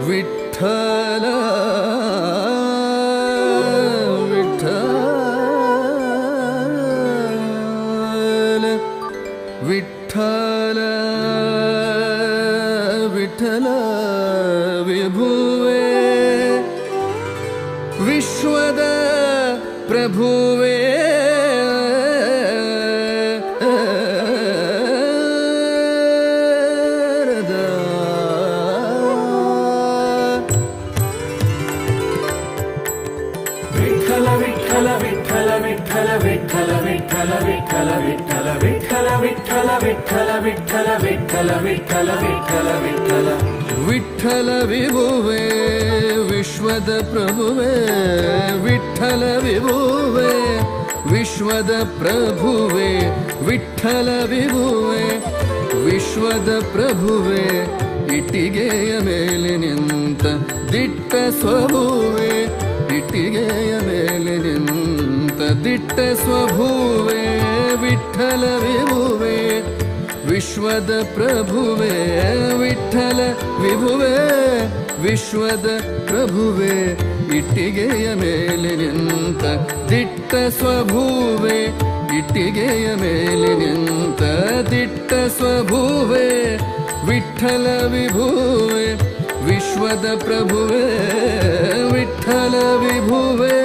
ವಿಠಲ ವಿಠಲ ವಿಠಲ ವಿಠಲ ವಿಭುವೆ ವಿಶ್ವದ ಪ್ರಭುವೇ ವಿಠಲ ವಿಠಲ ವಿಠಲ ವಿಠಲ ವಿಠಲ ವಿಠಲ ವಿಠಲ ವಿಠಲ ವಿಠಲ ವಿಠಲ ವಿಠಲ ವಿಠಲ ವಿಠಲ ವಿಠಲ ವಿಠಲ ವಿಠಲ ವಿಠಲ ವಿಭುವೆ ವಿಶ್ವದ ಪ್ರಭುವೆ ವಿಠಲ ವಿಭುವೆ ವಿಶ್ವದ ಪ್ರಭುವೆ ವಿಠಲ ವಿಭುವೆ ವಿಶ್ವದ ಪ್ರಭುವೆ ಇಟ್ಟಿಗೆಯ ಮೇಲೆ ನಿಂತ ದಿಟ್ಟ ಸ್ವಭುವೆ ಇಟ್ಟಿಗೆಯ ಮೇಲೆ ನಿಂತ ದಿಟ್ಟ ಸ್ವಭುವೆ ವಿಠಲ ವಿಭುವೆ ವಿಶ್ವದ ಪ್ರಭುವೆ ವಿಠಲ ವಿಭುವೆ ವಿಶ್ವದ ಪ್ರಭುವೆ ಇಟ್ಟಿಗೆಯ ಮೇಲೆ ನಿಂತ ದಿಟ್ಟ ಸ್ವಭುವೆ ಇಟ್ಟಿಗೆಯ ಮೇಲೆ ನಿಂತ ದಿಟ್ಟ ಸ್ವಭುವೆ ವಿಠಲ ವಿಭುವೆ ವಿಶ್ವದ ಪ್ರಭುವೆ ವಿಠಲ ವಿಭುವೆ.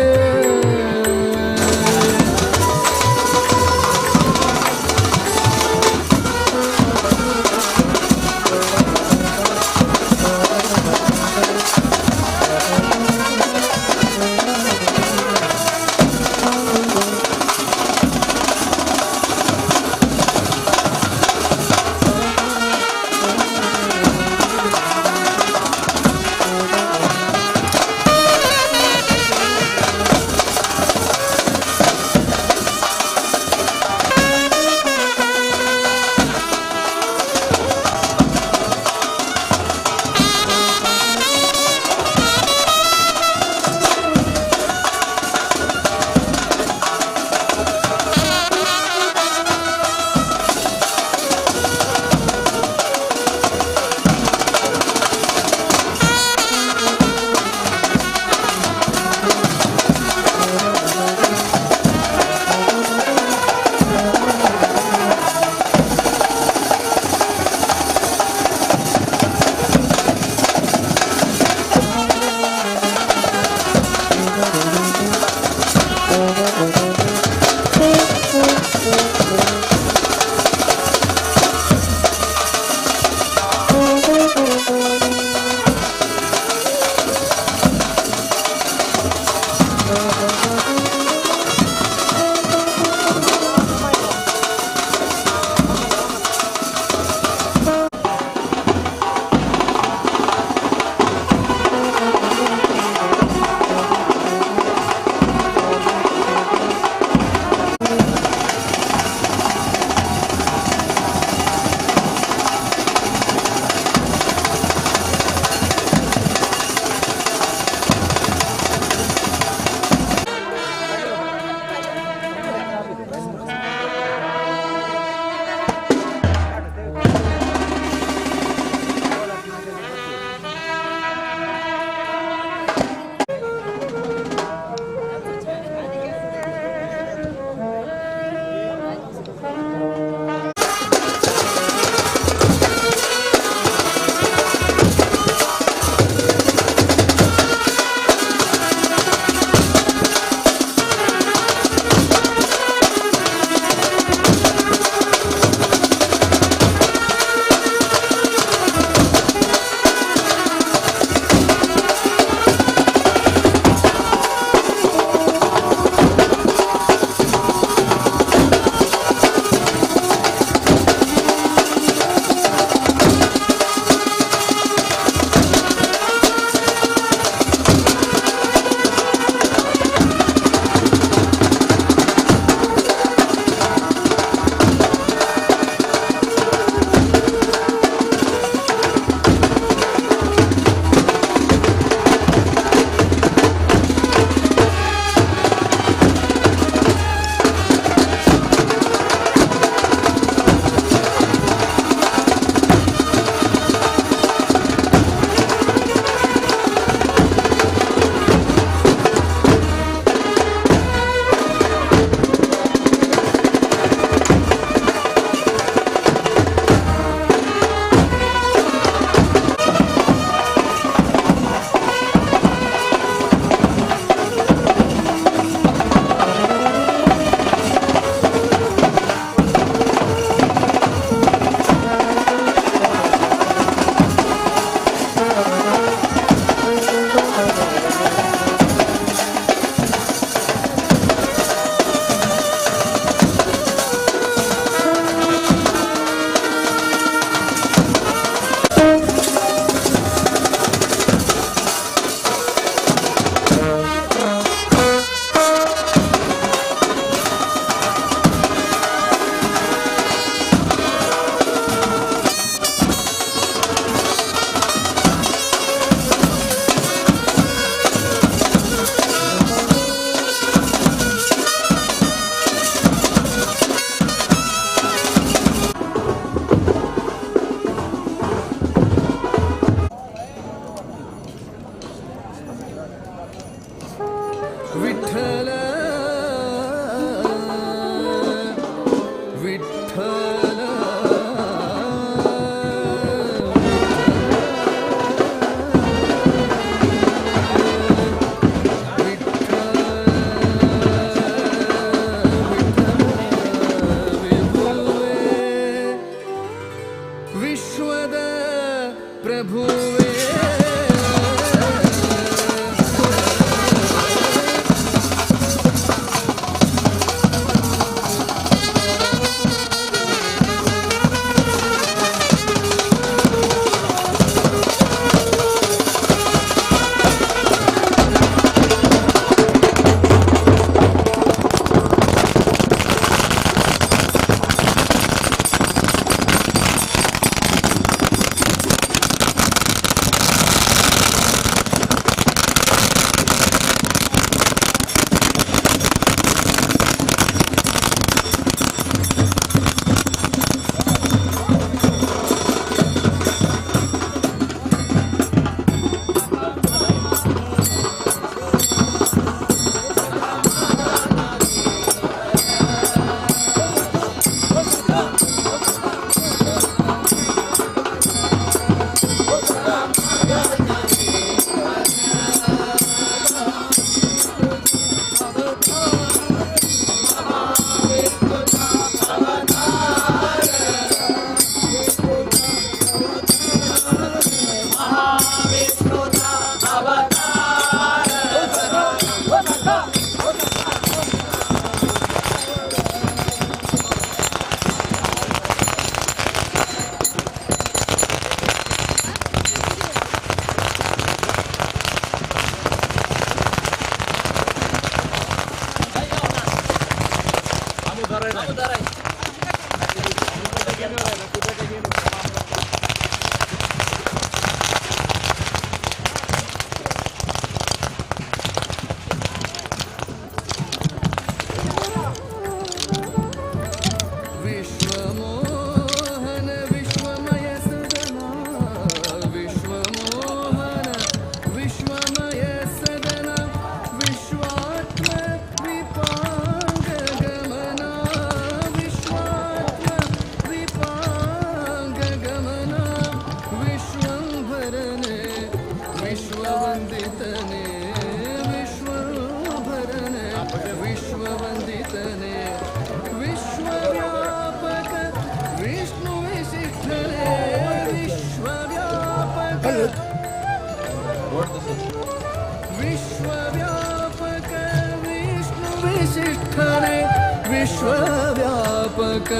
ವಿಶ್ವವ್ಯಾಪಕ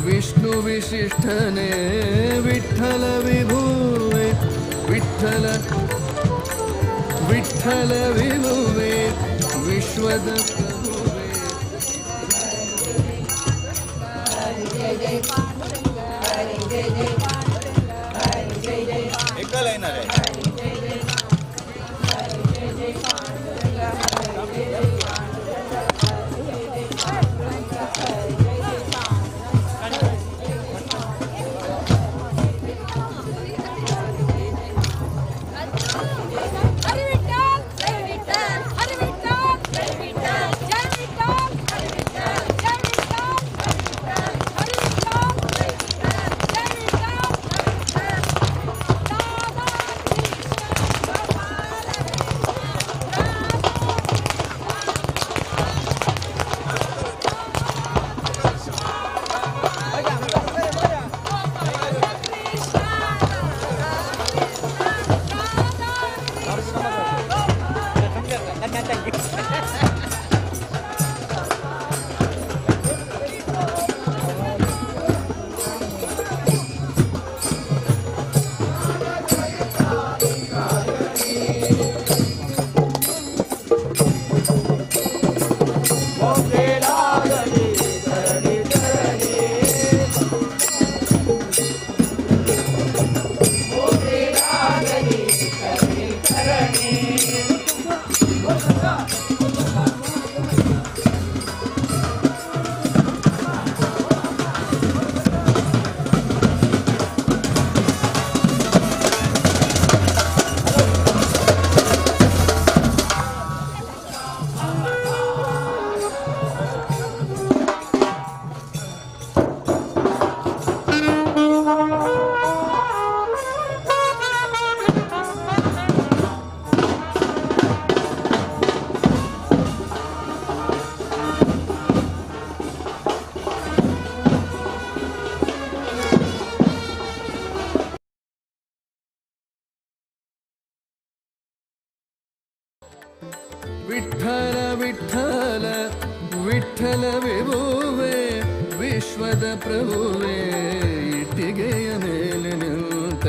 ವಿಷ್ಣು ವಿಶಿಷ್ಟನೇ ವಿಠಲ ವಿಭುವೆ ವಿಠಲ ವಿಠಲ ವಿಭುವೆ ವಿಶ್ವದ ಪ್ರಭುವೆ. ವಿಠಲ ವಿಠಲ ವಿಠಲ ವಿಭುವೆ ವಿಶ್ವದ ಪ್ರಭುವೆ ಇಟ್ಟಿಗೆಯ ಮೇಲೆ ನಿಂತ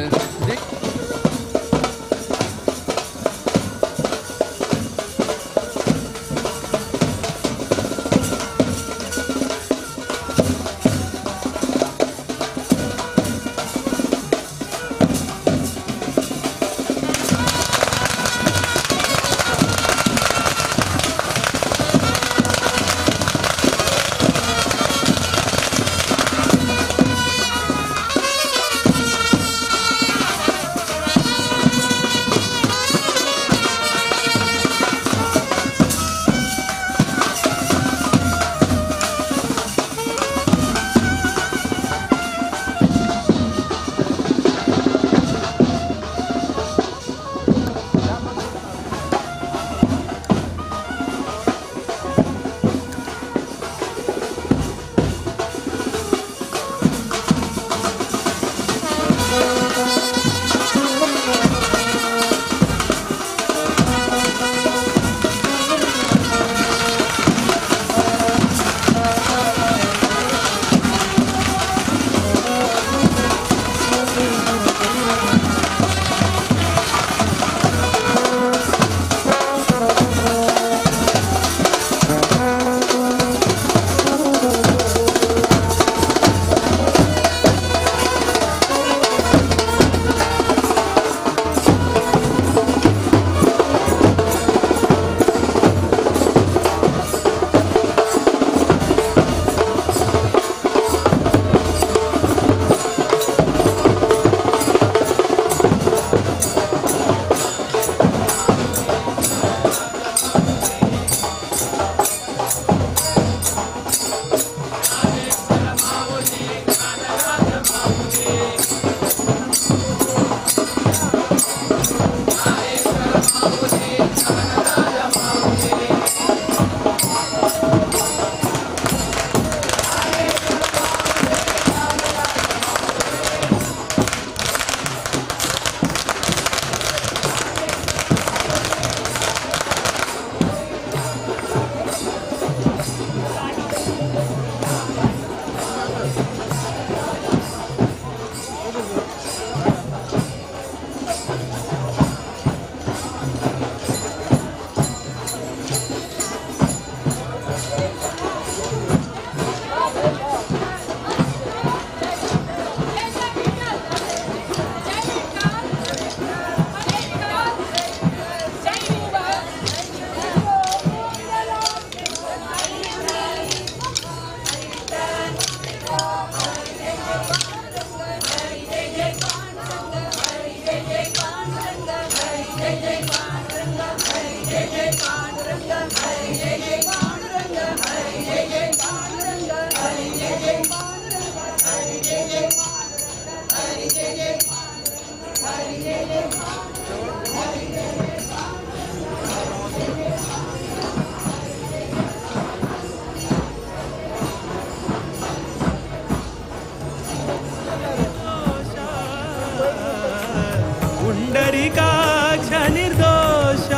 ಪುಂಡರೀಕಾಕ್ಷ ನಿರ್ದೋಷ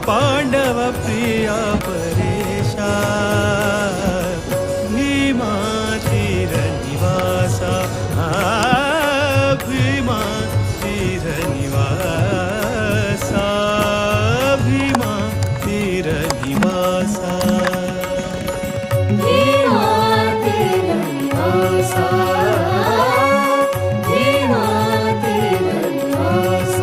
ಪಾಂಡವ ಪ್ರಿಯ ಪರೇಶ ಭೀಮಾ ತೀರ ನಿವಾಸ ಭೀಮಾ ತೀರ ನಿವಾಸ ಭೀಮಾ ತೀರ ನಿವಾಸ ಭೀಮಾ ತೀರ ನಿವಾಸ ಭೀಮಾ ತೀರ ನಿವಾಸ.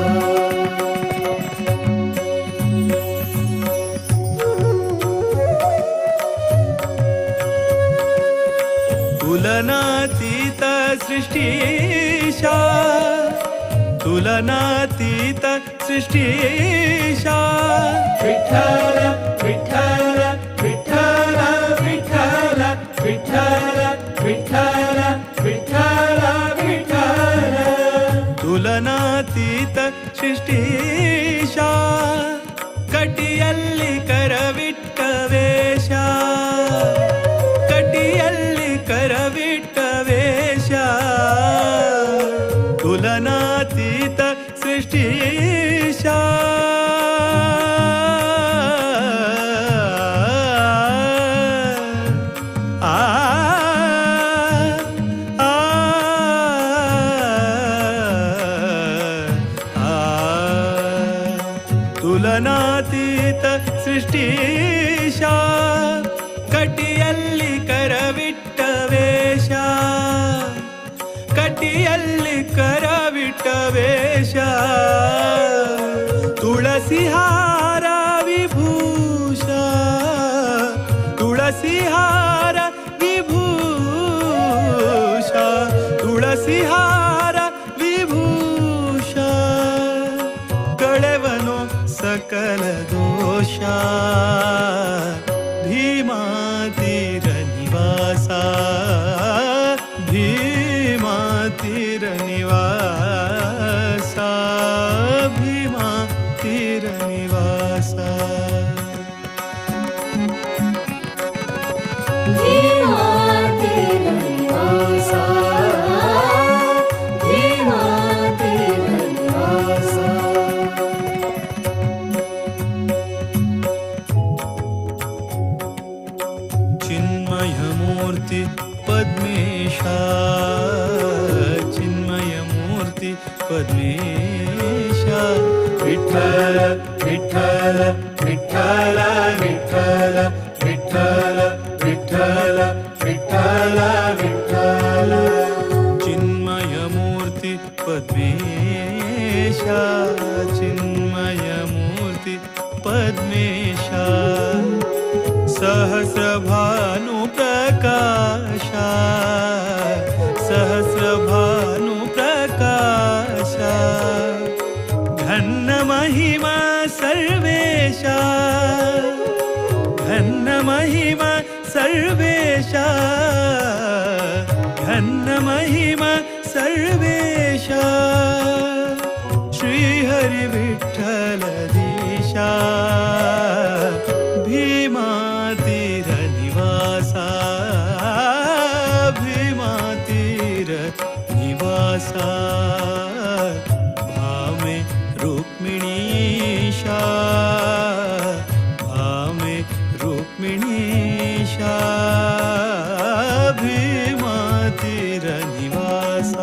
ತುಲನಾತೀತ ಸೃಷ್ಟೀಶ ತುಲನಾತೀತ ಸೃಷ್ಟೀಶ ವಿಠಲ ವಿಠಲ ವಿಠಲ ವಿಠಲ ವಿಠಲ ವಿಠಲ ವಿಠಲ ವಿಠಲ ತುಲನಾತೀತ ಸೃಷ್ಟೀಶ ಕಟಿಯಲ್ಲಿ ಕರವಿಟ್ಟ ವೇಷ ಕಟಿಯಲ್ಲಿ ಕರವಿಟ್ಟ ವೇಷ ತುಲನಾತೀತ ಸೃಷ್ಟೀಶ ಆ ಆ ಆ ತುಲನಾತೀತ ಸೃಷ್ಟೀಶ ಕಟಿಯಲ್ಲಿ ಕರವಿಟ್ಟ ವೇಷ ಕಟಿಯಲ್ಲಿ ಕರವಿಟ್ಟ ವೇಷ ತುಳಸಿಹಾರ ವಿಭೂಷ ತುಳಸಿಹಾರ ವಿಭೂಷ ತುಳಸಿಹಾರ ವಿಭೂಷ ಕಳೆವನು ಸಕಲ ದೋಷ ಭೀಮಾ ತೀರ ನಿವಾಸ ಭೀಮಾ ತೀರ ನಿವಾಸ ಭೀಮಾ ತೀರ ನಿವಾಸ ಭೀಮಾ ತೀರ ನಿವಾಸ ಭೀಮಾ ತೀರ ನಿವಾಸ. ಚಿನ್ಮಯಮೂರ್ತಿ ಪದ್ಮೇಶ ಚಿನ್ಮಯಮೂರ್ತಿ ಪದ್ಮೇಶ ವಿಠಲ ವಿಠಲ ವಿಠಲ ವಿಠಲ ವಿಠಲ ವಿಠಲ ವಿಠಲ ವಿಠಲ ಚಿನ್ಮಯಮೂರ್ತಿ ಪದ್ಮೇಶ ಚಿನ್ಮಯಮೂರ್ತಿ ಪದ್ಮೇಶ ಸಹಸ್ರಭಾನು ಪ್ರಕಾಶ ಸಹಸ್ರಭಾನು ಪ್ರಕಾಶ ಘನ್ನ ಮಹಿಮಾ ಸರ್ವೇಶ ಘನ್ನ ಮಹಿಮಾ ಸರ್ವೇಶ ಘನ್ನ ಮಹಿಮಾ ಸರ್ವೇಶ ಶ್ರೀಹರಿ ವಿಠಲ ದೀಶ ಭೀಮಾ ತೀರ ನಿವಾಸ ಭೀಮಾ ತೀರ ನಿವಾಸ ಭಾಮೆ ರುಕ್ಮಿಣೀಶ ಭಾಮೆ ರುಕ್ಮಿಣೀಶ ಭೀಮಾ ತೀರ ನಿವಾಸ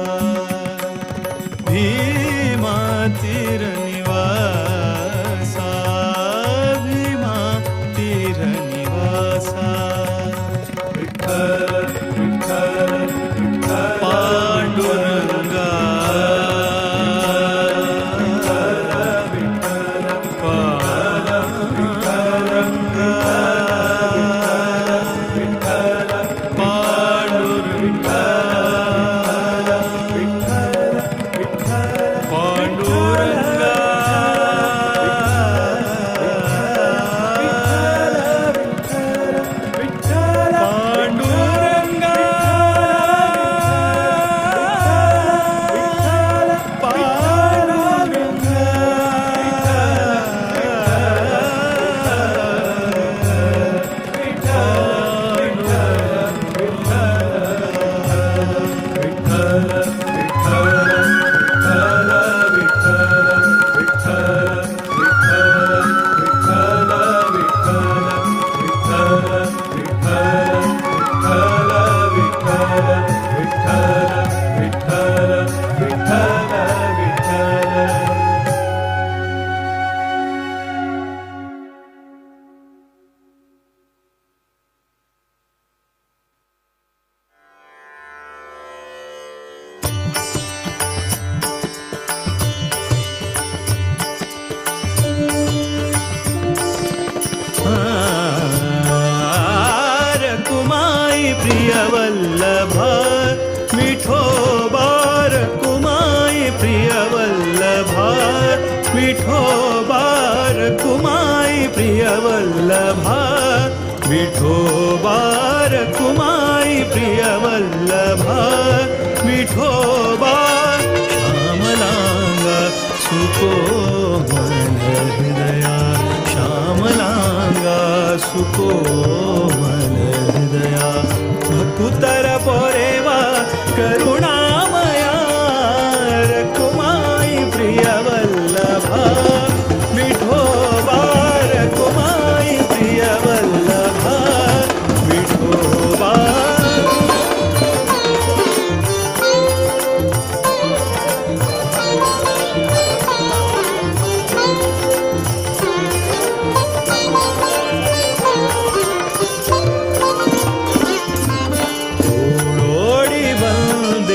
ಭೀಮಾ ತೀರ ನಿವಾಸ ಭೀಮಾ ತೀರ ನಿವಾಸ ವಿಠಲ ವಿಠಲ ವಿಠಲ ಪಾಂಡುರಂಗ प्रियवल्लभा विठोबा रखुमाई प्रियवल्लभा विठोबा रखुमाई प्रियवल्लभा विठोबा रखुमाई प्रियवल्लभा विठोबा श्यामलांगा सुकोमल हृदया श्यामलांगा सुकोमल हृदया भकुतर पोरेवा करुणामया रखुमाई प्रियवल्लभा विठोबा रखुमाई प्रियवल्लभा विठोबा. ಓಡೋಡಿ ಬಂದೆ.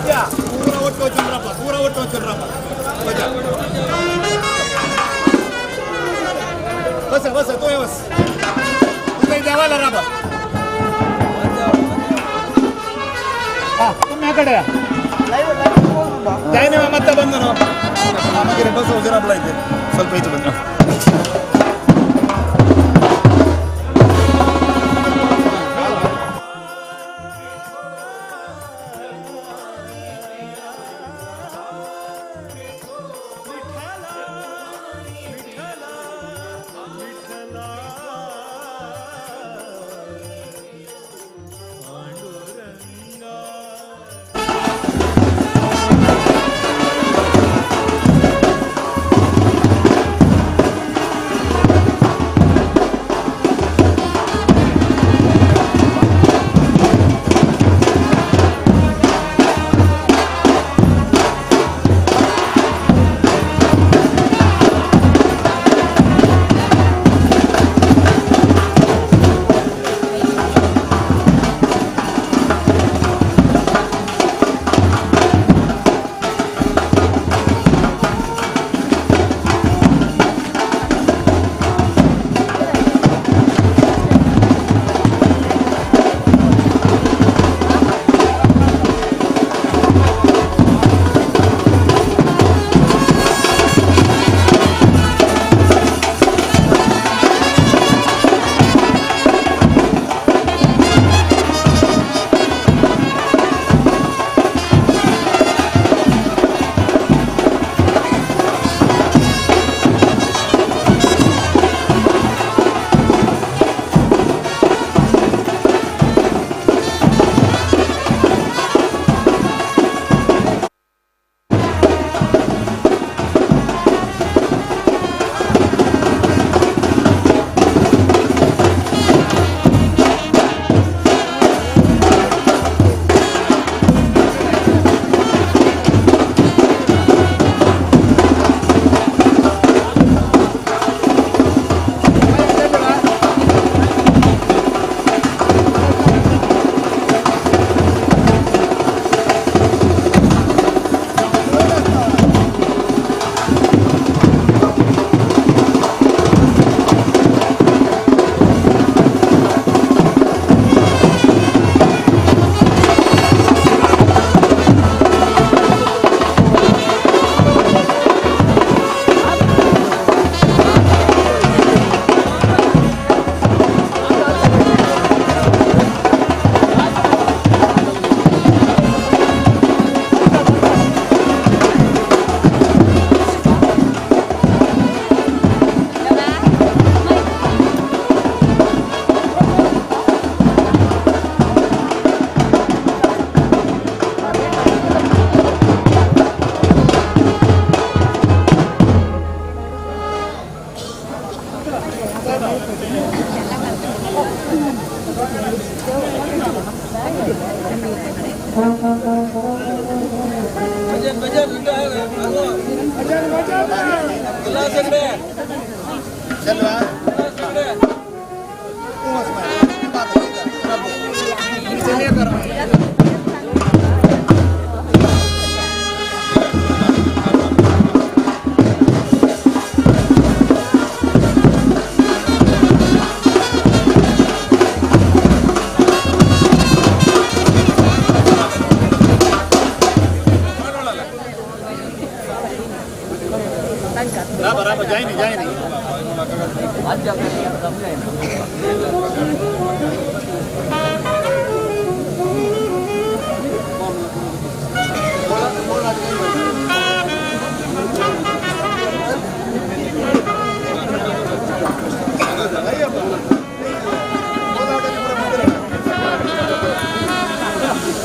ಪೂರ ಒಟ್ಟು ಚಂದ್ರಪ್ಪ बस बस तो बस देवाला राबा हा तुम्ही कडे जायने ಮತ್ತೆ ಬಂದನು ನಮಗೆ ಬಸ್ ಹುಜರಾಬ್ಲ ಇದೆ ಸ್ವಲ್ಪ ಈಚೆ ಬಂದ್ರು.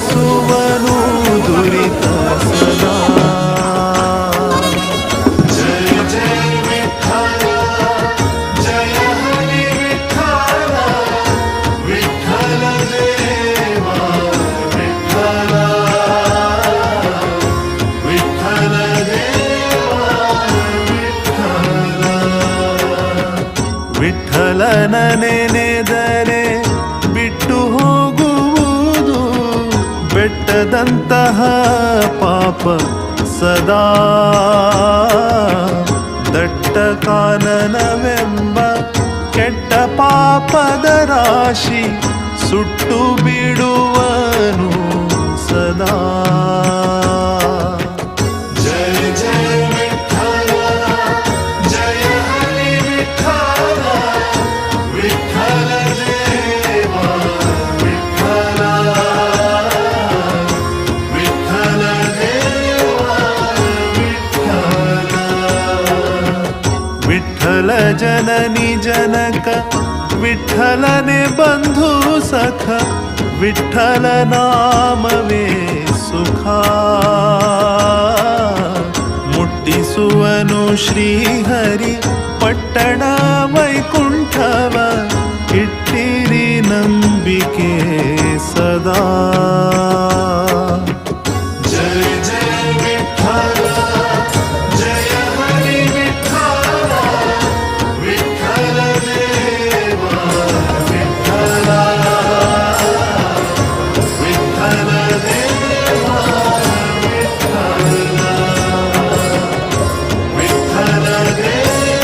ಸುವನು ದುರಿತ ಸದಾ. ಜಯ ಜಯ ವಿಠಲ ಜಯ ಹರಿ ವಿಠಲ ವಿಠಲ ದೇವ ವಿಠಲ ವಿಠಲ ದೇವ ವಿಠಲ. ವಿಠಲನ ನೆನೆದರೆ ಬಿಟ್ಟು ಹೋಗುವುದು ಬೆಟ್ಟದ ಕಾನನದಂತಹ ಪಾಪ ಸದಾ ದಟ್ಟ ಕಾನನವೆಂಬ ಕೆಟ್ಟ ಪಾಪದ ರಾಶಿ ಸುಟ್ಟು ಬಿಡುವನು ಸದಾ. ಜಯ ಜಯ ವಿಠಲ, ಜಯ ಹರಿ ವಿಠಲ, ವಿಠಲ ದೇವ ವಿಠಲ, ವಿಠಲ ದೇವ ವಿಠಲ. ವಿಠಲ ಜನನಿ ಜನಕ, ವಿಠಲನೆ ಬಂಧು ಸಖ, ವಿಠಲ ನಾಮವೇ ಸುಖ. ಮುಟ್ಟಿಸುವನು ಶ್ರೀಹರಿ ಪಟ್ಟಣ ವೈಕುಂಠವ, ಇಟ್ಟಿರಿ ನಂಬಿಕೆ ಸದಾ. ಜಯ ಜಯ ವಿಠಲ, ಜಯ ಹರಿ ವಿಠಲ, ವಿಠಲ ದೇವ ವಿಠಲ, ವಿಠಲ ದೇವ ವಿಠಲ, ವಿಠಲ ದೇವ.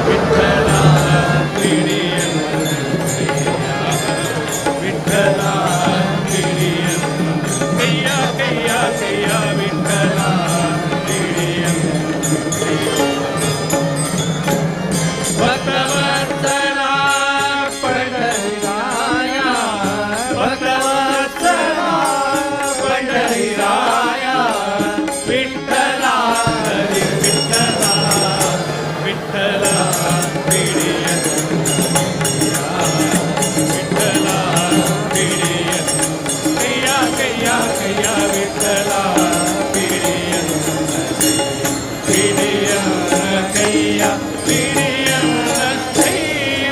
ವಿಠಲ ಪಿಡಿಯನ್ನಯ್ಯ, ವಿಠಲ ಪಿಡಿಯನ್ನ ಕೈಯ ಕೈಯ ಕೈಯ, ವಿಠಲ ಪಿಡಿಯನ್ನಯ್ಯ. ಭಕ್ತವತ್ಸಲ ಪಂಡರಿರಾಯ, ಭಕ್ತವತ್ಸಲ ಪಂಡರಿರಾಯ, ವಿಠಲ ಹರಿ ವಿಠಲ, ವಿಠಲ ಪಿಡಿಯನ್ನಯ್ಯ, ವಿಠಲ ಪಿಡಿಯನ್ನ ಕೈಯ ಕೈಯ ಕೈಯ, ವಿಠಲ ಪಿಡಿಯನ್ನ, ಪಿಡಿಯನ್ನ ಕೈಯ, ಪಿಡಿಯನ್ನ ಕೈಯ.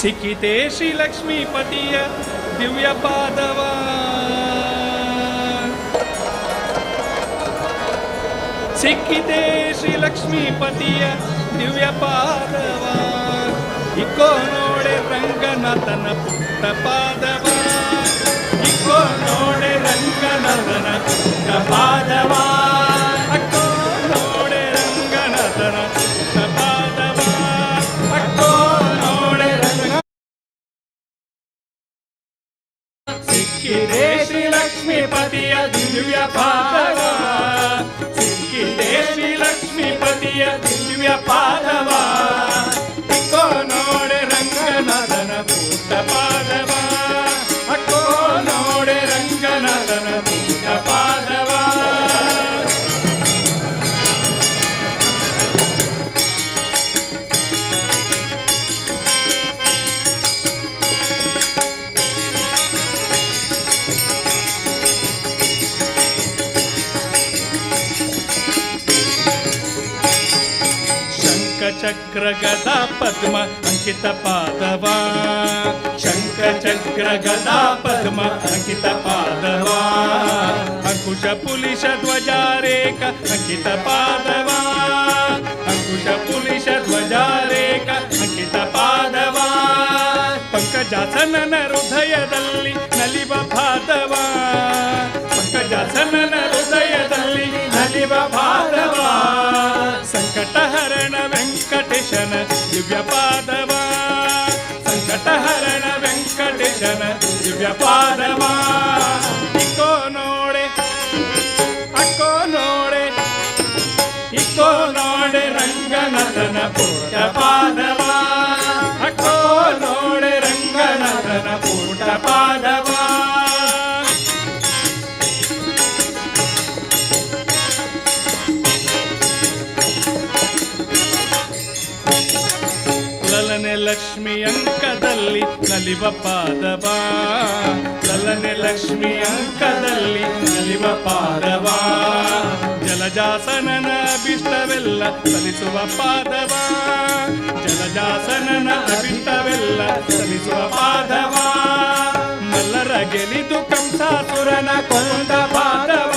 ಸಿಕ್ಕಿತೆ ಶ್ರೀ ಲಕ್ಷ್ಮೀಪತಿಯ ದಿವ್ಯ ಪಾದವ, ಸಿಕ್ಕಿತೆ ಶ್ರೀ ಲಕ್ಷ್ಮೀಪತಿಯ ದಿವ್ಯ ಪಾದವ. ಇಕ್ಕೋ ನೋಡೆ ರಂಗನಾಥನ ಪುಟ್ಟ ಪಾದವ, ಇಕ್ಕೋ ನೋಡೆ ರಂಗನಾಥನ ಪುಟ್ಟ ಪಾದವ, ಅಕ್ಕೋ ನೋಡೆ ರಂಗನಾಥನ ಪುಟ್ಟ ಪಾದವ, ಅಕ್ಕೋ ನೋಡೆ ರಂಗ. ಸಿಕ್ಕಿದೆ ಶ್ರೀ ಲಕ್ಷ್ಮೀಪತಿಯ ದಿವ್ಯ ಪಾದವ, ಸಿಕ್ಕಿದೆ ಶ್ರೀ ಲಕ್ಷ್ಮೀಪತಿಯ ದಿವ್ಯ ಪಾದವ. ಇಕ್ಕೋ ನೋಡೆ ರಂಗನಾಥನ ಪುಟ್ಟ ಪಾದವ, ಅಕ್ಕೋ ನೋಡೆ ರಂಗನಾಥನ ಪುಟ್ಟ ಪಾದವ. ಶಂಖ ಚಕ್ರ ಗದಾ ಪದ್ಮ ಅಂಕಿತ ಪಾದವ, ಶಂಖ ಚಕ್ರ ಗದಾ ಪದ್ಮ ಅಂಕಿತ ಪಾದವ, ಅಂಕುಶ ಪುಲಿಶ ಧ್ವಜಾರೇಖ ಅಂಕಿತ ಪಾದವ, ಅಂಕುಶ ಪುಲಿಶ ಧ್ವಜಾರೇಖ ಅಂಕಿತ ಪಾದವ, ಪಂಕಜಾಸನನ ಹೃದಯದಲ್ಲಿ ನಲಿವ ಪಾದವ, ಪಂಕಜಾಸನನ ಹೃದಯದಲ್ಲಿ ನಲಿವ ಪಾದವ, ಸಂಕಟಹರಣ ವೆಂಕಟೇಶನ ದಿವ್ಯ ಪಾದವ, ಸಂಕಟಹರಣ ವೆಂಕಟೇಶನ ದಿವ್ಯ ಪಾದವ. ಇಕ್ಕೋ ನೋಡೆ, ಅಕ್ಕೋ ನೋಡೆ, ಇಕ್ಕೋ ನೋಡೆ ರಂಗನಾಥನ ಪುಟ್ಟ ಪಾದವ, ಅಕ್ಕೋ ನೋಡೆ ರಂಗನಾಥನ ಪುಟ್ಟ ಪಾದವ. ಲಲನೆ ಲಕ್ಷ್ಮಿ ಅಂಕದಲ್ಲಿ ನಲಿವ ಪಾದವ, ಲಲನೆ ಲಕ್ಷ್ಮಿ ಅಂಕದಲ್ಲಿ ನಲಿವ ಪಾದವ, ಜಲಜಾಸನನ ಅಭಿಷ್ಟವೆಲ್ಲ ಸಲ್ಲಿಸುವ ಪಾದವ, ಜಲಜಾಸನನ ಅಭಿಷ್ಟವೆಲ್ಲ ಸಲ್ಲಿಸುವ ಪಾದವ, ಮಲ್ಲರ ಗೆಲಿದು ಕಂಸಾಸುರನ ಕೊಂದ ಪಾದವ,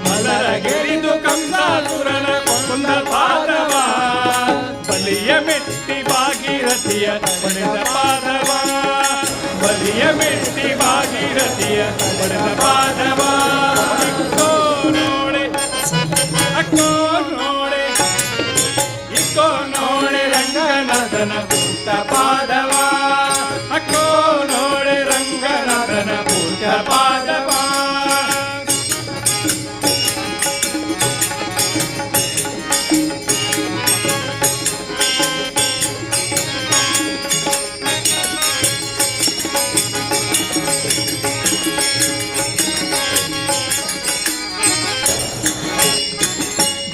ಮಲ್ಲರ ಗೆಲಿದು ಕಂಸಾಸುರನ ಕೊಂದ ಪಾದವ, ಬಲಿಯ ಮೆಟ್ಟಿ ಭಾಗೀರಥಿಯ ಪಡೆದ ಪಾದವ, ಬಲಿಯ ಮೆಟ್ಟಿ ಭಾಗೀರಥಿಯ ಪಡೆದ ಪಾದವ. ಇಕ್ಕೋ ನೋಡೆ, ಅಕ್ಕೋ ನೋಡೆ, ಇಕ್ಕೋ ನೋಡೆ ರಂಗನಾಥನ ಪುಟ್ಟ ಪಾದವ, ಅಕ್ಕೋ ನೋಡೆ ರಂಗನಾಥನ ಪುಟ್ಟ ಪಾದವ.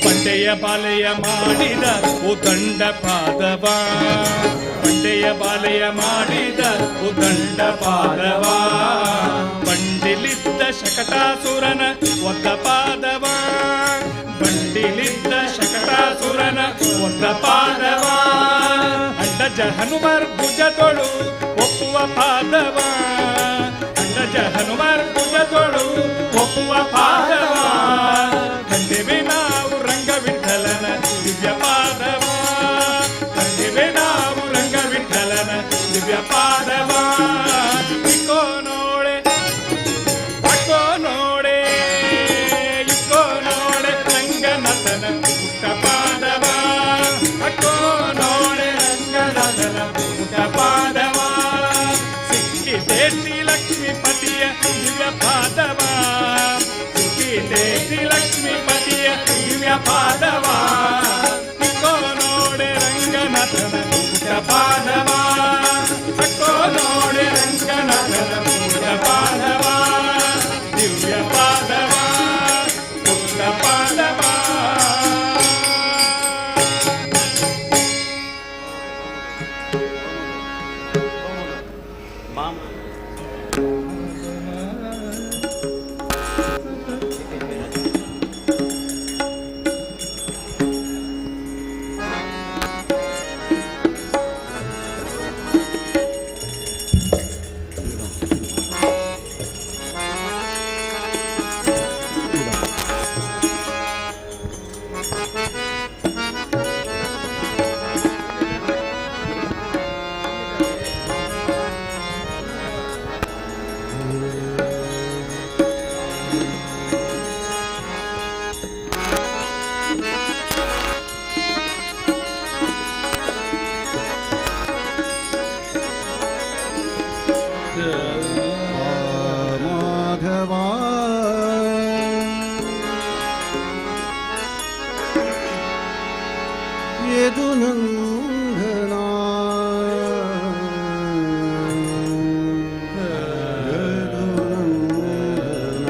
ಬಂಡೆಯ ಬಾಲೆಯ ಮಾಡಿದ ಉದಂಡ ಪಾದವ, ಬಂಡೆಯ ಬಾಲೆಯ ಮಾಡಿದ ಉದಂಡ ಪಾದವ, ಬಂಡಿಲಿದ್ದ ಶಕಟಾಸುರನ ಒದ್ದ ಪಾದವ, ಬಂಡಿಲಿದ್ದ ಶಕಟಾಸುರನ ಒದ್ದ ಪಾದವ, ಅಂಡಜ ಹನುಮರ್ ಭುಜದೊಳು ಒಪ್ಪುವ ಪಾದವ. ಅಂಗಜ ಹನುಮಾರ್ ಪುಜದೊಳು ಒಪ್ಪುವ ಪಾದವ. ಕಂಡಿವೆ ನಾವು ರಂಗವಿಠಲನ ದಿವ್ಯ ಪಾದವ. ಕಂಡಿವೆ ನಾವು ರಂಗವಿಠಲನ ದಿವ್ಯ ಪಾದವ. ಇಕ್ಕೋ ನೋಡೆ ಅಕ್ಕೋ ನೋಡೆ ಇಕ್ಕೋ ನೋಡೆ ರಂಗನಾಥನ ಪುಟ್ಟ ಪಾದವ. ಅಕ್ಕೋ ನೋಡೆ ರಂಗನಾಥನ ಪುಟ್ಟ ಪಾದವ. ಸಿಕ್ಕಿದೆ ಶ್ರೀ ಲಕ್ಷ್ಮೀಪತಿಯ ದಿವ್ಯ ಪಾದವ. ಸಿಕ್ಕಿದೆ ಶ್ರೀ ಲಕ್ಷ್ಮೀಪತಿಯ ದಿವ್ಯ ಪಾದವ. ಇಕ್ಕೋ ನೋಡೆ ರಂಗನಾಥನ ಪುಟ್ಟ ಪಾದವ. ಅಕ್ಕೋ ನೋಡೆ ರಂಗನಾಥನ ಪುಟ್ಟ ಪಾದವ. ದಿವ್ಯ ಪಾದವ ಪುಟ್ಟ ಪಾದವ. ಮಾಧವ ಯದುನಂದನ ಯದುನಂದನ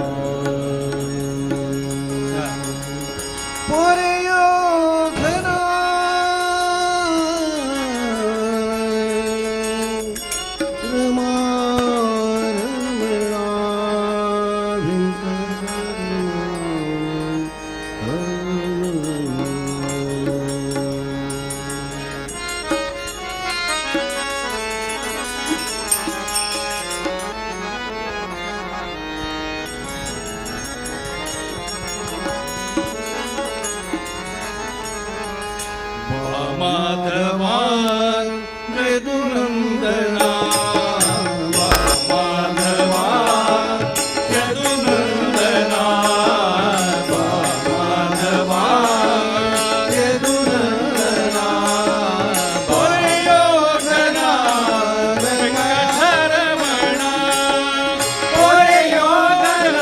ಪೊರೆಯೋಘನ ಮಾಧವ ಯದುನಂದನ ಮಾಧವ ಯದುನಂದನ ಮಾಧವ ಯದುನಂದನ ಪೊರೆಯೋಧನ ವೆಂಕಟರಮಣ ಪೊರೆಯೋಧನ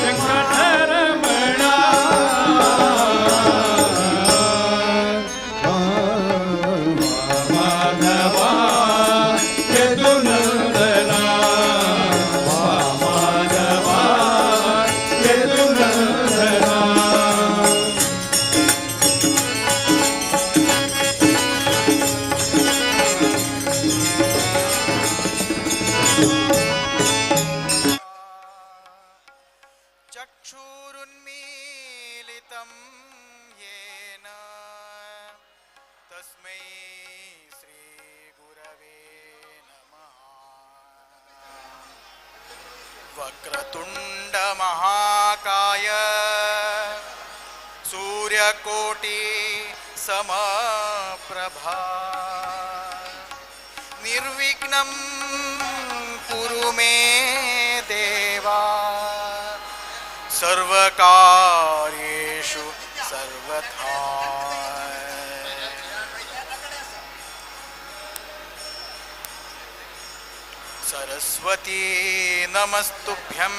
ವೆಂಕಟರಮಣ. ಮಾಧವ ಯದುನಂದನ ಮಾಧವ ಯದುನಂದನ. चक्षुरुन्मीलितं येन तस्मै श्रीगुरवे नमः. वक्रतुण्डमहाकाय सूर्यकोटि समप्रभा निर्विघ्नं कुरु मे देवा सर्वकार्येषु सर्वथा. सरस्वती नमस्तुभ्यं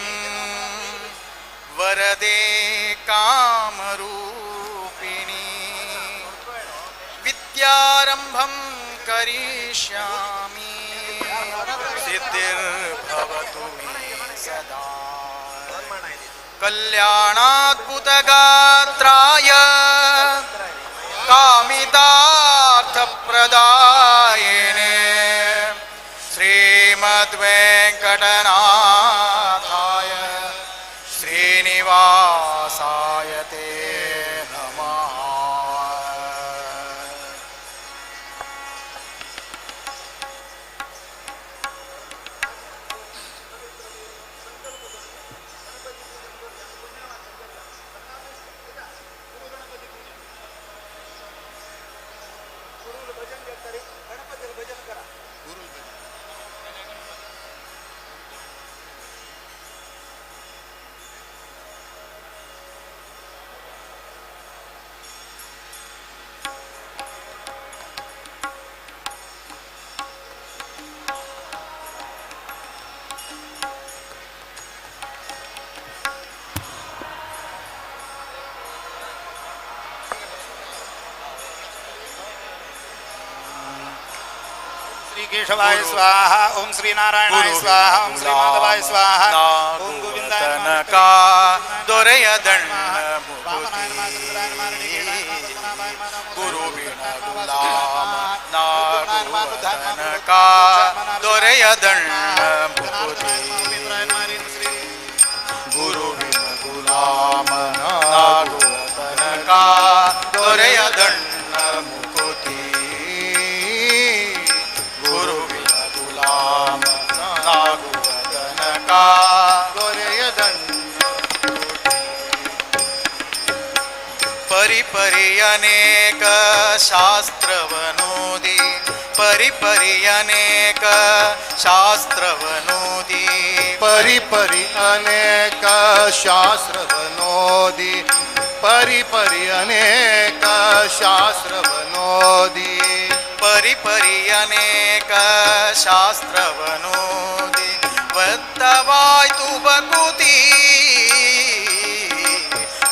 वरदे कामरूपिणी. विद्यारम्भं करिष्यामि सिद्धिर्भवतु मे सदा. कल्याणाद्भुतगात्राय कामितार्थप्रदायिने श्रीमद्वेङ्कटनाथाय श्रीनिवासाय ते नमः. केशवाय स्वाहा ओम श्री नारायणाय स्वाहा ओम श्री माधवाय स्वाहा ओम गोविंदाय ತನಕ ದೊರೆಯದಣ್ಣ ಗುರುವಿನ ಗುಲಾಮ ನಾಗುವ ತನಕ ದೊರೆಯದಣ್ಣ ಗುರುವಿನ ಗುಲಾಮ ನಾಗುವ ತನಕ ದೊರೆಯದಣ್ಣ ಮುಕುತಿ ಗುರುವಿನ ಗುಲಾಮ ನಾಗುವ ತನಕ ದೊರೆಯದಣ್ಣ ಪರಿಪರಿ ಅನೇಕ ಶಾಸ್ತ್ರವನೋದಿ ಪರಿಪರಿ ಅನೇಕ ಶಾಸ್ತ್ರವನೋದಿ ಪರಿಪರಿ ಅನೇಕ ಶಾಸ್ತ್ರವನೋದಿ ಪರಿಪರಿ ಅನೇಕ ಶಾಸ್ತ್ರವನೋದಿ ಪರಿಪರಿ ಅನೇಕ ಶಾಸ್ತ್ರವನೋದಿ ಬದ್ಧವಾಯ್ತು ಬಕುತಿ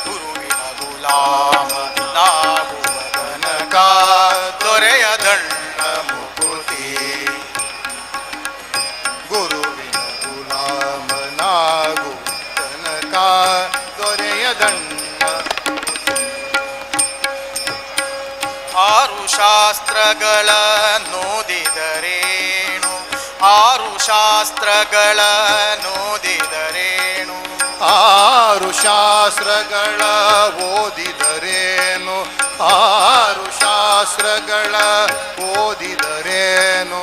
ಗುರುವಿನ ಗುಲಾಮ ನಾಗುವ ತನಕ ದೊರೆಯದಣ್ಣ ಮುಕುತಿ ಗುರುವಿನ ಗುಲಾಮನಾಗು ತನಕ ದೊರೆಯದಣ್ಣ ಆರು ಶಾಸ್ತ್ರಗಳ ನೋದಿದರೇನು ಆರು ಶಾಸ್ತ್ರಗಳ ನೋದಿದರೇನು ಆರು ಶಾಸ್ತ್ರಗಳ ಓದಿದರೇನು ಆರು ಶಾಸ್ತ್ರಗಳ ಓದಿದರೇನು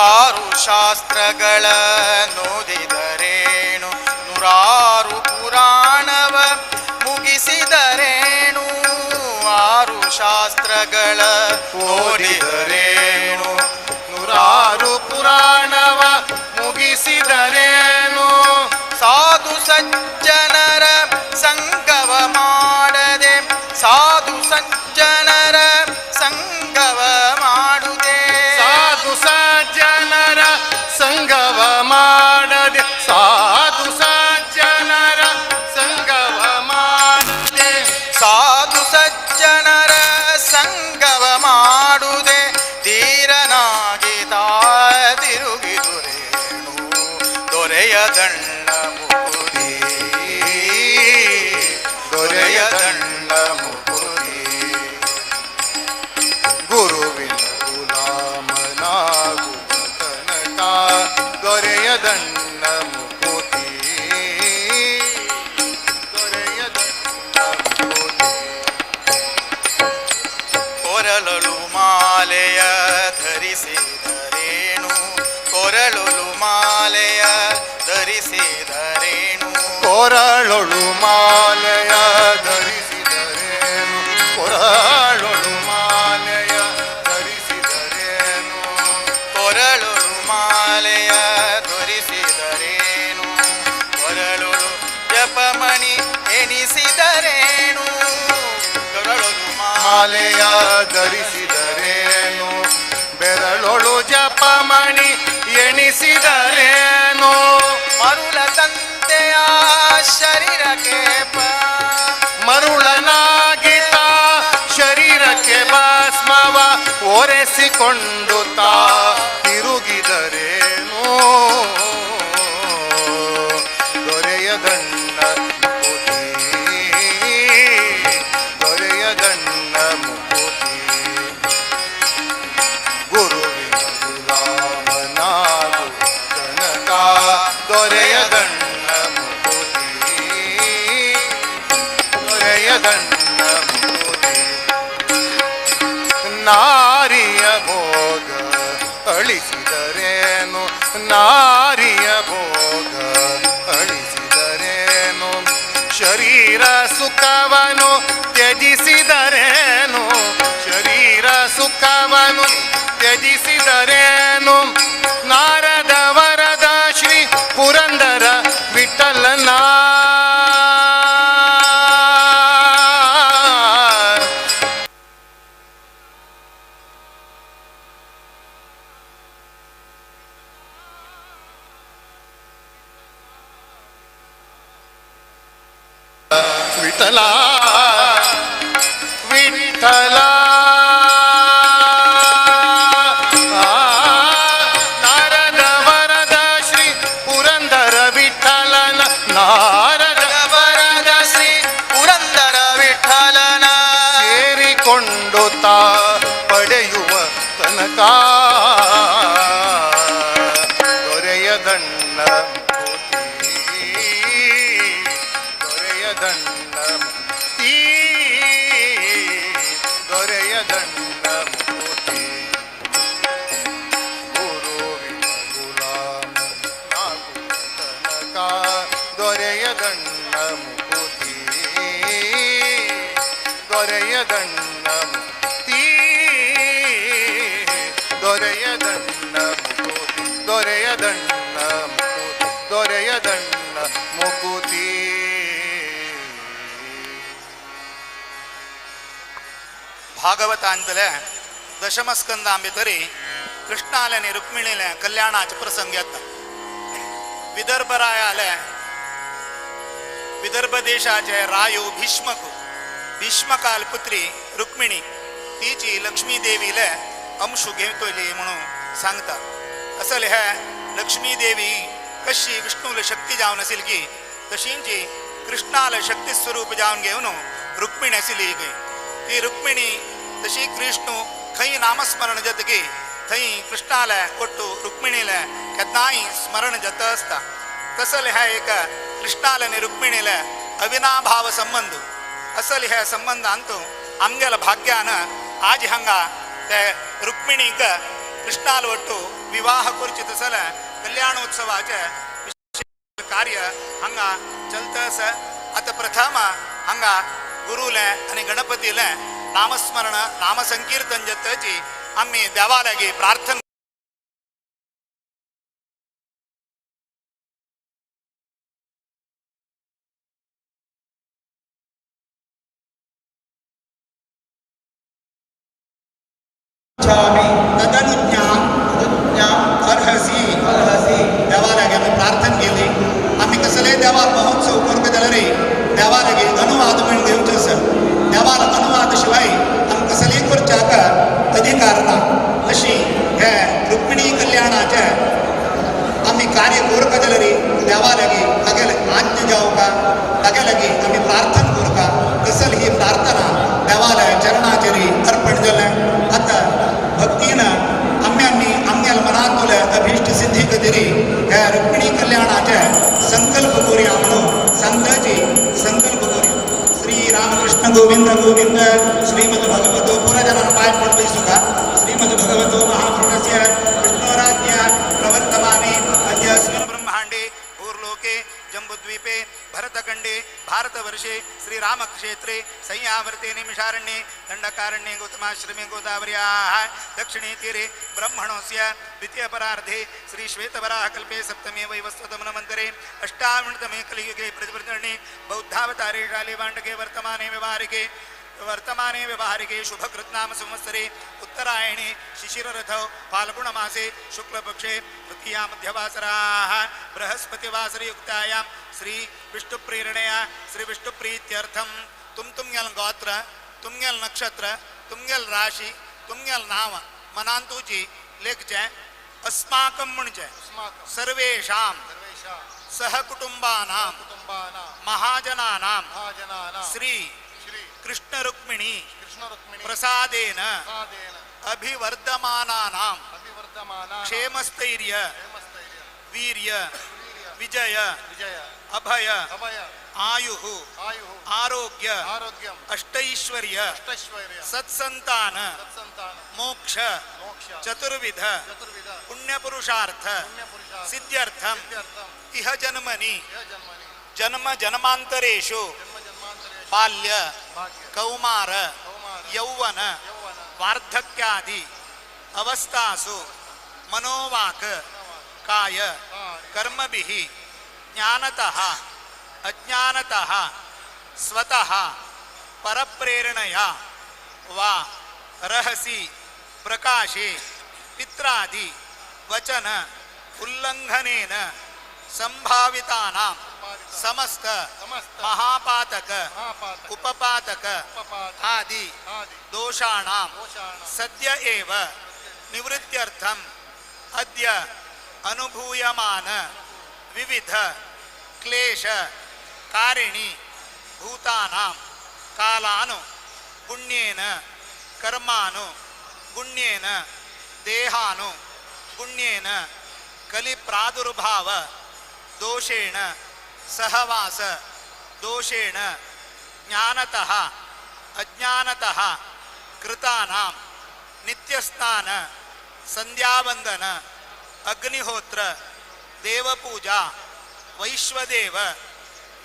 ಆರು ಶಾಸ್ತ್ರಗಳ ನೋದಿದರೇನು ನೂರಾರು ಪುರಾಣವ ಮುಗಿಸಿದರೇನು ಆರು ಶಾಸ್ತ್ರಗಳ ಓದಿದರೇನು ನೂರಾರು ಪುರಾಣವ ಮುಗಿಸಿದರೇನು ಸಾಧು ಸಜ್ಜನರ ಸಂಗವ ಮಾಡದೆ ಸಾಧು ಸಜ್ಜನರ ಸಂಗವ ಮಾಡುದೆ ಸಾಧು ಸಜ್ಜನರ ಸಂಗವ ಮಾಡದೆ ಸಾಧು ಸಜ್ಜನರ ಸಂಗವ ಮಾಡದೆ ಸಾಧು ಸಜ್ಜನರ ಸಂಗವ ಮಾಡುದೆ ಧೀರನಾಗಿ ತಿರುಗಿದುರೇನು ದೊರೆಯದಣ್ಣ ಮುಕುತಿ ದೊರೆಯದಣ್ಣ ಮುಕುತಿ ಗುರುವಿನ ಗುಲಾಮನಾಗುವ ತನಕ ದೊರೆಯದಣ್ಣ ಮುಕುತಿ ದೊರೆಯದಣ್ಣ ಮುಕುತಿ ಕೊರಳಲು ಮಾಲೆಯ ಧರಿಸಿದರೇನು ಕೊರಳಲು ಮಾಲೆಯ ಧರಿಸಿದರೇನು ಕೊರಳೊಳು ಮಾಲೆಯ ಧರಿಸಿದರೇನು ಕೊರಳೊಳು ಮಾಲೆಯ ಧರಿಸಿದರೇನು ಕೊರಳಲು ಮಾಲೆಯ ಧರಿಸಿದರೇನು ಕೊರಳಲು ಜಪಮಣಿ ಎನಿಸಿದರೇನು ಕೊರಳಲು ಮಾಲೆಯ ಧರಿಸಿದರೇನು ಬೆರಳೊಳು ಜಪಮಣಿ ಎಣಿಸಿದರೇನು ಮರುಳ ತಂದೆಯ ಶರೀರಕ್ಕೆ ಮರುಳನಾಗಿತ ಶರೀರಕ್ಕೆ ಭಸ್ಮವ ಒರೆಸಿಕೊಂಡು ತಾ ತಿರುಗಿದರೇನು ದೊರೆಯದಣ್ಣ ಮುಕುತಿ ದೊರೆಯದಣ್ಣ ಮುಕುತಿ ಗುರುವಿನ ಗುಲಾಮನಾಗು ತನಕ ದೊರೆಯದಣ್ಣ ಮುಕುತಿ ದೊರೆಯದಣ್ಣ ಮುಕುತಿ ನಾರಿಯ ಭೋಗ ಅಳಿಸಿದರೇನು ನಾರಿಯ ಭೋಗ ಅಳಿಸಿದರೇನು ಶರೀರ ಸುಖವನು ತ್ಯಜಿಸಿದರೇನು ಶರೀರ ಸುಖವನು ತ್ಯಜಿಸಿದರೇನು ನಾರದ ವರದ ಶ್ರೀ ಪುರಂದರ ವಿಠಲನ ವಿಠಲ ವಿಠಲ ಆ. ದೊರೆಯದಣ್ಣ ಮುಕುತಿ, ದೊರೆಯದಣ್ಣ ಮುಕುತಿ, ದೊರೆಯದಣ್ಣ ಮುಕುತಿ. ಗುರುವಿನ ಗುಲಾಮ ನಾಗುವ ತನಕ ದೊರೆಯದಣ್ಣ ಮುಕುತಿ, ದೊರೆಯದಣ್ಣ ಮುಕ್ತಿ, ದೊರೆಯದಣ್ಣ ಮುಕುತಿ, ದೊರೆಯದಣ್ಣ ಮುಕುತಿ, ದೊರೆಯದಣ್ಣ ಮುಕುತಿ. भागवतांतले दशमस्कंदा भितरी कृष्णाले आनी रुक्मिणीले कल्याणाचे प्रसंग येता. विदर्भरायाले विदर्भ देशाचे रायो भीष्मक, भीष्मकाल पुत्री रुक्मिणी तिची लक्ष्मी देवीले अंशू घेतली म्हणून सांगता. असल हे लक्ष्मी देवी कशी विष्णूले शक्ती जावन आशिल्ली की तशींची कृष्णाले शक्ती स्वरूप जावन घेवन रुक्मिणी आशिल्ली खंय. ती रुक्मिणी तशी कृष्ण खंय नामस्मरण जातकी थंय कृष्णाले ಒಟ್ಟು रुक्मिणीले केन्नाय स्मरण जाता आसता. तसल ह्या एक कृष्णाले आनी रुक्मिणीले अविनाभाव संबंद. असल ह्या संबंदांत आमगेल्या भाग्यान आज हांगा ते रुक्मिणीक कृष्णाल ಒಟ್ಟು विवाह करचे तसले कल्याणोत्सवाचे विशेष कार्य हांगा चलता आसा. आतां प्रथम हांगा गुरुले आनी गणपतीले नामस्मरण नामसंकीर्तन जातची आमी देवा लागीं प्रार्थना तदनुज्ञा अर्हसी. देवा लागीं आमी प्रार्थना केली. आमी कसलेय देवाक महोत्सव करता जाल्यार देवा लागीं अनुवाद म्हण दिवचो आसा. देवाक अनुवाद शिवाय आमकां कसलेय करच्याक अधिकार ना. अशी हे रुक्मिणी कल्याणाचे आमी कार्य करता जाल्यार देवा लागीं तागेले आज्ञा जावका, तागे लागीं आमी प्रार्थना करता. तसल ही प्रार्थना देवाल्या चरणाचेर अर्पण जालें. आतां भक्तीन आम्यांनी आमगेल्या मनांतले अभिष्ट सिद्धी खातीर ह्या रुक्मिणी कल्याणाचे संकल्प करुया म्हणून सांगताची संकल्प करुया. श्री रामकृष्ण गोविंद गोविंद श्रीमद भगवतो पुरजनान पाय पडतो सुखा. श्रीमद भगवतो महापुरुषस्य विष्णोराज्ञा प्रवर्तमाने अद्य अस्मिन् ब्रह्मांडे भूर्लोके जम्बुद्वीपे भरतखंडे भारतवर्षे श्रीरामक्षेत्रे संयावर्ते निमिषारण्ये दण्डकारण्ये गौतमाश्रमे गोदावर्याः दक्षिणे तीरे ब्रह्मणोऽस्य द्वितीयपरार्धे श्रीश्वेतवराहकल्पे सप्तमे वैवस्वतमनमन्तरे अष्टाविंशतमे कलियुगे प्रतिप्रतिणे बौद्धावतारे शालिवाण्डके वर्तमाने व्यवहारिके शुभकृत्नाम संवत्सरे उत्तरायणे शिशिररथौ फाल्गुणमासे शुक्लपक्षे तृतीया मध्यवासराः बृहस्पतिवासरे युक्तायां श्री विष्णुप्रेरणया श्री विष्णुप्रीत्यर्थं तुम गोत्र तुमगेल नक्षत्र तुमगेल राशि तुमगेल नाव मनांतूची लेखचे अस्माकं म्हणजे सर्वेषां सहकुटुंबानां महाजनानां श्री कृष्ण रुक्मिणी प्रसादेन अभिवर्धमानानां क्षेमस्थैर्य वीर्य विजय अभय आयुः आरोग्य अष्टैश्वर्य सत्संतान मोक्ष चतुर्विध पुण्यपुरुषार्थ सिद्ध्यर्थम इह जन्मनि जन्म जन्मांतरेषु बाल्य कौमार यौवन वार्धक्यादि अवस्थासु मनोवाक काय कर्मभिः ज्ञानतः अज्ञानतः स्वतः परप्रेरणया वा रहसि प्रकाशे पित्रादि वचन उल्लंघनेन संभावितानां समस्त महापातक उपपातक आदि दोषाणां सद्य एव निवृत्त्यर्थम अद्य अनुभूयमान विविध क्लेश कारिणी भूतानां कालानु पुण्येन कर्मानु गुण्येन देहानु गुण्येन कली प्रादुर्भाव दोषेण सहवास दोषेण ज्ञानतः अज्ञानतः कृतानां नित्यस्नान संध्यावंदन अग्निहोत्र देवपूजा वैश्वदेव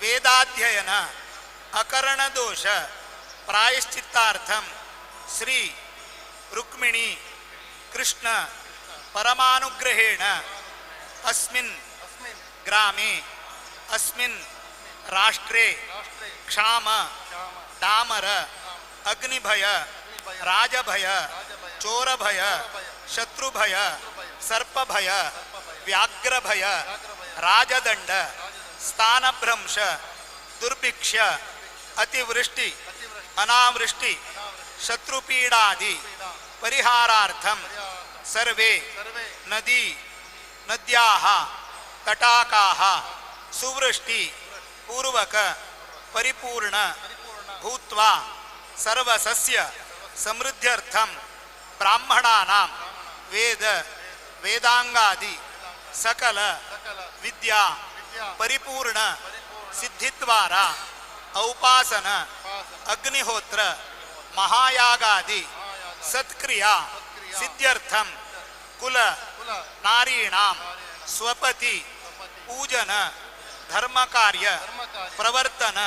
वेदाध्ययन अकरणदोष प्रायश्चित्तार्थं श्री रुक्मिणी कृष्ण परमानुग्रहेण अस्मिन् ग्रामे अस्मिन् राष्ट्रे क्षाम डामर अग्निभय राजभय चोरभय शत्रुभय सर्पभय व्याघ्रभय राजदंड स्थानभ्रंश दुर्भिक्ष अतिवृष्टि अनावृष्टि शत्रुपीडादि परिहारार्थं सर्वे नदी नद्याः तटाकाः सुवृष्टि पूर्वक परिपूर्ण भूत्वा सर्वसस्य समृद्ध्यर्थं ब्राह्मणानां वेद वेदांगादि सकल विद्या परिपूर्ण सिद्धिद्वारा औपासन अग्निहोत्र महायागादि सत्क्रिया सिद्ध्यर्थं कुल नारीणां स्वपति पूजन धर्मकार्य प्रवर्तन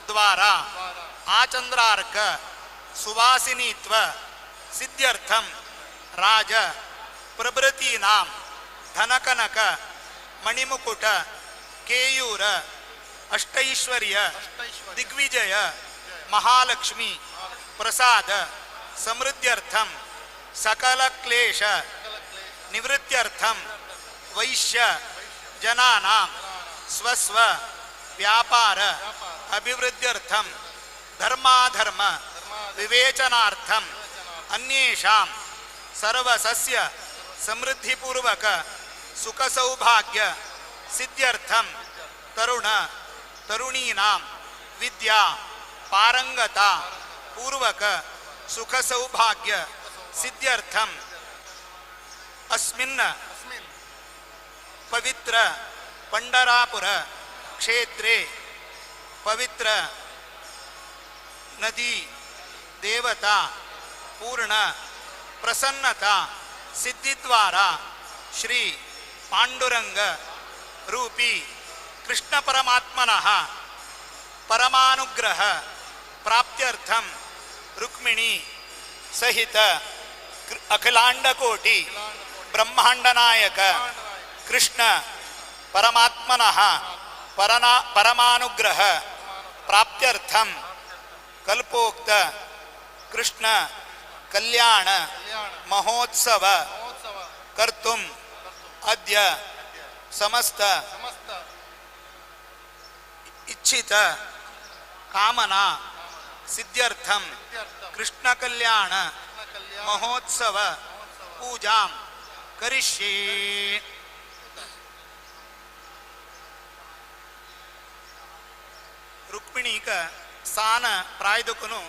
द्वारा आचंद्रार्क सुवासिनीत्व सिद्ध्यर्थं राज प्रभृतीनां धनकनक मणिमुकुट केयूर अष्टैश्वर्य दिग्विजय महालक्ष्मी प्रसाद समृद्ध्यर्थं सकल क्लेश निवृत्त्यर्थं वैश्य जनानां स्वस्व व्यापार अभिवृद्ध्यर्थं धर्माधर्म विवेचनार्थं अन्येषां सर्वसस्य समृद्धिपूर्वक सुखसौभाग्य सिद्ध्यर्थं तरुण तरुणीनां विद्या पारंगता पूर्वक सुखसौभाग्य सिद्ध्यर्थं अस्मिन् पवित्र पंढरापुर क्षेत्रे पवित्र नदी देवता पूर्ण प्रसन्नता सिद्धिद्वारा श्री पांडुरंग रूपी कृष्ण परमात्मनः परमानुग्रह प्राप्त्यर्थं रुक्मिणी सहित अखिलांडकोटि ब्रह्मांडनायक कृष्ण परमात्मनः परमानुग्रह प्राप्त्यर्थं कल्पोक्त कृष्ण कल्याण महोत्सव कर्तुम अद्य समस्त इच्छित कामना सिद्ध्यर्थं कृष्ण कल्याण महोत्सव पूजां करिष्ये। रुक्मिणीक साನ ಪ್ರಾಯದಕ್ಕೂ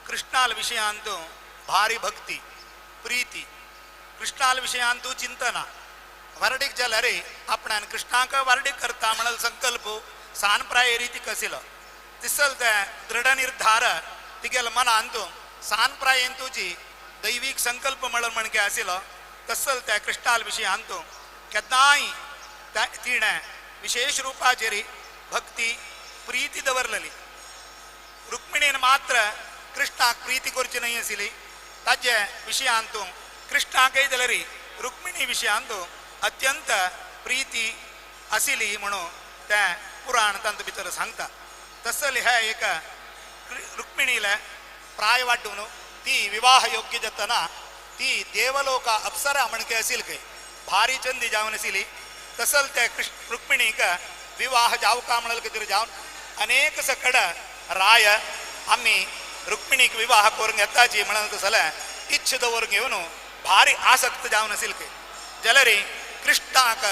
ಕೃಷ್ಣಾಲ ವಿಷಯ ಅಂತೂ ಭಾರಿ ಭಕ್ತಿ ಪ್ರೀತಿ, ಕೃಷ್ಣಾಲ ವಿಷಯ ಅಂತೂ ಚಿಂತನ. वरडीक जाल्यार आपणान कृष्णाक वरडीक करता म्हणल संकल्प सान प्राय रीती कसिलो तिसल ते दृढ निर्धार तिगेल मनांतू सान प्रायेन तुजी दैवीक संकल्प म्हणून म्हणके आशिल्लो तसल त्या कृष्णाल विशयांतू केन्नाय तिणें विशेष रुपाचेर भक्ती प्रीती दवरलेली. रुक्मिणीन मात्र कृष्णाक प्रीती करची न्हय आशिल्ली. ताजे विशयांतू कृष्णाकय जाल्यार रुक्मिणी विशयांतू अत्यंत प्रीती आशिल्ली म्हणून तें पुराण तांतूं भितर सांगता. तसले हे एक रुक्मिणीले प्राय वाडून ती विवाह योग्य जातना ती देवलोक अप्सरा म्हणके आशिल्ली खंय भारी चंदी जावन आशिल्ली. तसल ते कृष्ण रुक्मिणीक विवाह जावका म्हणल खातीर जावन अनेक सकड राय आमी रुक्मिणीक विवाह करूंक येताची म्हणून तसलें इच्छ दवरून घेवन भारी आसक्त जावन आशिल्ली खंय. जाल्यार कृष्णाक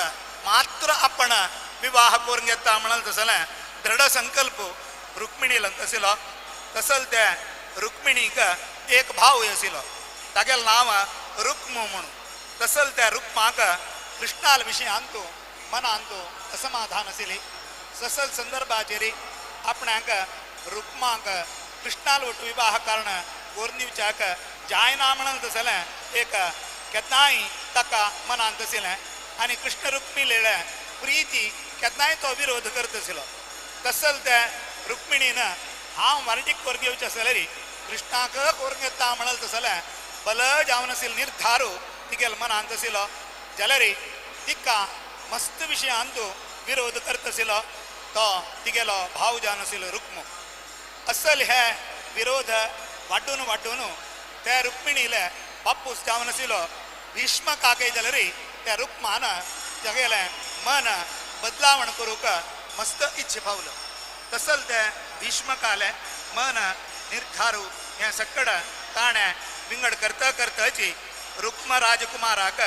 मात्र आपण विवाह करूंक येता म्हणून तसलें दृढ संकल्प रुक्मिणीला आशिल्लो. तसल ते रुक्मिणीक एक भाव आशिल्लो तागेलें नांव रुक्म म्हणून. तसल त्या रुक्माक कृष्णाल विशयांतू मनांतू असमाधान आशिल्ली. ससल संदर्भाचेर आपणाक रुक्माक कृष्णाल वट्टू विवाह कारण करून दिवच्याक जायना म्हणून तसलें एक केन्नाय ताका मनांत आशिल्लें आनी कृष्ण रुक्मी लेळे प्रिती केन्नाय तो विरोध करत आशिल्लो. तसल ते रुक्मिणीन हांव मराठीक करून घेवचें आसलें री कृष्णाक करून घेता म्हणल तसलें बल जावन आशिल्लो निर्धारू तिगेल मनांत आशिल्लो. जाल्यार तिका मस्त विशयांत विरोध करत आशिल्लो तो तिगेलो भाव जावन आशिल्लो रुक्मू. असल हे विरोध वाडून वाडून त्या रुक्मिणीले बापूस जावन आशिल्लो भीष्म काकय जाल्यार त्या रुक्मान तागेलें मन बदलावण करूंक मस्त इच्छा पावलो. तसल ते भीष्मकाले मन निर्धारू हें सकड ताणें विंगड करता करताची रुक्म राजकुमाराक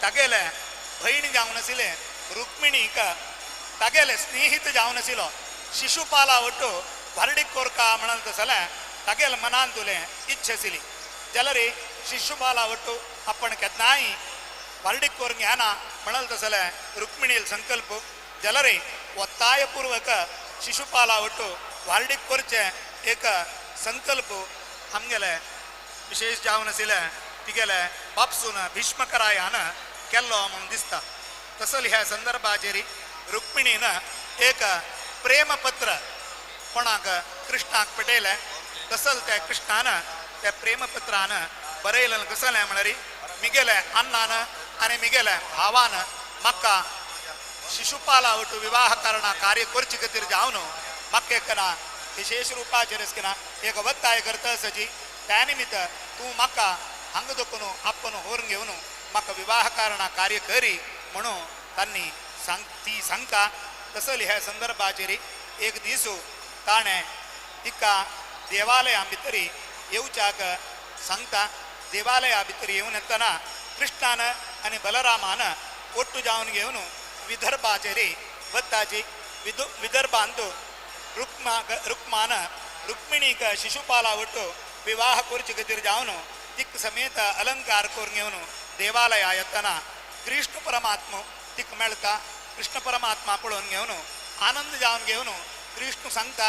तागेले भयण जावन आशिल्लें रुक्मिणीक तागेले स्नेहित जावन आशिल्लो शिशुपाला वट्टू व्हारडीक कोरका म्हणून तसलें तागेले मनान तुलें इच्छा आशिल्ली. जाल्यार शिशुपाला वट्टू आपण केन्नाय व्हारडीक करून घेना म्हणून तसलें रुक्मिणील संकल्प. जाल्यार ಒತ್ತಾಯಪೂರ್ವಕ ಶಿಶುಪಾಲ ಒಟ್ಟು व्हारडीक करचें एक संकल्प आमगेले विशेष जावन आशिल्लें तिगेले बापसून भीष्मकरायान केल्लो म्हणून दिसता. तसल ह्या संदर्भाचेर रुक्मिणीन एक प्रेमपत्र कोणाक कृष्णाक पेटयलें. तसल त्या कृष्णान त्या प्रेमपत्रान बरयलें कसलें म्हळ्यार मिगेले अन्नान आनी मिगेले भावान म्हाका शिशुपाला ಒಟ್ಟು विवाह करणा कार्य करचे खातीर जावन म्हाका एकना विशेष रुपाचेर किना एक ಒತ್ತಾಯ करता सजी त्या निमित्त तूं म्हाका हांगा दखून आपूण व्हरून घेवन म्हाका विवाह करणा कार्य करी म्हणून तांणी सांग ती सांगता. तसल ह्या संदर्भाचेर एक दीस ताणें तिका देवालया भितर येवच्याक सांगता. देवालया भितर येवन येतना कृष्णान आनी बलरामान ಒಟ್ಟು जावन घेवन विदर्भाचेर वताची. विदर्भांत रुक्मान रुक्मिणीक शिशुपाला ಒಟ್ಟು विवाह करचे खातीर जावन तिक समेत अलंकार करून घेवन देवालया येतना कृष्ण परमात्मा तिक मेळटा. कृष्ण परमात्मा पळोवन घेवन आनंद जावन घेवन कृष्ण सांगता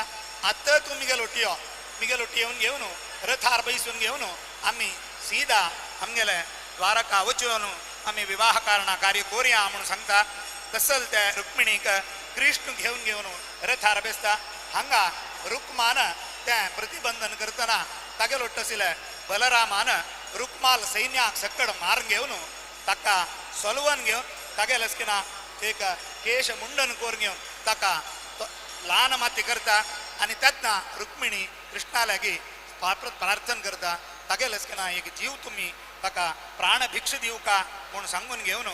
आतां तूं मिगेल ಒಟ್ಟಿಯೋ मिगेल ಒಟ್ಟಿ येवन घेवन रथार बैसून घेवन आमी सीदा आमगेले द्वारका वचून आमी विवाह कारणा कार्य करुया म्हणून सांगता. तसल त्या रुक्मिणीक कृष्ण घेवन घेवन रथार बेसता. हांगा रुक्मान तें प्रतिबंधन करतना तागेलो आशिल्लें बलरामान रुक्माल सैन्याक सकड मारून घेवन ताका सोलवन घेवन तागेलें किना एक केश मुंडन करून घेवन ताका ल्हान माती करता आनी तेन्ना रुक्मिणी कृष्णा लागीं प्रार्थना करता तागेलें किना एक जीव तुमी ताका प्राणभिक्ष दिवका म्हूण सांगून घेवन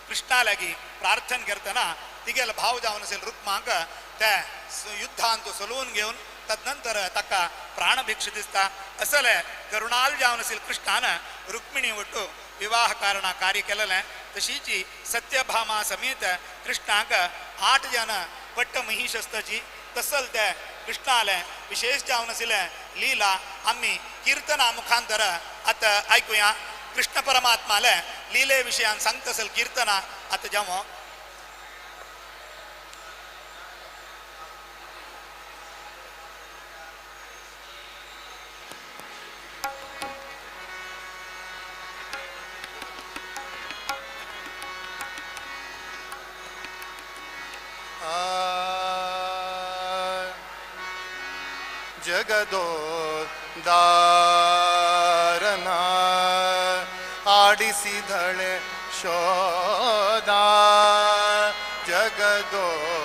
कृष्णा लागीं प्रार्थना करतना तिगेलो भाव जावन आशिल्लो रुक्माक त्या युद्धांत सोलोवन घेवन तदनंतर ताका प्राणभिक्ष दिसता. असले करुणाल जावन आशिल्ले कृष्णान रुक्मिणी ಒಟ್ಟು विवाह कारणा कार्य केलेलें. तशीची सत्यभामा समेत कृष्णाक 8 जण पट्ट महिष आसताची. तसल ते कृष्णाले विशेष जावन आशिल्लें लीला आमी कीर्तना मुखांतर आतां आयकुया. कृष्ण परमात्माले लीले विशयान सांगता असल कीर्तना आतां जावं. ಜಗದೋದ್ಧಾರನ ಆಡಿಸಿದಳೆ ಶೋಧ ಜಗದೋದ್ಧಾರನ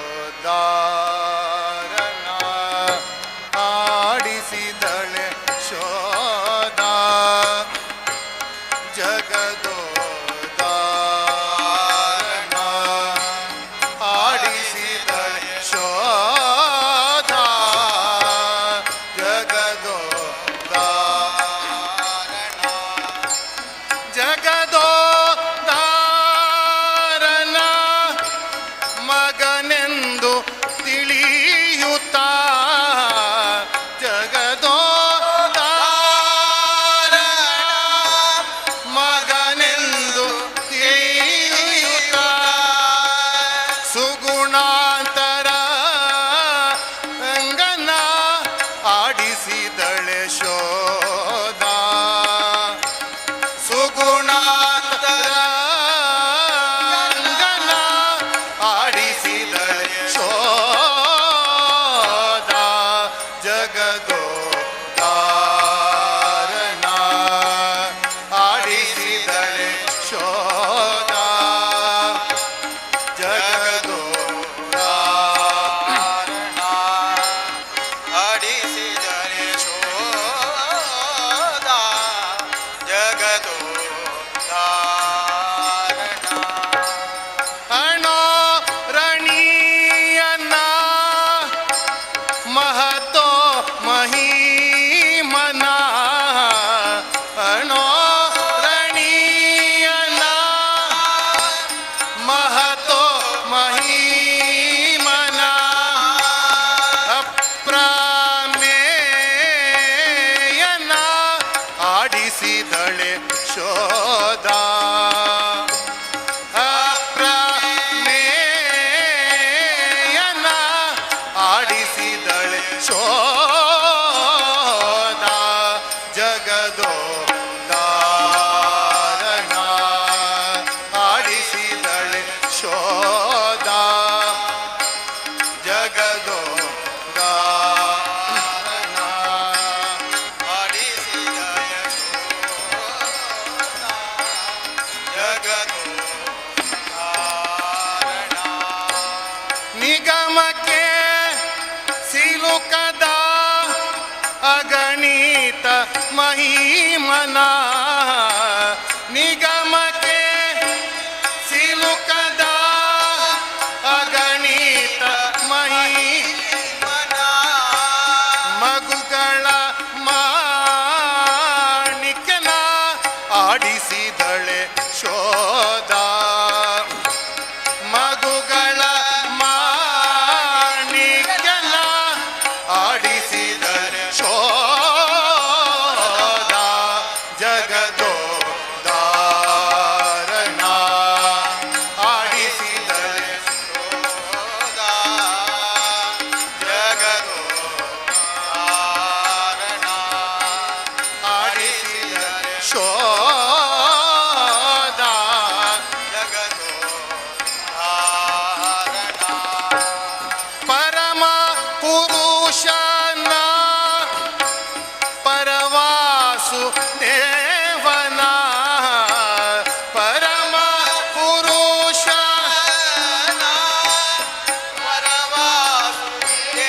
ಆಡಿಸಿದಳೆ ಶೋಧ ಜಗದೋದ್ಧಾರನ ಆಡಿಸಿದಳೆ ಶೋಧ ಜಗದೋದ್ಧಾರನ ಜಗದೋದ್ಧಾರನ ಮಗನೆ ಶೋಧ ಜಗದೋ ದಾರಣ ಆಡಿಸಿದಳೆ ಶೋಧ ಜಗದೋ ದಾರಣ ಆಡಿಸಿದ ಯಶೋದ ಜಗದೋ ಧಾರಣ. ನಿಗಮಕ್ಕೆ ಸಿಲುಕದ ಅಗಣಿತ ಮಹಿಮನ, ನಿಗಮಕ್ಕೆ ಸಿಲುಕದ ಅಗಣಿತ ಮಹಿ ಮನ ಮಗುಗಳ ಮಾಣಿಕನ ಆಡಿಸಿದಳೆ ಶೋಧ, ಮಗುಗಳ ಮಾಣಿಕನ ಆಡಿಸಿದಳೆ ಶೋಧ ಜಗದೋ ದಾರಣ ಆಡಿಸಿದಳೆ ಶೋಧ ಜಗದೋ ಧಾರಣ. ಆಡಿಸಿದಳೆ ಶೋಧ ಜಗದೋ ಧಾರಣ. ಪರಮ ಪುರುಷನ ಪರವಾಸು ದೇವನ, ಪರಮ ಪುರುಷ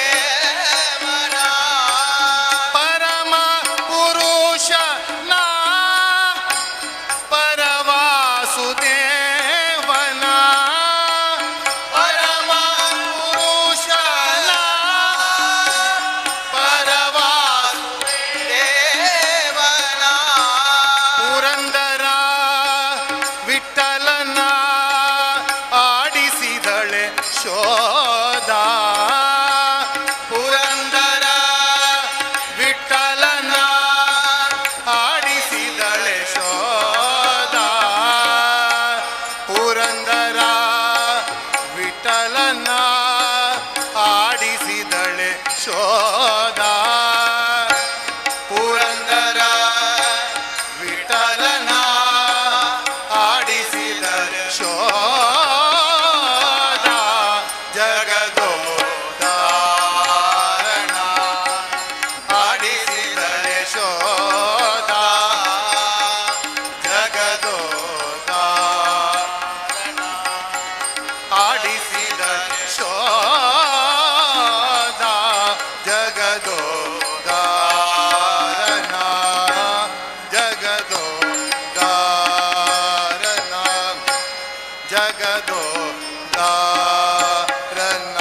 ಪರವಾಸುದೇವನ ಪರಮ ಪುರುಷನ ಪರವಾಸುದೇವನ, ಪರಮ ಪುರುಷನ ಪರವಾಸು ದೇವನ ಪುರಂದರ ವಿಠಲನ ಆಡಿಸಿದಳೆ ಶೋಧ, ಪುರಂದರ ವಿಠಲನ ಆಡಿಸಿದಳೆ ಶೋಧ, ಪುರಂದರ ವಿಠಲನ ಆಡಿಸಿದಳೆ ಶೋಧ, ಪುರಂದರ ವಿಠಲನ ಆಡಿಸಿದರೆ ಶೋಧ ಜಗದೋ ದಾರಣ ಆಡಿಸಿದರೆ ಶೋಧ ಜಗದೋ ದಾರಣ ಆಡಿಸಿದರೆ ಶೋಧ ಜಗದೋ ದಾರಣ ಜಗದೋ ದಾರಣ ಜಗದೋ ದಾರಣ.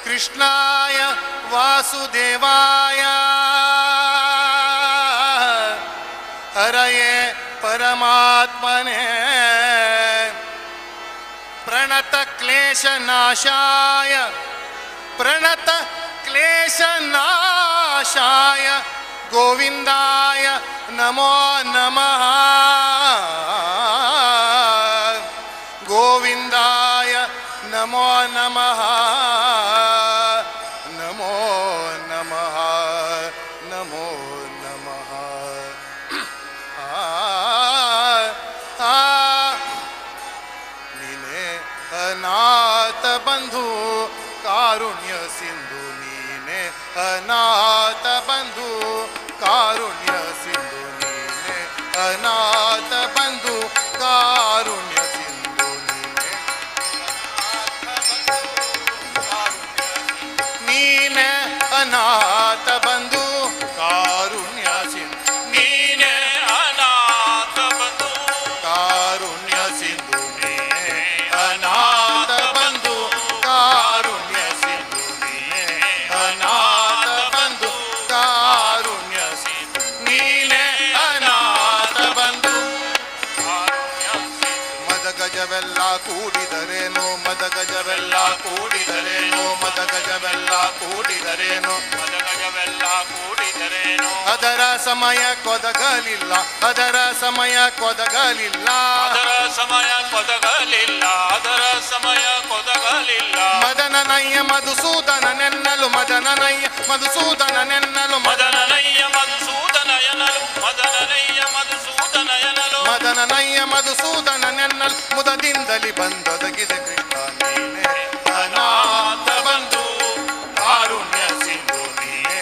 ಕೃಷ್ಣಾಯ ವಾಸುದೇವಾಯ ಹರಯೇ ಪರಮಾತ್ಮನೇ ಪ್ರಣತ ಕ್ಲೇಶನಾಶಾಯ ಪ್ರಣತ ಕ್ಲೇಶನಾಶಾಯ ಗೋವಿಂದಾಯ ನಮೋ ನಮಃ, ಗೋವಿಂದಾಯ ನಮೋ ನಮಃ, ನಮೋ ನಮಃ, ನಮೋ ನಮಃ. ಆ ಆ ನೀನೇ ಅನಾಥ ಬಂಧು ಕಾರುಣ್ಯ ಸಿಂಧು, ನೀನೇ ಅನಾಥ ಬಂಧು ಕಾರುಣ್ಯ ಸಿಂಧು, ನೀನೇ ಅನಾಥ ಬಂಧು ಕಾರುಣ್ಯ ಸಿಂಧು, ನೀನೇ ನೀನೇ ಅನಾಥ ಬಂಧು ಕಾರುಣ್ಯ ಸಿಂಧು, ನೀನೇ ಅನಾಥ ಬಂಧು ಕಾರುಣ್ಯ ಸಿಂಧು, ನೀನೇ ಅನಾಥ ಬಂಧು ಕಾರುಣ್ಯ ಸಿಂಧು, ನೀನೇ ಅನಾಥ ಬಂಧು ಮದಗಜವೆಲ್ಲ ಕೂಡಿದರೇನು, ಮದಗಜವೆಲ್ಲ ಕೂಡಿದರೇನು, ಮದಗಜವೆಲ್ಲ ಕೂಡಿದರೇನು. ಅದರ ಸಮಯ ಕೊದಗಲಿಲ್ಲ, ಅದರ ಸಮಯ ಕೊದಗಲಿಲ್ಲ, ಅದರ ಸಮಯ ಕೊದಗಲಿಲ್ಲ, ಅದರ ಸಮಯ ಕೊದಗಲಿಲ್ಲ. ಮದನನಯ್ಯ ಮಧುಸೂದನನೆನ್ನಲು, ಮದನನಯ್ಯ ಮಧುಸೂದನನೆನ್ನಲು, ಮದನನಯ್ಯ ಮಧುಸೂದನಯನಲು, ಮದನನಯ್ಯ ಮಧುಸೂದನಯನಲು, ಮದನನಯ್ಯ ಮಧುಸೂದನನೆನ್ನಲು ಮುದದಿಂದಲಿ ಬಂದೊದಗಿದೆ ಕೃಷ್ಣ ನೀನೇ ಅನಾಥ ಬಂಧು ಕಾರುಣ್ಯ ಸಿಂಧು ನೀನೇ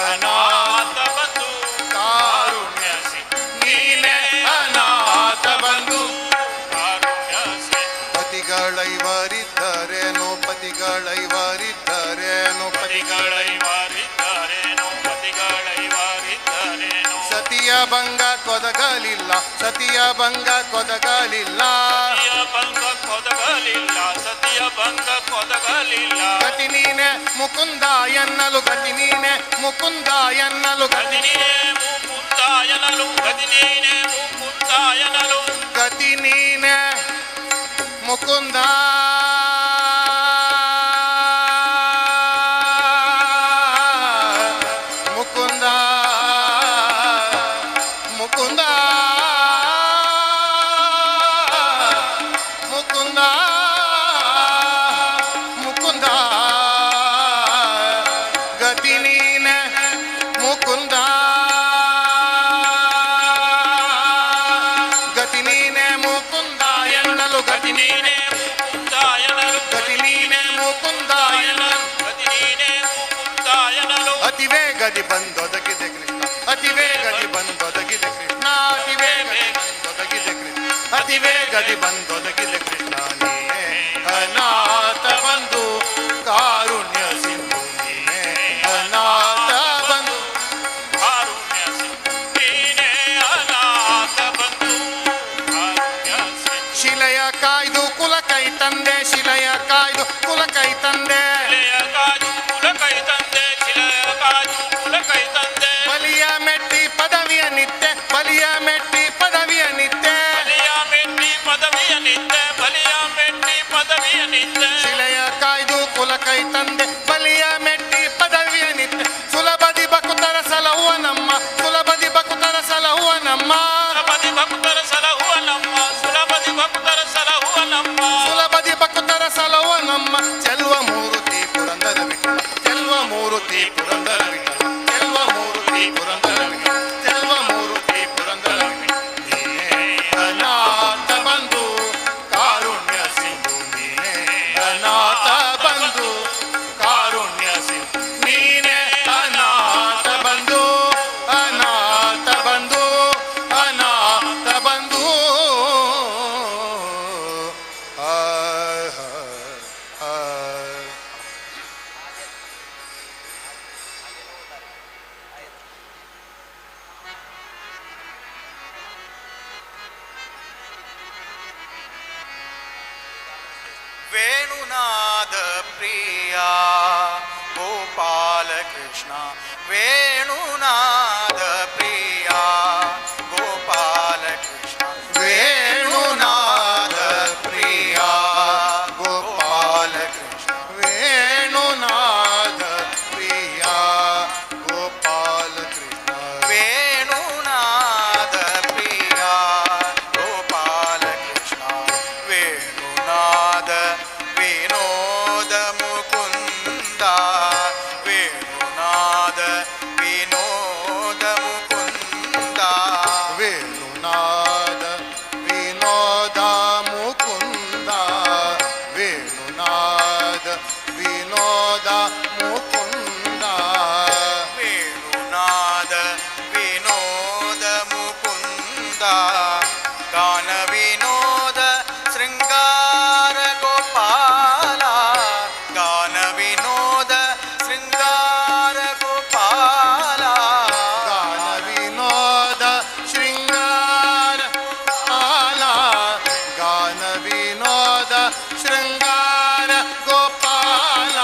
ಅನಾಥ ಅನಾಥ ಬಂಧು ಕಾರುಣ್ಯ ಸಿಂಧು ನೀನೇ ಅನಾಥ ಬಂಧು. ಕಾರುಣ್ಯ ಸಿಂಧು. ಪತಿಗಳೈವರಿದ್ದರೇನು, ಪತಿಗಳೈವರಿದ್ದರೇನು, ಪತಿಗಳೈವರಿದ್ದರೇನು, ಪತಿಗಳೈವರಿದ್ದರೇನು. ಸತಿಯ ಭಂಗ ಕೊದಗಲಿಲ್ಲ, ಸತಿಯ ಭಂಗ ಕೊದಗಲಿಲ್ಲ, ಸತಿಯ ಭಂಗ ಕೊದಗಲಿಲ್ಲ, ಸತಿಯ ಭಂಗ ಕೊದಗಲಿಲ್ಲ. ಗತಿ ನೀನೆ ಮುಕುಂದ ಎನ್ನಲು, ಗತಿ ನೀನೆ ಮುಕುಂದ ಎನ್ನಲು, ಗತಿ ನೀನೇ ಮುಕುಂದಾಯನಲು, ಗತಿ ನೀನೇ ಮುಕುಂದಾಯನಲು, ಗತಿ ನೀನೆ ಮುಕುಂದ ಮುಕುಂದ ಮುಕುಂದ ಮುಕುಂದ ಮುಕುಂದ ಗತಿ ನೀನೆ ಮುಕುಂದ ಗತಿ ನೀನೆ ಮುಕುಂದ ಎನ್ನಲು, ಗತಿ ಗತಿ ನೀನೇ ಮುಕುಂದಾಯನಲು, ಗತಿ ನೀನೆ ಮುಕುಂದ ಎನ್ನಲು, ಗತಿ ನೀನೇ ಮುಕುಂದಾಯನಲು. ಅತಿ ವೇಗದಿ ಬಂದೊದಗಿದೆ ಕೃಷ್ಣ, ಅತಿ ವೇಗದಿ ಬಂದೊದಗಿದೆ ಕೃಷ್ಣ, ಅತಿ ವೇಗದಿ ಬಂದೊದಗಿದೆ ಕೃಷ್ಣ, ಅತಿ ವೇಗದಿ ಬಂದೊದಗಿದೆ ಕೃಷ್ಣ ನೀನೇ ಅನಾಥ ಬಂಧು ಕಾರುಣ್ಯ ಸಿಂಧು ನೀನೇ ಅನಾಥ ಬಂಧು. ಕಾರುಣ್ಯ ಸಿಂಧು ನೀನೇ ಅನಾಥ ಬಂಧು ಕಾರುಣ್ಯ ಸಿಂಧು. ಶಿಲೆಯ ಕಾಯ್ದು ಕುಲ ಕೈ ತಂದೆ, ಶಿಲೆಯ ಕಾಯ್ದು ಕುಲ ಕೈ ತಂದೆ, ಶಿಲೆಯ ಕಾಜು ಕುಲ ಕೈ ತಂದೆ, ಶಿಲೆಯ ಕಾಜು ಕುಲ ಕೈ ತಂದೆ. ಬಲಿಯ ಮೆಟ್ಟಿ ಪದವಿಯ ನಿತ್ಯ, ಬಲಿಯ ಮೆಟ್ಟಿ ಪದವಿಯ ನಿತ್ಯ, ಬಲಿಯ ಮೆಟ್ಟಿ ಪದವಿಯ ನಿತ್ಯ, ಬಲಿಯ ಮೆಟ್ಟಿ ಪದವಿಯ ನಿತ್ಯ. ಶಿಲೆಯ ಕಾಯ್ದು ಕುಲ ಕೈ ತಂದೆ, ಬಲಿಯ ಮೆಟ್ಟಿ ಪದವಿಯ ನಿತ್ಯ, ಸುಲಭದಿ ಬಕುತರ ಸಲಹುವ ನಮ್ಮ, ಸುಲಭದಿ ಬಕುತರ ಸಲಹುವ ನಮ್ಮ, ಸುಲಭದಿ ಭಕ್ತರ ಸಲಹುವ ನಮ್ಮ, ಸುಲಭದಿ ಭಕ್ತರ ಸಲಹುವ ನಮ್ಮ, ಸುಲಭದಿ ಬಕುತರ ಸಲಹುವ ನಮ್ಮ. ಚೆಲ್ವ ಮೂರುತಿ ಪುರಂದರ ವಿಠಲ, ಚೆಲ್ವ ಮೂರುತಿ ಪುರಂದರ ವಿಠಲ, ಚೆಲ್ವ ಮೂರುತಿ ಪುರಂದರ ವಿಠಲ, ಚೆಲ್ವ ಮೂರುತಿ ಪುರಂದರ ವಿಠಲ. ನೀನೇ ಅನಾಥ ಬಂಧು ಕಾರುಣ್ಯ ಸಿಂಧು ನೀನೇ ಅನಾಥ ಬಂಧು ಕಾರುಣ್ಯ ಸಿಂಧು ನೀನೇ ಅನಾಥ ಬಂಧು ಅನಾಥ ಬಂಧು ಅನಾಥ ಬಂಧು. ಆ ಆ. ವೇಣುನಾದ ಪ್ರಿಯ ಗೋಪಾಲ ಕೃಷ್ಣ, ವೇಣುನಾದ ಪ್ರಿಯ ಗೋಪಾಲ ಕೃಷ್ಣ, ವೇಣುನಾದ ಪ್ರಿಯ ಗೋಪಾಲ ಕೃಷ್ಣ, ವೇಣುನಾದ ಪ್ರಿಯ ಗೋಪಾಲ ಕೃಷ್ಣ, ವೇಣುನಾದ ಪ್ರಿಯ ಗೋಪಾಲ ಕೃಷ್ಣ, ವೇಣುನಾದ ವಿನೋದ ಮುಕುಂದ, ವೇಣುನಾದ ವಿನೋದ ಮುಕುಂದ, ವೇಣುನಾದ ವಿನೋದ ಮುಕುಂದ, ವೇಣುನಾದ ವಿನೋದ ಮುಕುಂದ, ವೇಣುನಾದ ವಿನೋದ ಮುಕುಂದ, ಗಾನ ವಿನೋದ ಶೃಂಗಾರ ಗೋಪಾಲ, ಗಾನ ವಿನೋದ ಶೃಂಗಾರ ಗೋಪಾಲ, ಗಾನ ವಿನೋದ ಶೃಂಗಾರ ಆಲ, ಗಾನ ವಿನೋದ ಶೃಂಗಾರ ಗೋಪಾಲ,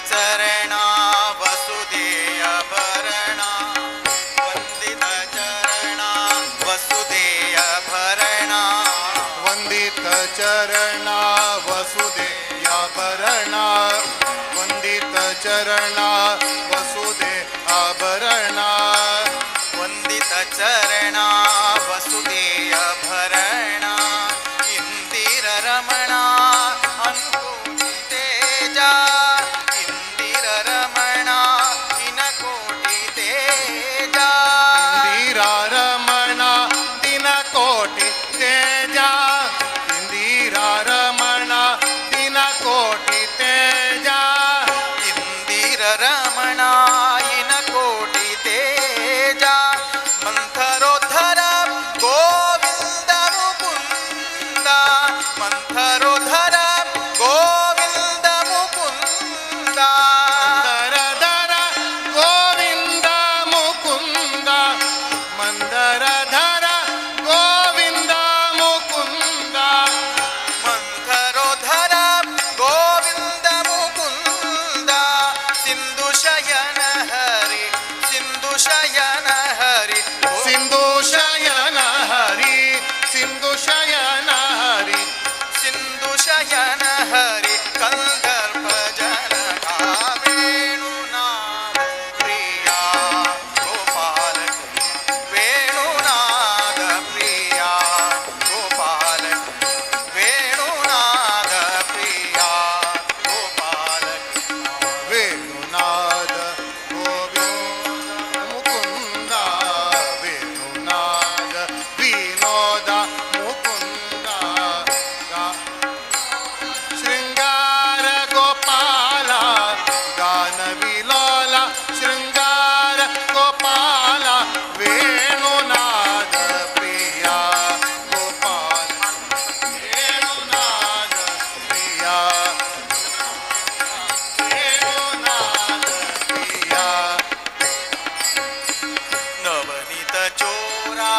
चरणा वसुदेय भरणा वंदित चरणा वसुदेय भरणा वंदित चरणा वसुदेया भरणा वंदित चरणा वसुदे आभरणा वंदित चरणा वसुदेय भरणा इंदिर रमणा अनकोटि तेजा इंदिर रमणा इनकोटि तेजा इंदिरा रमणा दिन कोटि तेजा इंदिरा रमणा दिन कोटि तेजा इंदिर रमणा इनकोटि तेजा मंथरोधर गोविंद मुकुंद मंथरोधर गोविंद मुकुंद मंदरधर गोविंद मुकुंद मंदरधर गोविंद मुकुंद मंथरोधर गोविंद मुकुंद सिंधु शयन हरि सिंधु शयन हरि सिंधु शयन हरि सिंधु शयन हरि सिंधु शयन हरि कंदर्प जनका वेणुनाद प्रिया गोपाल वेणुनाद प्रिया गोपाल वेणुनाद प्रिया गोपाल वेणुनाद गोविंद मुकुंद वेणुनाद विनोद मुकुंद शृंगार गोपाल गान विलोला शृंगार गोपाल वेणुनाद प्रिया गोपाल वेणुनाद प्रिया वेणुनाद प्रिया नवनीत चोरा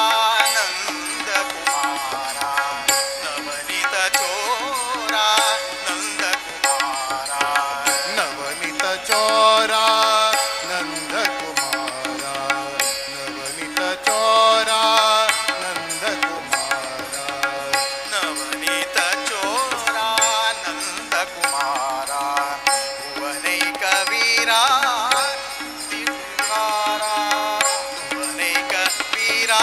नंद कुमारा नवनीत चोरा नंद कुमारा नवनीत चोरा नंद कुमारा नवनीत चोरा नंद कुमारा नवनीत चोरा नंद कुमारा भुवनैक वीरा बुद्धिविस्तारा भुवनैक वीरा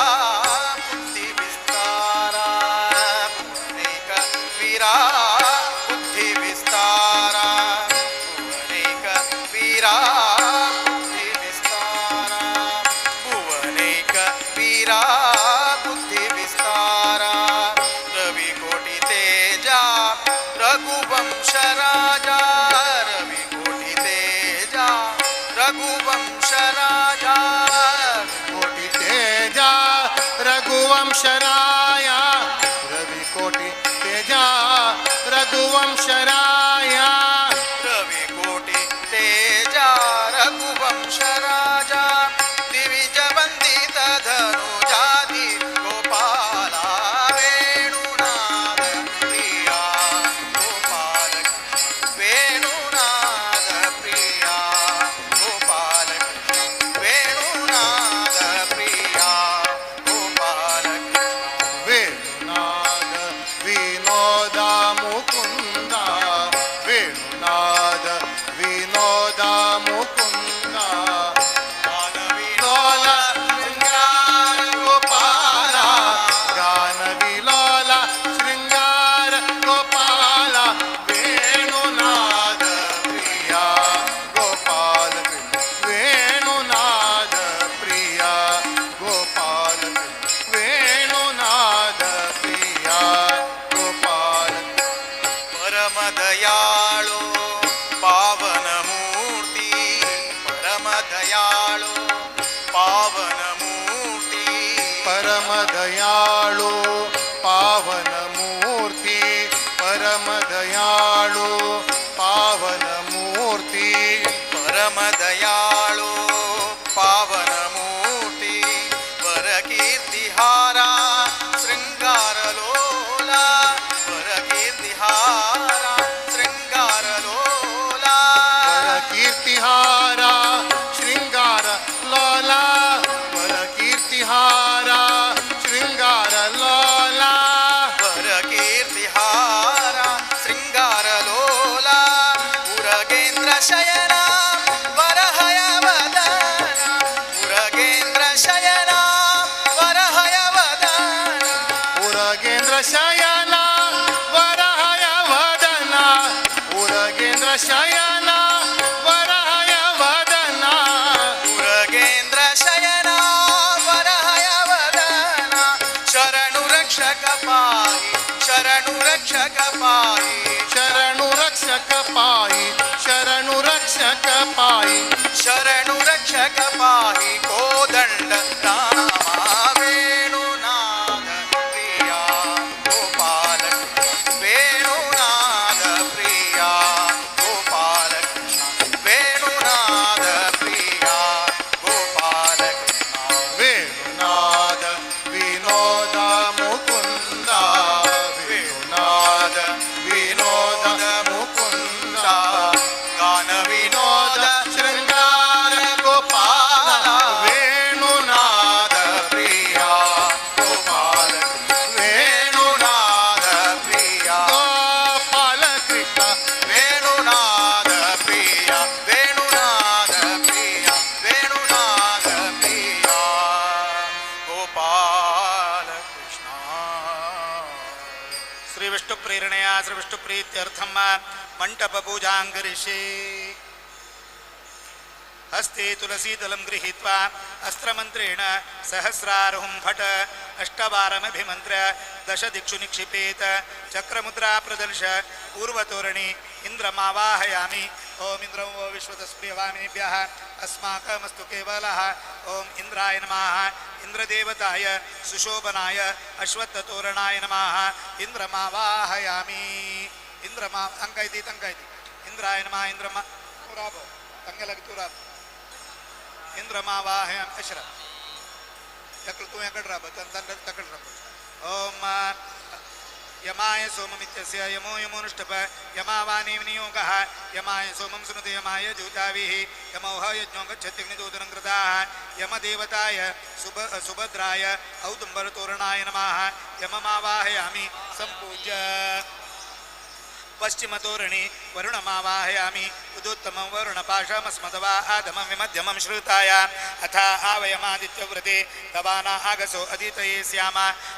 बुद्धिविस्तारा भुवनैक वीरा बुद्धिविस्तारा भुवनैक वीरा बुद्धिविस्तारा भुवनैक वीरा बुद्धिविस्तारा रविकोटि तेजा रघुवंश राजा रविकोटि तेजा रघुवंश राजा कोटि तेजा रघुवंशराया रवि कोटि तेजा रघुवंशराया रविकोटि तेजा रघुवंश राजा दिविज वंदित धनुजादि गोपाला वेणुनाद प्रिया गोपाल वेणुनाद प्रिया गोपाल वेणुनाद प्रिया गोपाल वेणुनाद विनोदा मुकुंदा वेणुनाद विनोदा मुकुंदा विलोल शृंगार गोपाला गान विलोला शृंगार गोपाला वेणुनाद प्रिया गोपाल वेणुनाद प्रिया गोपाल वेणुनाद प्रिया गोपाल परमदयाळो पावन मूर्ती परमदयाळो पावन मूर्ती परमदयाळु पावन मूर्ती परमदयाळु पावन मूर्ती परमदयाळो पावन मूर्ती वरकीर्तिहारा शृंगारलोला वरकीर्तिहारा शृंगारलोला वरकीर्तिहारा ಶಯನ ವರಹಯ ವದನ ಉರಗೇಂದ್ರ ಶಯನ ವರಹಯ ವದನ ಉರಗೇಂದ್ರ ಶಯನ ವರಹಯ ವದನ ಉರಗೇಂದ್ರ ಶಯನ ವರಹಯ ವದನ ಉರಗೇಂದ್ರ ಶಯನ ವರಹಯ ವದನ ಶರಣು ರಕ್ಷಕ ಪಾಹಿ ಶರಣು ರಕ್ಷಕ ಪಾಹಿ ಶರಣು ರಕ್ಷಕ ಪಾಯಿ ಶರಣು ರಕ್ಷಕ ಪಾಯಿ ಶರಣು ರಕ್ಷಕ ಪಾಹಿ ಕೋದಂಡ ರಾಮ ವೇಣುನಾದ ಪ್ರಿಯ ಗೋಪಾಲ ವೇಣುನಾದ ಪ್ರಿಯ ಗೋಪಾಲ ಕೃಷ್ಣ ವೇಣುನಾದ ಪ್ರಿಯ ಗೋಪಾಲ ಕೃಷ್ಣ ವೇಣುನಾದ ವಿನೋದ ಮುಕುಂದ ವೇಣುನಾದ ವಿನೋದ ಮುಕುಂದ ಗಾನ ವಿನೋದ ಶೃಂಗಾರ ಗೋಪಾಲ ವೇಣುನಾದ ಪ್ರಿಯ ಗೋಪಾಲ ವೇಣುನಾದ ವೇಣುನಾದ ಪ್ರಿಯ ಗೋಪಾಲ ಕೃಷ್ಣ ವೇಣುನಾದ ಪ್ರಿಯ ವೇಣುನಾದ ಪ್ರಿಯ ವೇಣುನಾದ ಪ್ರಿಯ ಗೋಪಾಲ ಕೃಷ್ಣ. ಶ್ರೀ ವಿಷ್ಣು ಪ್ರೇರಣೆಯ ಶ್ರೀ ವಿಷ್ಣು ಪ್ರೀತ್ಯರ್ಥಂ ಮಂಟಪ ಪೂಜಾಂ ಕರಿಷ್ಯೆ. ಹಸ್ತೆ ತುಳಸೀದಲಂ ಗೃಹೀತ್ವಾ ಅಸ್ತ್ರಮಂತ್ರೇಣ ಸಹಸ್ರಾರ್ಹುಂ ಫಟ ಅಷ್ಟವಾರಮಭಿಮಂತ್ರ ದಶ ದಿಕ್ಷು ನಿಕ್ಷಿಪೇತ ಚಕ್ರಮುದ್ರಾ ಪ್ರದರ್ಶ ಪೂರ್ವತೋರಣಿ ಇಂದ್ರಮಾವಾಹಯಾಮಿ. ಓಂ ಇಂದ್ರಂ ವೋ ವಿಶ್ವತಸ್ಪ್ರಿಯವಾಮಿಭ್ಯಃ ಅಸ್ಮಾಕಮಸ್ತು ಕೇವಲಃ. ಓಂ ಇಂದ್ರಾಯ ನಮಃ. ಇಂದ್ರದೇವತಾಯ ಸುಶೋಭನಾಯ ಅಶ್ವತ್ಥತೋರಣಾಯ ನಮಃ. ಇಂದ್ರಮಾವಾಹಯಾಮಿ. ಇಂದ್ರಮಾ ಅಂಕೈತಿ ತಂಕೈತಿ ಇಂದ್ರಾಯ ನಮಃ. ಇಂದ್ರಮ ತುರಾಬೋ ತಂಗಲಗಿ ತುರಾಬ್ ಇಂದ್ರಮಾವಾಹಯಾಮಿ. ಅಶ್ರ ಯಕೃ ತೂ ಯಕಡ್ ರಾಬ ತನ್ ತನ್ ತಕಡ್ ರಾಬ. ಓಂ ಯಮಾಯ ಸೋಮಮಿತ್ಯಸ್ಯ ಯಮೋ ಯಮೋನುಷ್ಠಪ ಯಮಾವಾನಿ ವಿನಿಯೋಗಃ ಯಮಾಯ ಸೋಮಂ ಸುನುತಿ ಯಮಾಯ ಜೂತಾವಿಃ ಯಮೌಹ ಯಜ್ಞೋ ಗಚ್ಚತ್ಯಗ್ನಿದೂತನಂ ಕೃತಾಃ ಯಮದೇವತಾಯ ಸುಭದ್ರಾಯ ಔದುಂಬರತೋರಣಾಯ ನಮಃ. ಯಮಮಾವಾಹಯಾಮಿ ಸಂಪೂಜ್ಯ. ಪಶ್ಚಿಮತೋರಣಿ ವರುಣಮಾವಾಹಯಾಮಿ. ಉದೋತ್ತಮಂ ವರುಣಪಾಶಮಸ್ಮದವಾ ಆದಮಂ ವಿಮಧ್ಯಮಂ ಶ್ರುತಾಯ ಅಥ ಆವಯಮಾದಿತ್ಯವ್ರತೆ ತವಾನ ಆಗಸೋ ಅದಿತಯೇ ಸ್ಯಾಮ.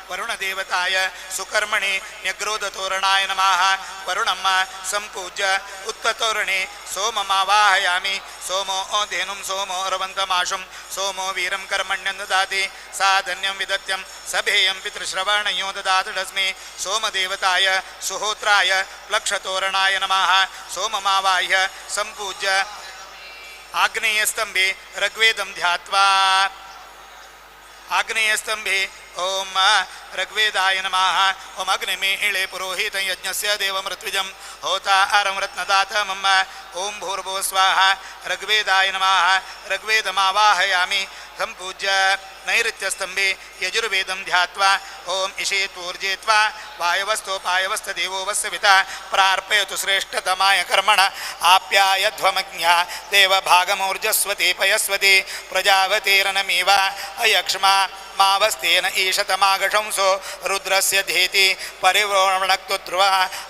ವರುಣದೇವತಾಯ ಸುಕರ್ಮಣಿ ನ್ಯಗ್ರೋಧತೋರಣಾಯ ನಮಃ. ವರುಣಮ್ಮ ಸಂಪೂಜ್ಯ. ಉತ್ತತೋರಣಿ ಸೋಮಮಾವಾಹಯಾಮಿ. ಸೋಮೋ ಧೇನುಂ ಸೋಮೋ ರವಂತಮಾಶುಂ ಸೋಮೋ ವೀರಂ ಕರ್ಮಣ್ಯಂ ದದಾತಿ ಸಾ ಧನ್ಯಂ ವಿದತ್ಯಂ ಸಭೇಯಂ ಪಿತೃಶ್ರವಣಯೋ ದದಾತಡಸ್ಮಿ. ಸೋಮದೇವತಾಯ ಸುಹೋತ್ರಾಯ ಪ್ಲಕ್ಷತೋರಣಾಯ ನಮಃ. ಸೋಮಮಾವಾಹ್ಯ ಸಂಪೂಜ್ಯ. ಆಗ್ನೇಯಸ್ತಂಭೆ ಋಗ್ವೇದಂ ಧ್ಯಾತ್ವಾ ಆಗ್ನೇಯಸ್ತಂಭೆ ಓಂ ಋಗ್ವೇದಾಯ ನಮಃ. ಓಂ ಅಗ್ನಿಮೀಳೆ ಪುರೋಹಿತ ಯಜ್ಞಸ್ಯ ದೇವಮೃತ್ವಿಜಂ ಹೋತಾ ಅರಂ ರತ್ನದಾತ ಮಮ್ಮ. ಓಂ ಭೂರ್ಭುವ ಸ್ವಾಹ ಋಗ್ವೇದಾಯ ನಮಃ. ಋಗ್ವೇದಮಾವಾಹಯಾಮಿ ಸಂಪೂಜ್ಯ. ನೈಋತ್ಯಸ್ತಂಭೆ ಯಜುರ್ವೇದಂ ಧ್ಯಾತ್ವಾ ಓಂ ಇಷೇತ್ವೂರ್ಜೇತ್ವಾ ವಾಯವಸ್ತೋಪಾಯವಸ್ತದೇವೋ ವಸ್ಸವಿತ ಪ್ರಾರ್ಪಯತು ಶ್ರೇಷ್ಠತಮಾಯ ಕರ್ಮಣ ಆಪ್ಯಾಯಧ್ವಮಜ್ಞ ದೇವಭಾಗಮೂರ್ಜಸ್ವತಿ ಪಯಸ್ವತಿ ಪ್ರಜಾವತೀರನಮೀವ ಅಯಕ್ಷ್ಮ ಮಾವಸ್ತೇನ ಈಶತಮಾಗಶಂಸೋ ರುದ್ರಸ್ಯ ಧೇತಿ ಪರಿವ್ರೋಣಕ್ತು ಧ್ರುವ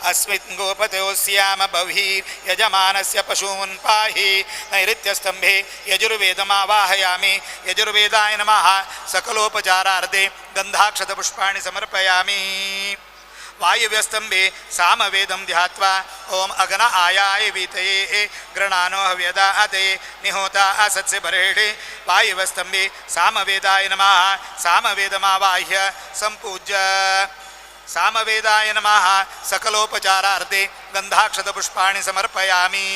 ಅಸ್ಮಿನ್ ಗೋಪತಯೋ ಸ್ಯಾಮ ಬಹೀರ್ ಯಜಮಾನಸ್ಯ ಪಶೂನ್ ಪಾಹಿ. ನೈಋತ್ಯಸ್ತಂಭೆ ಯಜುರ್ವೇದಮಾವಾಹಯಾಮಿ. ಯಜುರ್ವೇದಾಯ ನಮಃ. ಸಕಲೋಪಚಾರಾರ್ಧೆ ಗಂಧಾಕ್ಷತಪುಷ್ಪಾಣಿ ಸಮರ್ಪಯಾಮಿ. ವಾಯುವ್ಯಸ್ತಂಭೆ ಸಾಮವೇದಂ ಧ್ಯಾತ್ವಾ ಓಂ ಅಗನ ಆಯಾಯ ವೀತಯೇ ಗೃಣಾನೋ ಹವ್ಯದ ಅತಯೇ ನಿಹೋತ ಅಸತ್ಸ್ಯ ಬರೇಣಿ. ವಾಯುವ್ಯಸ್ತಂಭೆ ಸಾಮವೇದಾಯ ನಮಃ. ಸಾಮವೇದಮಾವಾಹ್ಯ ಸಂಪೂಜ್ಯ. ಸಾಮವೇದಾಯ ನಮಃ. ಸಕಲೋಪಚಾರಾರ್ಧೆ ಗಂಧಾಕ್ಷತಪುಷ್ಪಾಣಿ ಸಮರ್ಪಯಾಮಿ.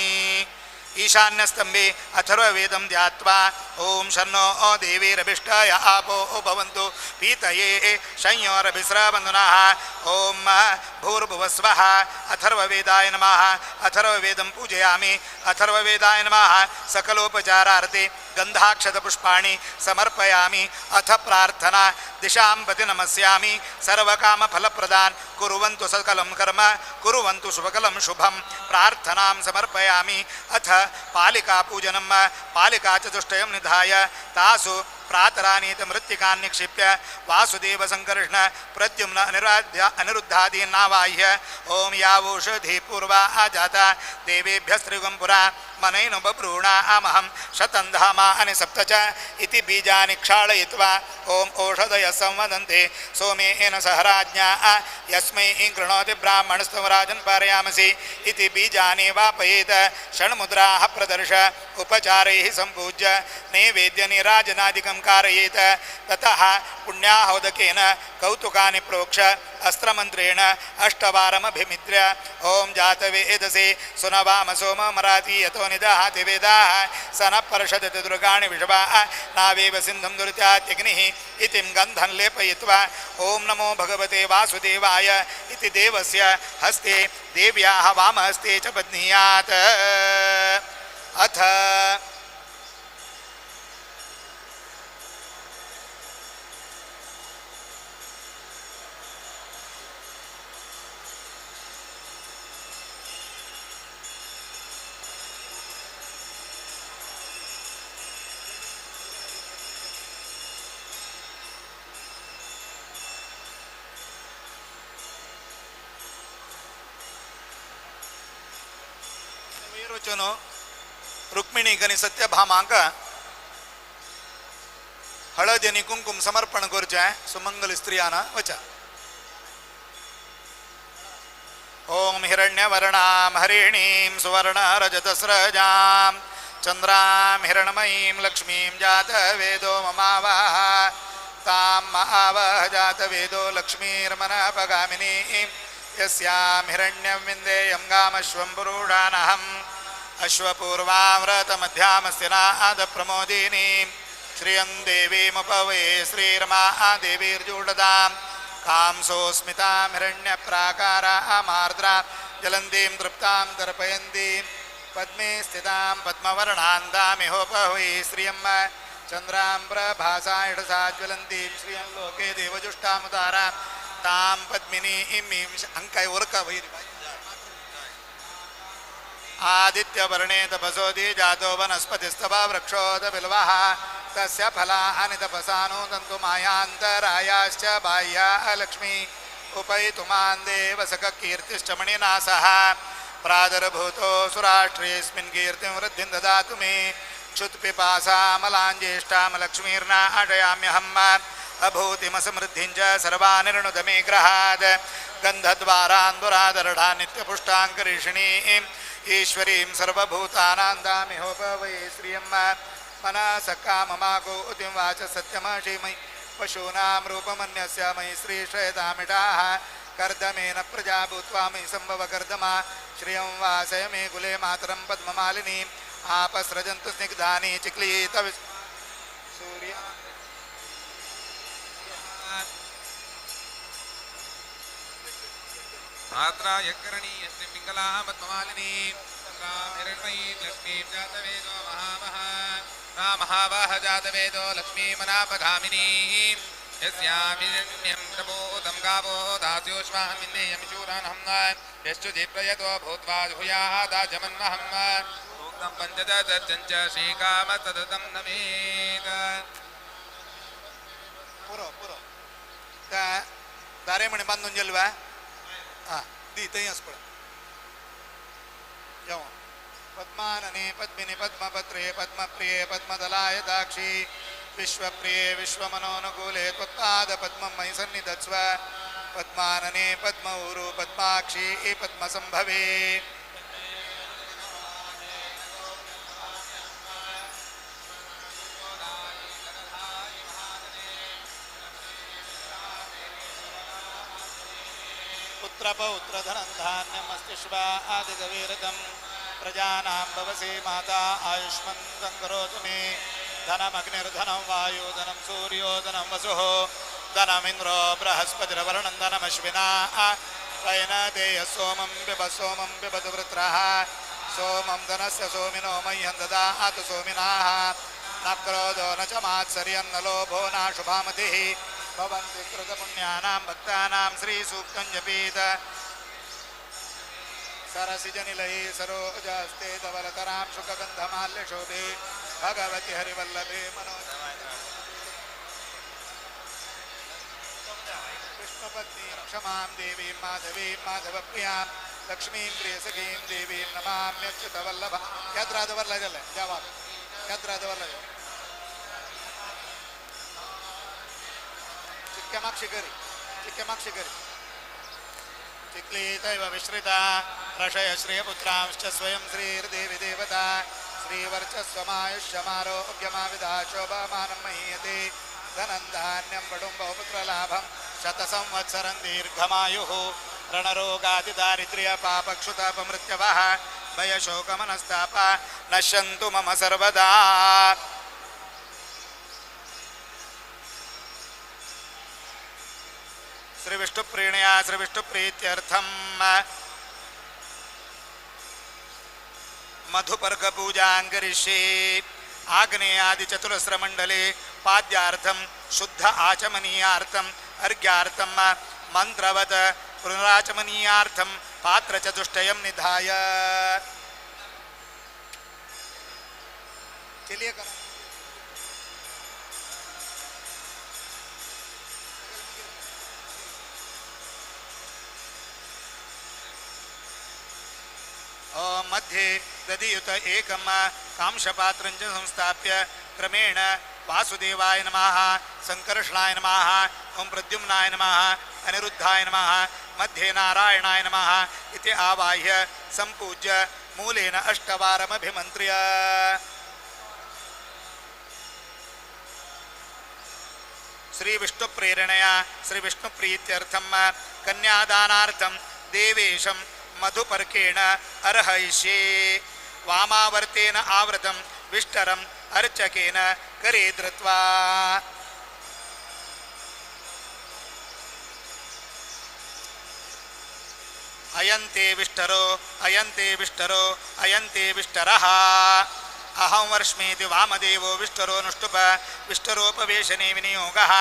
ಈಶಾನ್ಯಸ್ತಂಭೆ ಅಥರ್ವವೇದಂ ಧ್ಯಾತ್ವಾ ಓಂ ಶನ್ನೋ ದೇವೀರಭಿಷ್ಟಾಯ ಆಪೋ ಭವಂತು ಪೀತಯೇ ಸಂಯೋರಭಿಸ್ರವಂದುನಃ. ಓಂ ಭೂರ್ಭುವಸ್ವಃ ಅಥರ್ವವೇದಾಯ ನಮಃ. ಅಥರ್ವವೇದಂ ಪೂಜಯಾಮಿ. ಅಥರ್ವವೇದಾಯ ನಮಃ. ಸಕಲೋಪಚಾರಾರ್ತೆ ಗಂಧಾಕ್ಷತಪುಷ್ಪಾಣಿ ಸಮರ್ಪಯಾಮಿ. ಅಥ ಪ್ರಾರ್ಥನಾ ದಿಶಾಂ ಪತಿ ನಮಸ್ಯಾಮಿ. ಸರ್ವಕಾಮಫಲಪ್ರದಾನ್ ಕುರುವಂತು ಸಕಲಂ ಕರ್ಮ ಕುರುವಂತು ಶುಭಕಲಂ ಶುಭಂ. ಪ್ರಾರ್ಥನಾಂ ಸಮರ್ಪಯಾಮಿ. ಅಥ ಪಾಲಿಕಾ ಪೂಜನಂ ಪಾಲಿಕಾ ಚತುಷ್ಟಯಂ ನಿಧಾಯ ತಾಸು प्रातरानीत मृत्तिकान् निक्षिप्य वासुदेव संकर्षण प्रद्युम्न अनिरुद्धादीन्नावाह्य ॐ यावोषधि पूर्वा आजाता देवेभ्यस्त्रिगुं पुरा मनैनु बभ्रूणा आमहं शतं धामा अनि सप्त च इति बीजानि क्षालयित्वा ॐ ओषधयः संवदन्ति सोमेन सह राज्ञा यस्मै कृणोति ब्राह्मणस्त्वं राजन् पारयामसि इति बीजानि वापयेत। षण्मुद्राः प्रदर्श उपचारैः सम्पूज्य नैवेद्यनीराजनादिकं कारयेत। ततः पुण्याहोदकेन कौतुकानि प्रोक्ष अस्त्रमन्त्रेण अष्टवारमभिमित्र्य ॐ जातवेदसे सुनवाम सोममराति यतो निदहाति वेदाः स न पर्षदति दुर्गाणि विषवा नावेव सिन्धुं दुरितात्यग्निः इति गन्धं लेपयित्वा ॐ नमो भगवते वासुदेवाय इति देवस्य हस्ते देव्याः वामहस्ते च बध्नीयात्। अथ वचून रुक्मिणीक आनी सत्यभामाक हळद आनी कुंकुम समर्पण करचें सुमंगल स्त्रियान वचा। ओम हिरण्यवर्णां हरिणीं सुवर्णरजतस्रजां चंद्रां हिरण्मयीं लक्ष्मीं जातवेदो ममावह तां मावह जातवेदो लक्ष्मीर्मनपगामिनीं यस्यां हिरण्यं विन्देयं गामश्वं पुरुषानहम् अश्वपूर्वां व्रतमध्यामस्तिनादप्रमोदिनीं श्रियं देवीमुपवे श्रीरमा देवीर्जूडदां कांसोऽस्मितां हिरण्यप्राकारामार्द्रां जलन्तीं तृप्तां तर्पयन्तीं पद्मे स्थितां पद्मवर्णान्तामिहोपवे श्रियं चंद्रां प्रभासायषसा ज्वलन्तीं श्रियं लोके देवजुष्टामुदारां तां पद्मिनीं अंकाय ओरका वैरी आदित्यवर्णे तपसोऽधि जातो वनस्पतिस्तव वृक्षोद बिल्वः तस्य फलानि तपसानो तन्तु मायान्तरायाश्च बाह्या अलक्ष्मी उपैतुमान् देवसखकीर्तिश्च मणिना सह प्रादुर्भूतो सुराष्ट्रेऽस्मिन् कीर्तिं वृद्धिं ददातु मे क्षुत्पिपासामलाञ्ज्येष्ठां लक्ष्मीर्नाशयाम्यहम् अभूतिमसमृद्धिं च सर्वानिर्णुद मे ग्रहात् गन्धद्वारान् दुरादर्ढान् नित्यपुष्टां करिषिणीम् ईश्वरीं सर्वभूतानां दामिहोपवै श्रियं मनसकाममागोतिं वाच सत्यमाशीमयि पशूनां रूपमन्यस्य मयि श्रीश्रयतामिडाः कर्दमेन प्रजा भूत्वा मयि सम्भव कर्दमा श्रियं वासय मे कुले मातरं पद्ममालिनीम् आपसृजन्तु स्निग्धानि चिक्लीत सूर्य मात्रा यकरणी यस्मिन् पिङ्गलां पद्ममालिनीं चन्द्रां हिरण्मयीं लक्ष्मीं जातवेदो महामः महावाह जातवेदो लक्ष्मीमनापगामिनीं यस्यां हिरण्यं प्रबोधं गावो दास्योष्मां विन्देयं शूरानहं यश्च प्रयतो भूत्वा भूयाः दाजमन्महं सूक्तं पञ्चदशं च श्रीकामसततं नमेत। पुरो पुरो दारे म्हणे बांदून गेलो हा दी थंय आस पळय जेवण। पद्मानने पद्मिनि पद्मपत्रे पद्मप्रिये पद्मदलाय दाक्षी विश्वप्रिये विश्वमनोनुकूले त्वत्पादपद्मं मयि सन्निधत्स्व पद्मानने पद्म ऊरु पद्माक्षी पद्मसंभवे। पुत्रपौत्रधनं धान्यमस्ति आदिगवीरतं प्रजानां भवसि माता आयुष्मन्तं करोतु मे। धनमग्निर्धनं वायुधनं सूर्योधनं वसुः धनमिन्द्रो बृहस्पतिर्वरुणं धनमश्विना वैनदेय सोमं पिब सोमं पिबतु वृत्रः सोमं धनस्य सोमिनो मह्यं ददातु सोमिनाः। न क्रोधो न च मात्सर्यं न लोभो नाशुभामतिः भवन्ति कृतपुण्यानां भक्तानां श्रीसूक्तं जपीत। सरसिजनिलये सरोजास्ते धवलतरां शुकगन्धमाल्यशोभे भगवति हरिवल्लभे मनोज। धर्मपत्नीं क्षमां देवीं माधवीं माधवप्रियां लक्ष्मीं प्रियसखीं देवीं नमाम्यच्युतवल्लभ. यात्रा दवरला जालें देवाक यात्रा दवरला जालें. चिक्क्या मागशी करी चिक्क्या मागशी करी. चिक्लीतैव विश्रिता रषय श्रियपुत्रांश्च स्वयं श्रीर्देवी देवता श्रीवर्चस्वमायुष्यमारोग्यमाविधा शोभमानं महीयते धनं धान्यं बडुं बहुपुत्रलाभं शतसंवत्सरं दीर्घमायुः रणरोगादिदारिद्र्य पापक्षुतापमृत्यवः भयशोकमनस्ताप नश्यन्तु मम सर्वदा. श्री विष्णुप्रीणया श्री विष्णुप्रीत्यर्थं मधुपर्क पूजां करिष्ये. आग्नेयादि चतुरस्रमण्डले पाद्यार्थं शुद्ध आचमनीयार्थं अर्घ्यार्थं मंत्रवत् पुनराचमनीयार्थं पात्रचतुष्टयं निधाय. चलिए करो. ओम मध्ये दधियुत एकं कांशपात्रं च संस्थाप्य क्रमेण वासुदेवाय नमः, संकर्षणाय नमः, ओम प्रद्युम्नाय नमः, अनिरुद्धाय नमः, मध्ये नारायणाय नमः इति आवाह्य संपूज्य मूलेन अष्टवारमभिमन्त्र्य. श्री विष्णुप्रेरणया श्री विष्णुप्रीत्यर्थं कन्यादानार्थं देवेशं मधुपर्केण अर्हयिष्ये. वामावर्तेन आवृतं विष्टरम् अर्चकेन करे धृत्वा. अयन्ते विष्टरो अयन्ते विष्टरो अयन्ते विष्टरः. अहं वर्ष्मेति वामदेवो विष्टरो नुष्टुप विष्टरोपवेशने विनियोगः.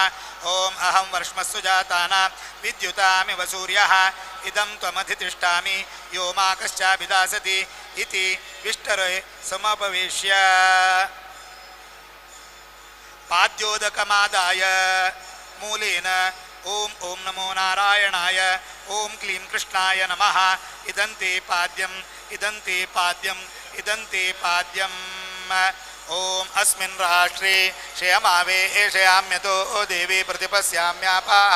ॐ अहं वर्ष्मस्सु जातानां विद्युतामिव सूर्यः इदं त्वमधितिष्ठामि यो मा कश्चाभिदासति इति विष्टरे समुपवेश्य. पाद्योदकमादाय मूलेन ॐ ॐ नमो नारायणाय ॐ क्लीं कृष्णाय नमः. इदन्ते पाद्यम् इदन्ते पाद्यम् इदन्ते पाद्यम्. ॐ अस्मिन् राष्ट्रे श्रियमावे एषयाम्यतो देवी प्रतिपश्याम्यापाः.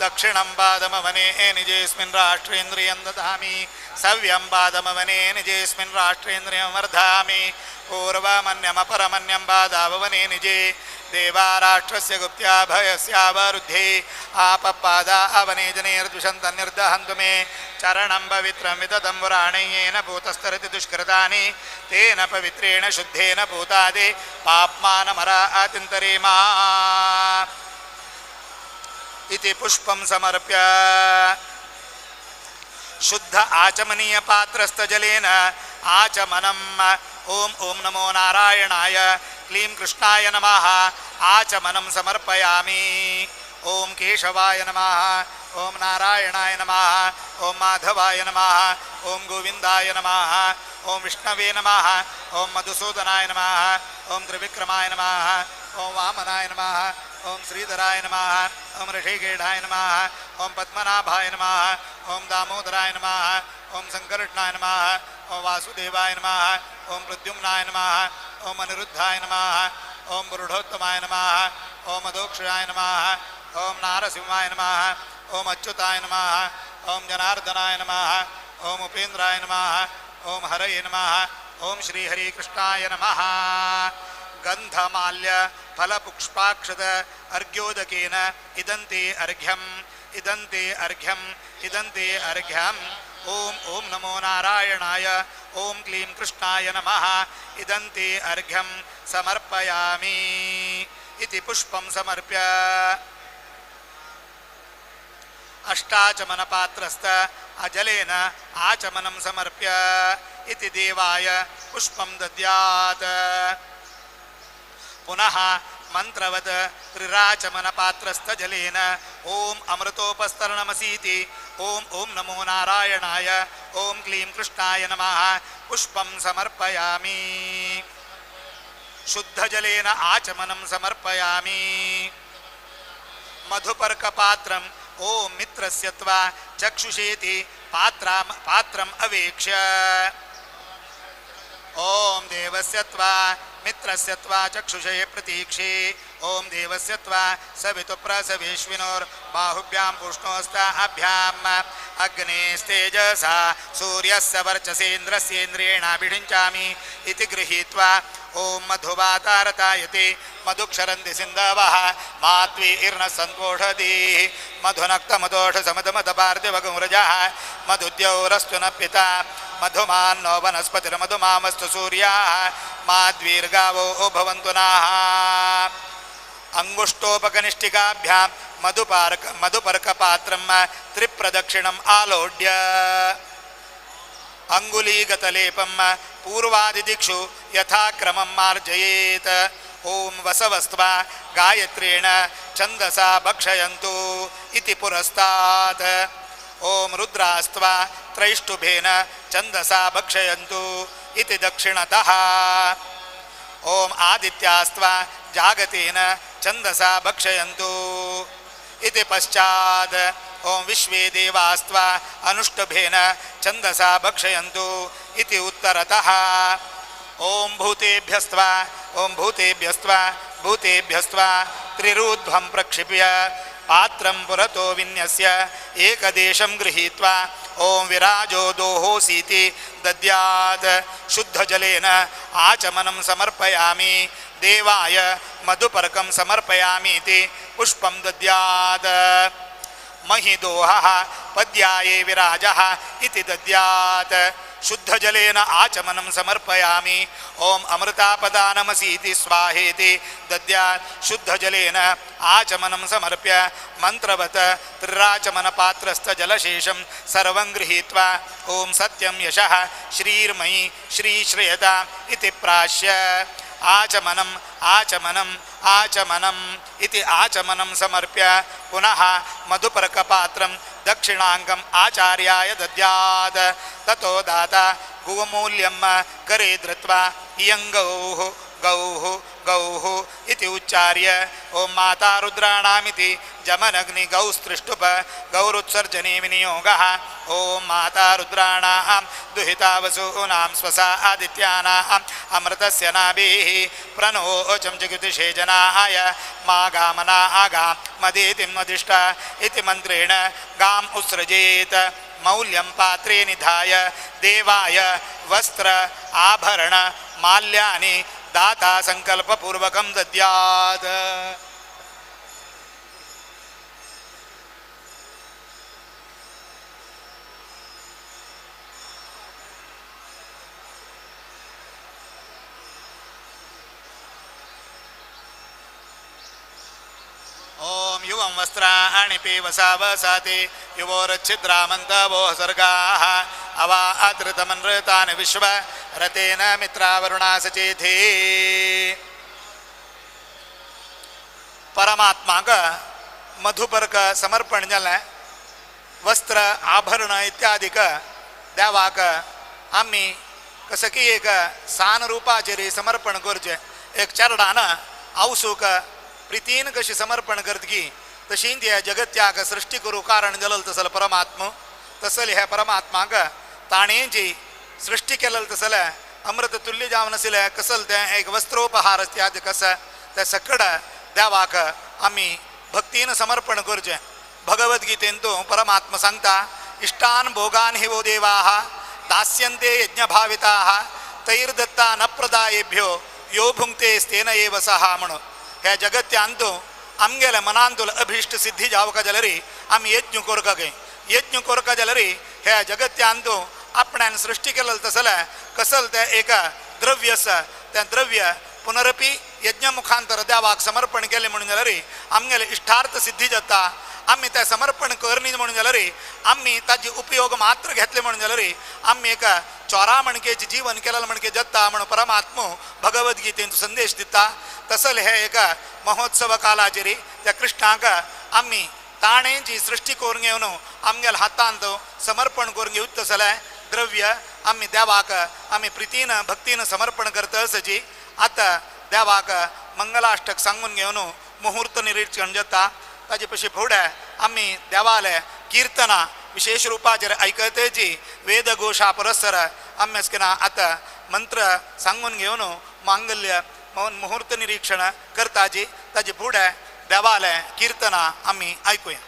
दक्षिणं पादमवने निजेऽस्मिन् राष्ट्रेन्द्रियं ददामि. सव्यं पादमवने निजेऽस्मिन् राष्ट्रेन्द्रियं वर्धामि. पूर्वमन्यमपरमन्यं पादावने निजे देवाराष्ट्रस्य गुप्त्या भयस्यावरुद्धे आपपादा अवने जनेर्द्विषन्तनिर्दहन्तु मे. चरणं पवित्रं विदतं पुराणैयेन भूतस्तरति दुष्कृतानि तेन पवित्रेण शुद्धेन भूतादि पाप्मानमरा आतिन्तरेमा इति पुष्पं समर्प्य शुद्ध आचमनीय पात्रस्थजलेन आचमनम्. ॐ ॐ नमो नारायणाय क्लीं कृष्णाय नमः. आचमनं समर्पयामि. ॐ केशवाय नमः, ॐ नारायणाय नमः, ॐ माधवाय नमः, ॐ गोविन्दाय नमः, ॐ विष्णवे नमः, ॐ मधुसूदनाय नमः, ॐ त्रिविक्रमाय नमः, ॐ वामनाय नमः, ॐ श्रीधराय नमः, ॐ ऋषिकेशाय नमः, ॐ पद्मनाभाय नमः, ॐ दामोदराय नमः, ॐ संकर्षणाय नमः, ॐ वासुदेवाय नमः, ॐ प्रद्युम्नाय नमः, ॐ अनिरुद्धाय नमः, ॐ पुरुषोत्तमाय नमः, ॐ अधोक्षराय नमः, ॐ नारसिंहाय नमः, ॐ अच्युताय नमः, ॐ जनार्दनाय नमः, ॐ उपेन्द्राय नमः, ॐ हरये नमः, ॐ श्रीहरिकृष्णाय नमः. गंधमाल्य फलपुष्पाक्षत अर्घ्योदकेन इदन्ते अर्घ्यम् इदन्ते अर्घ्यम् इदन्ते अर्घ्यम्. ॐ ॐ नमो नारायणाय ॐ क्लीं कृष्णाय नमः. इदन्ते अर्घ्यं समर्पयामि इति पुष्पं समर्प्य अष्टाचमनपात्रस्थ अजलेन आचमनं समर्प्य इति देवाय पुष्पं दद्यात्. पुनः मंत्रवत् त्रिराचमनपात्रस्थजलेन ॐ अमृतोपस्तरणमसीति ॐ ॐ नमो नारायणाय ॐ क्लीं कृष्णाय नमः पुष्पं समर्पयामि। शुद्धजलेन आचमनं समर्पयामि। मधुपर्कपात्रम् ओम मित्रस्य त्वा चक्षुषेति पात्रम् अवेक्ष्य ओम देवस्य त्वा मित्रस्य त्वा चक्षुषे प्रतीक्षे ओम देवस्य त्वा सवितुप्रसवेश्विनोर्बाहुभ्यां पुष्णोस्ताभ्याम् अग्नेस्तेजसा सूर्यस्य वर्चसेन्द्रस्येन्द्रियेणाभिषिञ्चामि इति गृहीत्वा ॐ मधुवातारतायते मधुक्षरन्ति सिन्धवः मात्वीर्न सन्तोषधीः मधुनक्तमदोषसमदमदपार्थिवगुरजः मधुद्यौरस्तु न पिता मधुमान्नो वनस्पतिर्मधुमामस्तु सूर्याः माद्वीर्गावो भवन्तु नः। अंगुष्ठोपकनिष्ठिकाभ्यां मधुपर्कपात्रं त्रिप्रदक्षिणम् आलोड्य अंगुलीगतलेपं पूर्वादिदिक्षु यथाक्रमं मार्जयेत्। ॐ वसवस्त्वा गायत्रेण छन्दसा भक्षयन्तु इति पुरस्तात्। ॐ रुद्रास्त्वा त्रैष्टुभेन छन्दसा भक्षयन्तु इति दक्षिणतः। ॐ आदित्यास्त्वा जागतेन छन्दसा भक्षयन्तु इति पश्चात्। ॐ विश्वे देवास्त्वा अनुष्टुभेन छन्दसा भक्षयन्तु इति उत्तरतः। ॐ भूतेभ्यस्त्वा ॐ भूतेभ्यस्त्वा भूतेभ्यस्त्वा त्रिरूध्वं प्रक्षिप्य पात्रं पुरतो विन्यस्य एकदेशं गृहीत्वा ॐ विराजो दोहोसीति दद्यात्। शुद्धजलेन आचमनं समर्पयामि देवाय मधुपर्कं समर्पयामीति पुष्पं दद्यात्। महिदोहः पद्याये विराजः इति दद्यात्। शुद्धजलेन आचमनं समर्पयामि ॐ अमृतापदानमसीति स्वाहेति दद्यात्। शुद्धजलेन आचमनं समर्प्य मन्त्रवत् त्रिराचमनपात्रस्थजलशेषं सर्वं गृहीत्वा ॐ सत्यं यशः श्रीर्मयि श्रीश्रयता इति प्राश्य आचमनम् आचमनम् आचमनम् इति आचमनं समर्प्य पुनः मधुपर्कपात्रं दक्षिणाङ्गम् आचार्याय दद्यात्। ततो दाता गुवमूल्यं करे धृत्वा इयं गौः गौः गौः इति उच्चार्य ॐ माता रुद्राणामिति जमनग्नि गौस्त्रिष्टुप गौरुत्सर्जने विनियोगः। ॐ माता रुद्राणां दुहिता वसूनां स्वसा आदित्यानाम् अमृतस्य नाभिः प्रणोचं जगदिषे जनाय मा गामना आगां मदेतिं मदिष्ट इति मन्त्रेण गाम् उत्सृजेत्। मौल्यं पात्रे निधाय देवाय वस्त्र आभरण माल्यानि दाता संकल्पपूर्वकं दद्यात्। ॐ युवं वस्त्राणि पीवसा वसाति युवोरच्छिद्रामन्तवो सर्गाः अवा आतृतमनृतानि विश्व रतेन मित्रावरुणा सचेथि। परमात्माक मधुपर्क समर्पण जालें, वस्त्र आभरण इत्यादिक देवाक आमी कसं की एक सान रुपाचेर समर्पण करचें। एक चरडान आवसूक प्रितीन कशी समर्पण करत की तशी त्या जगत्याक सृष्टी करू कारण जालें तसले परमात्मा तसले ह्या परमात्माक ताणें जी सृष्टी केलेलं तसले अमृत तुल्य जावन आशिल्लें कसल तें एक वस्त्रोपहार इत्यादी कसं तें सगळें देवाक आमी भक्तीन समर्पण करचें। भगवद्गीतेन तूं परमात्मा सांगता इष्टान भोगान हि वो देवाः दास्यन्ते यज्ञभाविताः तैर्दत्ता न प्रदायेभ्यो यो भुंक्ते स्तेन एव सः म्हणून ह्या जगत्यांत आमगेल्या मनांतूल अभिष्ट सिद्धी जावका जाल्यार आमी यज्ञ करका गे यज्ञ करका जाल्यार ह्या जगत्यांत आपणान सृष्टी केलेलं तसलें कसल तें एक द्रव्य आसा तें द्रव्य पुनरपी यज्ञमुखांतर देवाक समर्पण केलें म्हणून जाल्यार आमगेले इश्टार्थ सिद्धी जाता। आमी तें समर्पण करनी म्हणून जाल्यार आमी ताजे उपयोग मात्र घेतले म्हणून जाल्यार आमी एक चोरा मणकेचें जीवन केलें म्हणके जाता म्हणून परमात्मो भगवद्गीतेंत संदेश दिता। तसले हे एक महोत्सव कालाचेर त्या कृष्णाक आमी ताणें जी सृष्टी करून घेवन आमगेल्या हातांत समर्पण करून घेवच तसलें द्रव्य आमी देवाक आमी प्रितीन भक्तीन समर्पण करता सजी। आतां देवाक मंगलाष्टक सांगून घेवन मुहूर्त निरीक्षण जाता। ताजे पशी फुडें आमी देवाले किर्तनां विशेष रुपाचेर आयकतची वेदघोशा पुरस्सर आमी अशें आतां मंत्र सांगून घेवन मांगल्य मुहूर्त निरीक्षण करताची ताजे फुडें देवाले किर्तनां आमी आयकुया.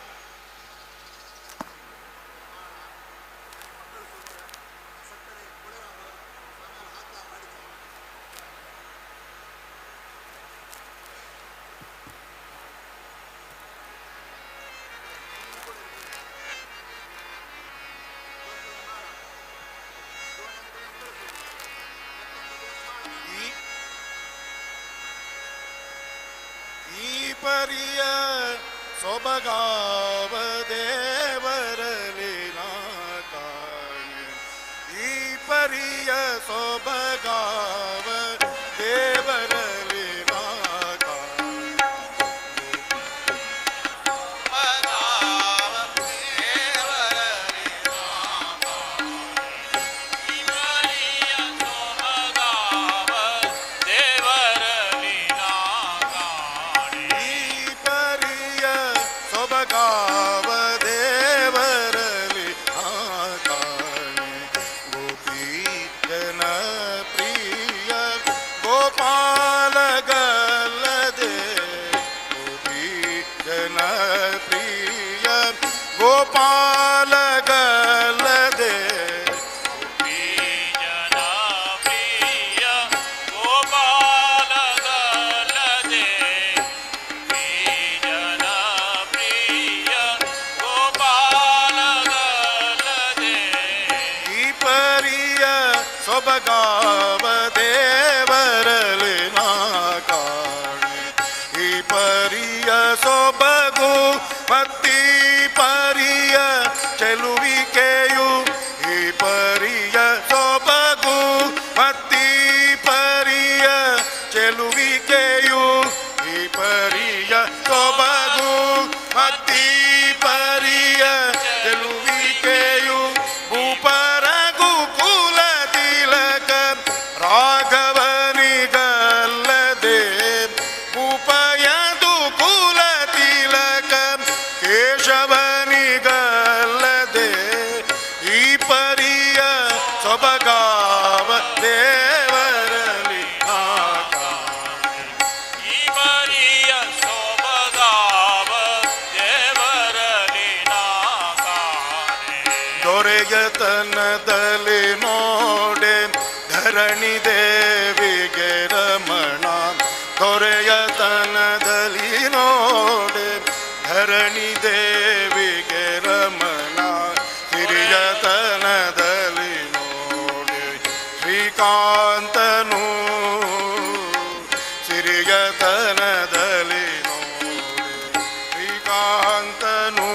परिय सोबगाव देवरली नाकाणे ई परिय सोबगाव देवरली नाकाणे सोबगाव देवरली नाकाणे गोपी जन प्रिय गोपाल गलदे गोपी जन प्रिय गोपाल गलदे सोबगाव देवरले नाकाणे ही परिय सोबगु मत्ती परिय ಚೆಲುವಿಕೆಯು ಈ ಪರಿಯ ಸೊಬಗು ಮತ್ತಿ ಪರಿಯ ಚೆಲುವಿಕೆಯು ಈ ಪರಿಯ ಸೊಬಗು ಮತ್ತಿ ಪರಿಯ ಚೆಲುವಿಕೆಯು ಭೂಪರಗು ಕುಲ ತಿಲಕ ರಾಘವನಿಗಲ್ಲದೆ ಭೂಪಯದು ಕುಲ ತಿಲಕ ಕೇಶವನಿಗಲ್ಲದೆ ಈ ಪರಿಯ ಸೊಬಗಾವ ದೇವರಲಿ ಈ ಪರಿಯ ಸೊಬಗಾವ ದೇವರಲಿ ದೊರೆಯತನದಲ್ಲಿ ನೋಡೆ ಧರಣಿ ದೇವಿಗೆ ರಮಣ ದೊರೆಯತನದಲ್ಲಿ ನೋಡೆ ಧರಣಿ ದೇವಿಗೆ ರಮಣ ಹಿರಿಯತನದಲ್ಲಿ ನೋಡೆ ಶ್ರೀಕಾಂತನು ಸಿರಿಯತನದಲ್ಲಿ ನೋಡೆ ಶ್ರೀಕಾಂತನು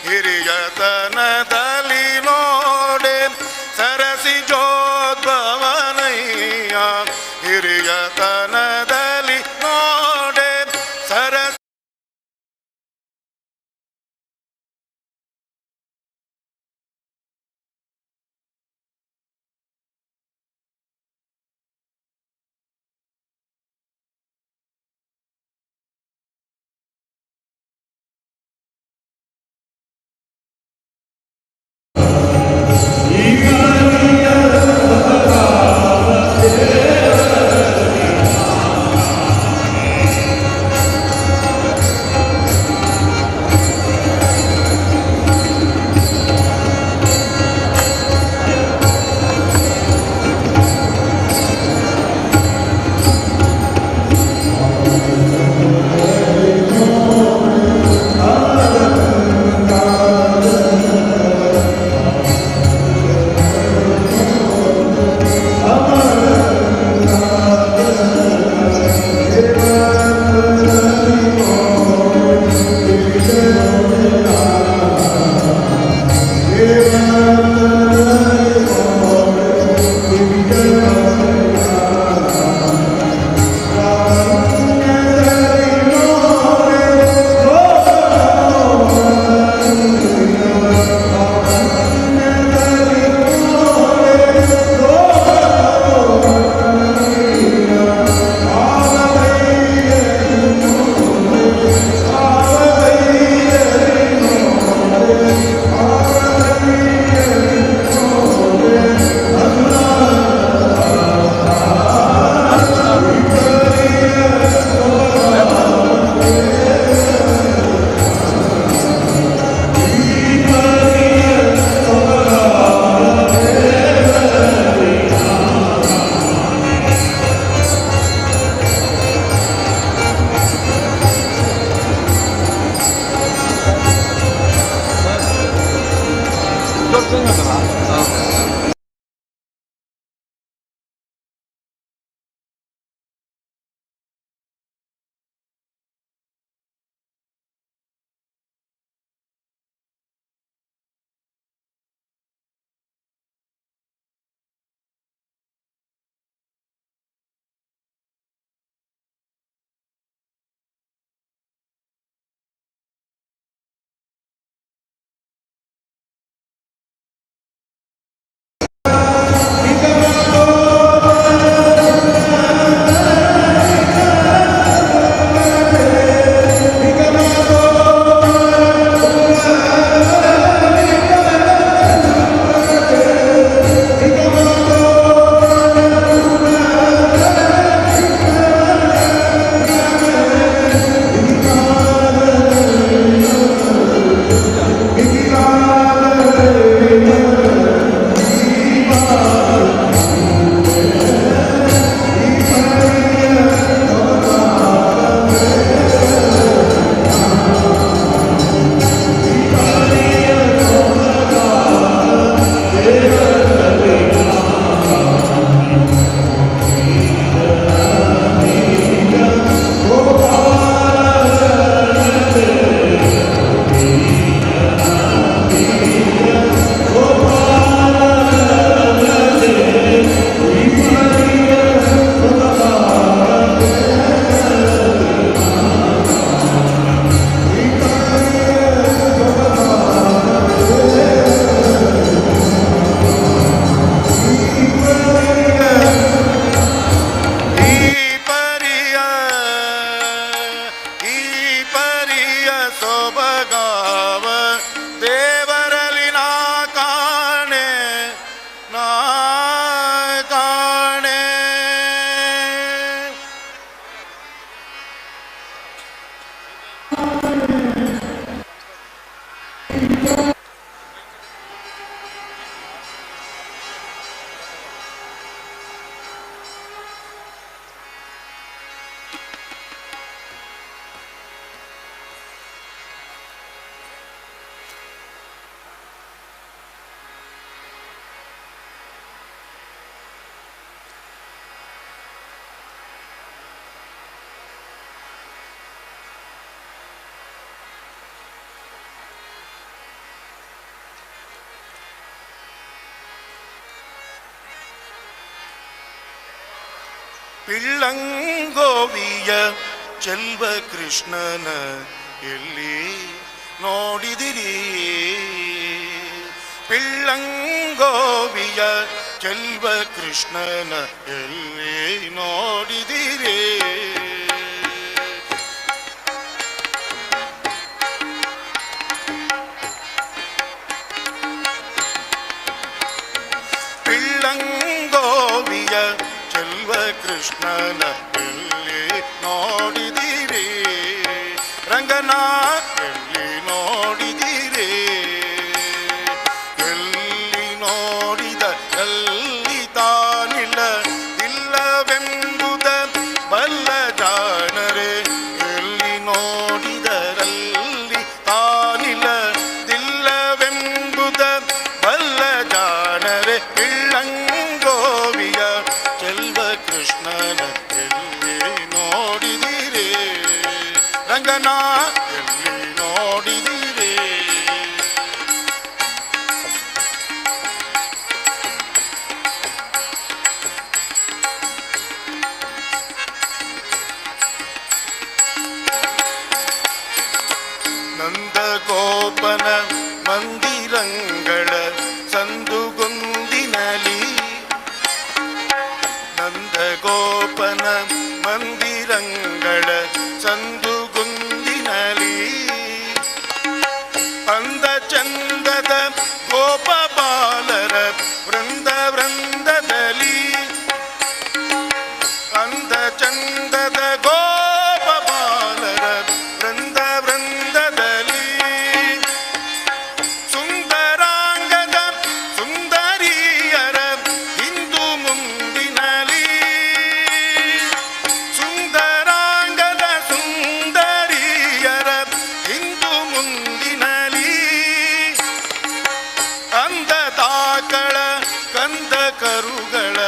ಹಿರಿಯತನದಲ್ಲಿ ನೋಡೆ ಸರಸಿ ಜೋದ್ಭವನಯ್ಯ ಹಿರಿಯತನದಲ್ಲಿ ನೋಡೆ ಸರಸಿ ಪಿಳ್ಳಂಗೋವಿಯ ಚೆಲ್ವ ಕೃಷ್ಣನ ಎಲ್ಲಿ ನೋಡಿದಿರಿ? ಪಿಳ್ಳಂಗೋವಿಯ ಚೆಲ್ವ ಕೃಷ್ಣನ ಎಲ್ಲಿ ನೋಡಿದಿರಿ? ಪಿಳ್ಳಂಗೋವಿಯ ಚೆಲ್ವ ಕೃಷ್ಣನ ಎಲ್ಲಿ ನೋಡಿದಿರಿ? ರಂಗನ ಎಲ್ಲಿ ನೋಡಿದಿರಿ? ಎಲ್ಲಿ ನೋಡಿದ ಎಲ್ಲಿ ತಾನಿಲ್ಲ ಇಲ್ಲವೆಂಬುದ ಬಲ್ಲ ಜಾಣರೆ. ಎಲ್ಲಿ ನೋಡಿದರಲ್ಲಿ ತಾನಿಲ್ಲ ದಿಲ್ಲವೆಂಬುದ ಬಲ್ಲ ಜಾಣರೆ. ಪಿಳ್ಳಂಗೋವಿಯ ಚೆಲ್ವ ಕೃಷ್ಣನ ಎಲ್ಲಿ ನೋಡಿದಿರಿ? ರಂಗನ ಎಲ್ಲಿ ನೋಡಿದಿರಿ? ನಂದಗೋಪನ ಮಂದಿರಂಗಳ ಸಂದುಗೊಂದಿನಲಿ, ನಂದಗೋಪನ ಮಂದಿರಂಗಳ ಸಂದುಗೊಂದಿನಲಿ, ಅಂದ ಚಂದದ ಗೋಪ ಬಾಲರ ವೃಂದ ವೃಂದದಲ್ಲಿ, ಅಂದ ಚಂದದ ಗೋಪ ಬಾಲರ ವೃಂದ ವೃಂದದಲ್ಲಿ, ಸುಂದರಾಂಗದ ಸುಂದರಿಯರ ಹಿಂದು ಮುಂದಿನಲಿ, ಸುಂದರಾಂಗದ ಸುಂದರಿಯರ ಹಿಂದು ಮುಂದಿನಲಿ, ಅಂದದಾಕಳ ಕಂದ ಕರುಗಳ,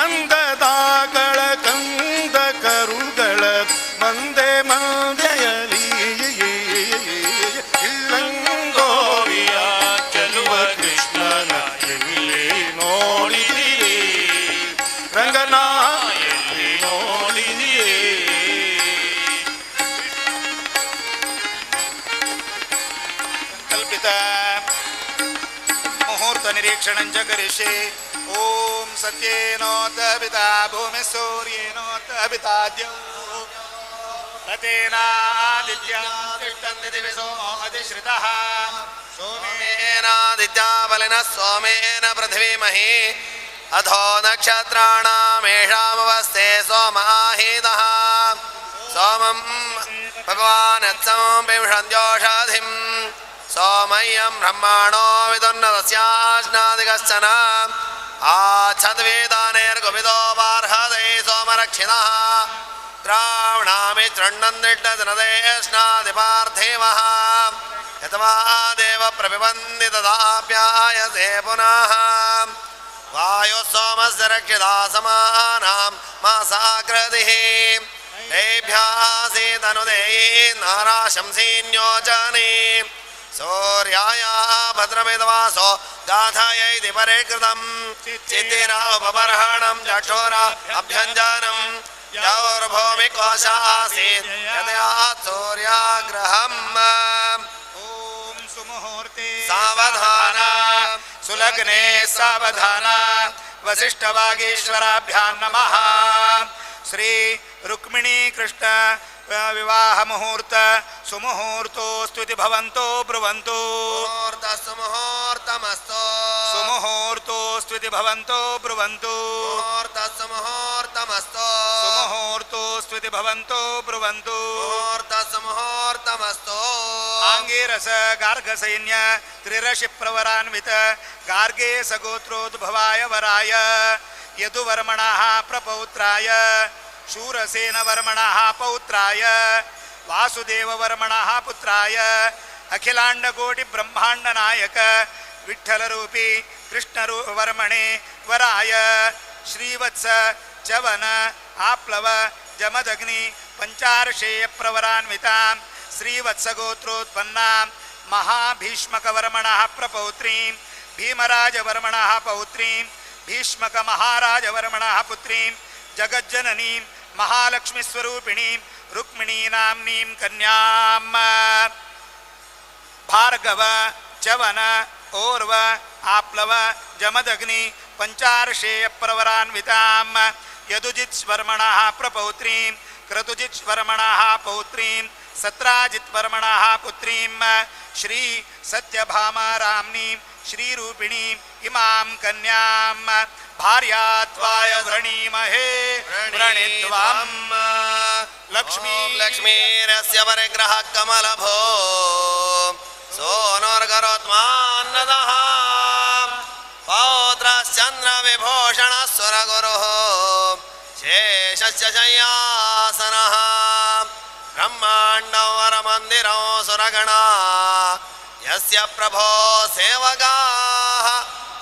ಅಂದದಾಕಳ ಕಂದ ಕರುಗಳ ಮಂದೆ ಮಂದೆಯಲಿ. ಇಲ್ಲಂಗೋವಿಯ ಚೆಲುವ ಕೃಷ್ಣನ ಎಲ್ಲಿ ನೋಡಿದಿರಿ? ರಂಗನ ಎಲ್ಲಿ ನೋಡಿದಿರಿ? ಸಂಕಲ್ಪಿತ ಮುಹೂರ್ತ ನಿರೀಕ್ಷಣಂಚ ಕರಿಷ್ಯೆ. ಓಂ ಸತ್ಯೇನೋತ ಪಿತಾ ಭೂಮಿ ಸೂರ್ಯೇನೋತ ಪಿತಾದ್ಯೋ ರತೇನಾದಿತ್ಯ ದಿವಿ ಸೋಮೋ ಅಧಿಶ್ರಿತಃ ಸೋಮೇನಾದಿತ್ಯಾ ಬಲಿನಃ ಸೋಮೇನ ಪೃಥಿವೀಮಹಿ ಅಧೋ ನಕ್ಷತ್ರಾಣಾಮೇಷಾಮವಸ್ತೆ ಸೋಮಾಹೀತಃ ಸೋಮಂ ಭಗವಾನತ್ಸಂ ಪಿಂಷಂತ್ಯೋಷಧಿಂ ಸೋಮಯ್ಯಂ ಬ್ರಹ್ಮಾಣೋ ವಿದುನ್ನತಸ್ಯಾಶ್ನಾದಿ ಕಶ್ಚನ ಆಚ್ಛದ್ವೇದಾನೇರ್ಗುಪಿತೋ ಬಾರ್ಹದೈ ಸೋಮರಕ್ಷಿಣಃ ದ್ರಾವಣಾಮಿ ತೃಣ್ಣಂದಿಟ್ಟಜನದೇಶ್ನಾದಿ ಪಾರ್ಥಿವಃ ಯತ್ವಾ ದೇವ ಪ್ರಪಿಬಂದಿ ತದಾಪ್ಯಾಯಸೆ ಪುನಃ ವಾಯುಃ ಸೋಮಸ್ಯ ರಕ್ಷಿತಾ ಸಮಾನಾಂ ಮಾಸಾಕೃತಿಃ तेभ्यासीतनुदेयी नाराशंसीन्योचनी सूर्याय भद्रमिदवासो गाथयैति परिकृतं चित्तिरा उपबर्हणं चक्षुरा अभ्यञ्जनं यौर्भूमिकोश आसीत् यदयात् सूर्याग्रहम्। ॐ सुमुहूर्ते सावधान सुलग्ने सावधान वसिष्ठवागीश्वराभ्यां नमः। श्री रुक्मिणी कृष्ण विवाह मुहूर्त सुमुहूर्तोऽस्तु भवन्तो ब्रुवन्तु। मुहूर्त सुमुहूर्तमस्तु। सुमुहूर्तोऽस्तु भवन्तो ब्रुवन्तु। मुहूर्त सुमुहूर्तमस्तु। सुमुहूर्तोऽस्तु भवन्तो ब्रुवन्तु। मुहूर्त सुमुहूर्तमस्तु। आङ्गिरस गार्गसैन्य त्रिरशि प्रवरान्वित गार्गे सगोत्रोद्भवाय वराय यदुवर्मणः प्रपौत्राय शूरसेनवर्मणः पौत्राय वासुदेववर्मणः पुत्राय अखिलाण्डकोटिब्रह्माण्डनायक विठ्ठलरूपी कृष्णवर्मणे वराय श्रीवत्स चवन आप्लव जमदग्नि पंचार्षेय प्रवरान्वितां श्रीवत्सगोत्रोत्पन्नां महाभीष्मकवर्मणः प्रपौत्रीं भीमराजवर्मणः पौत्रीं भीष्मकमहाराजवर्मणः पुत्रीं जगज्जननीं महालक्ष्मीस्वरूपिणीं रुक्मिणी नाम्नीं कन्यां भार्गव चवन और्व आप्लव जमदग्नि पंचार्षेय प्रवरान्वितां यदुजित्वर्मणः प्रपौत्रीं क्रतुजित्वर्मणः पौत्रीं सत्राजित्वर्मणः पुत्रीं श्री सत्यभामा राम्नीं श्रीरूपिणीं इमां कन्यां भार्यात्वाय वृणीमहे वृणित्वां लक्ष्मी लक्ष्मीरस्य परिग्रह कमलभो सोनोर्गरोत्मान्नदः पौत्रश्चन्द्र विभूषण सुरगुरुः शेषस्य शय्यासनः ब्रह्माण्डवरमन्दिरं सुरगणा यस्य प्रभो सेवकाः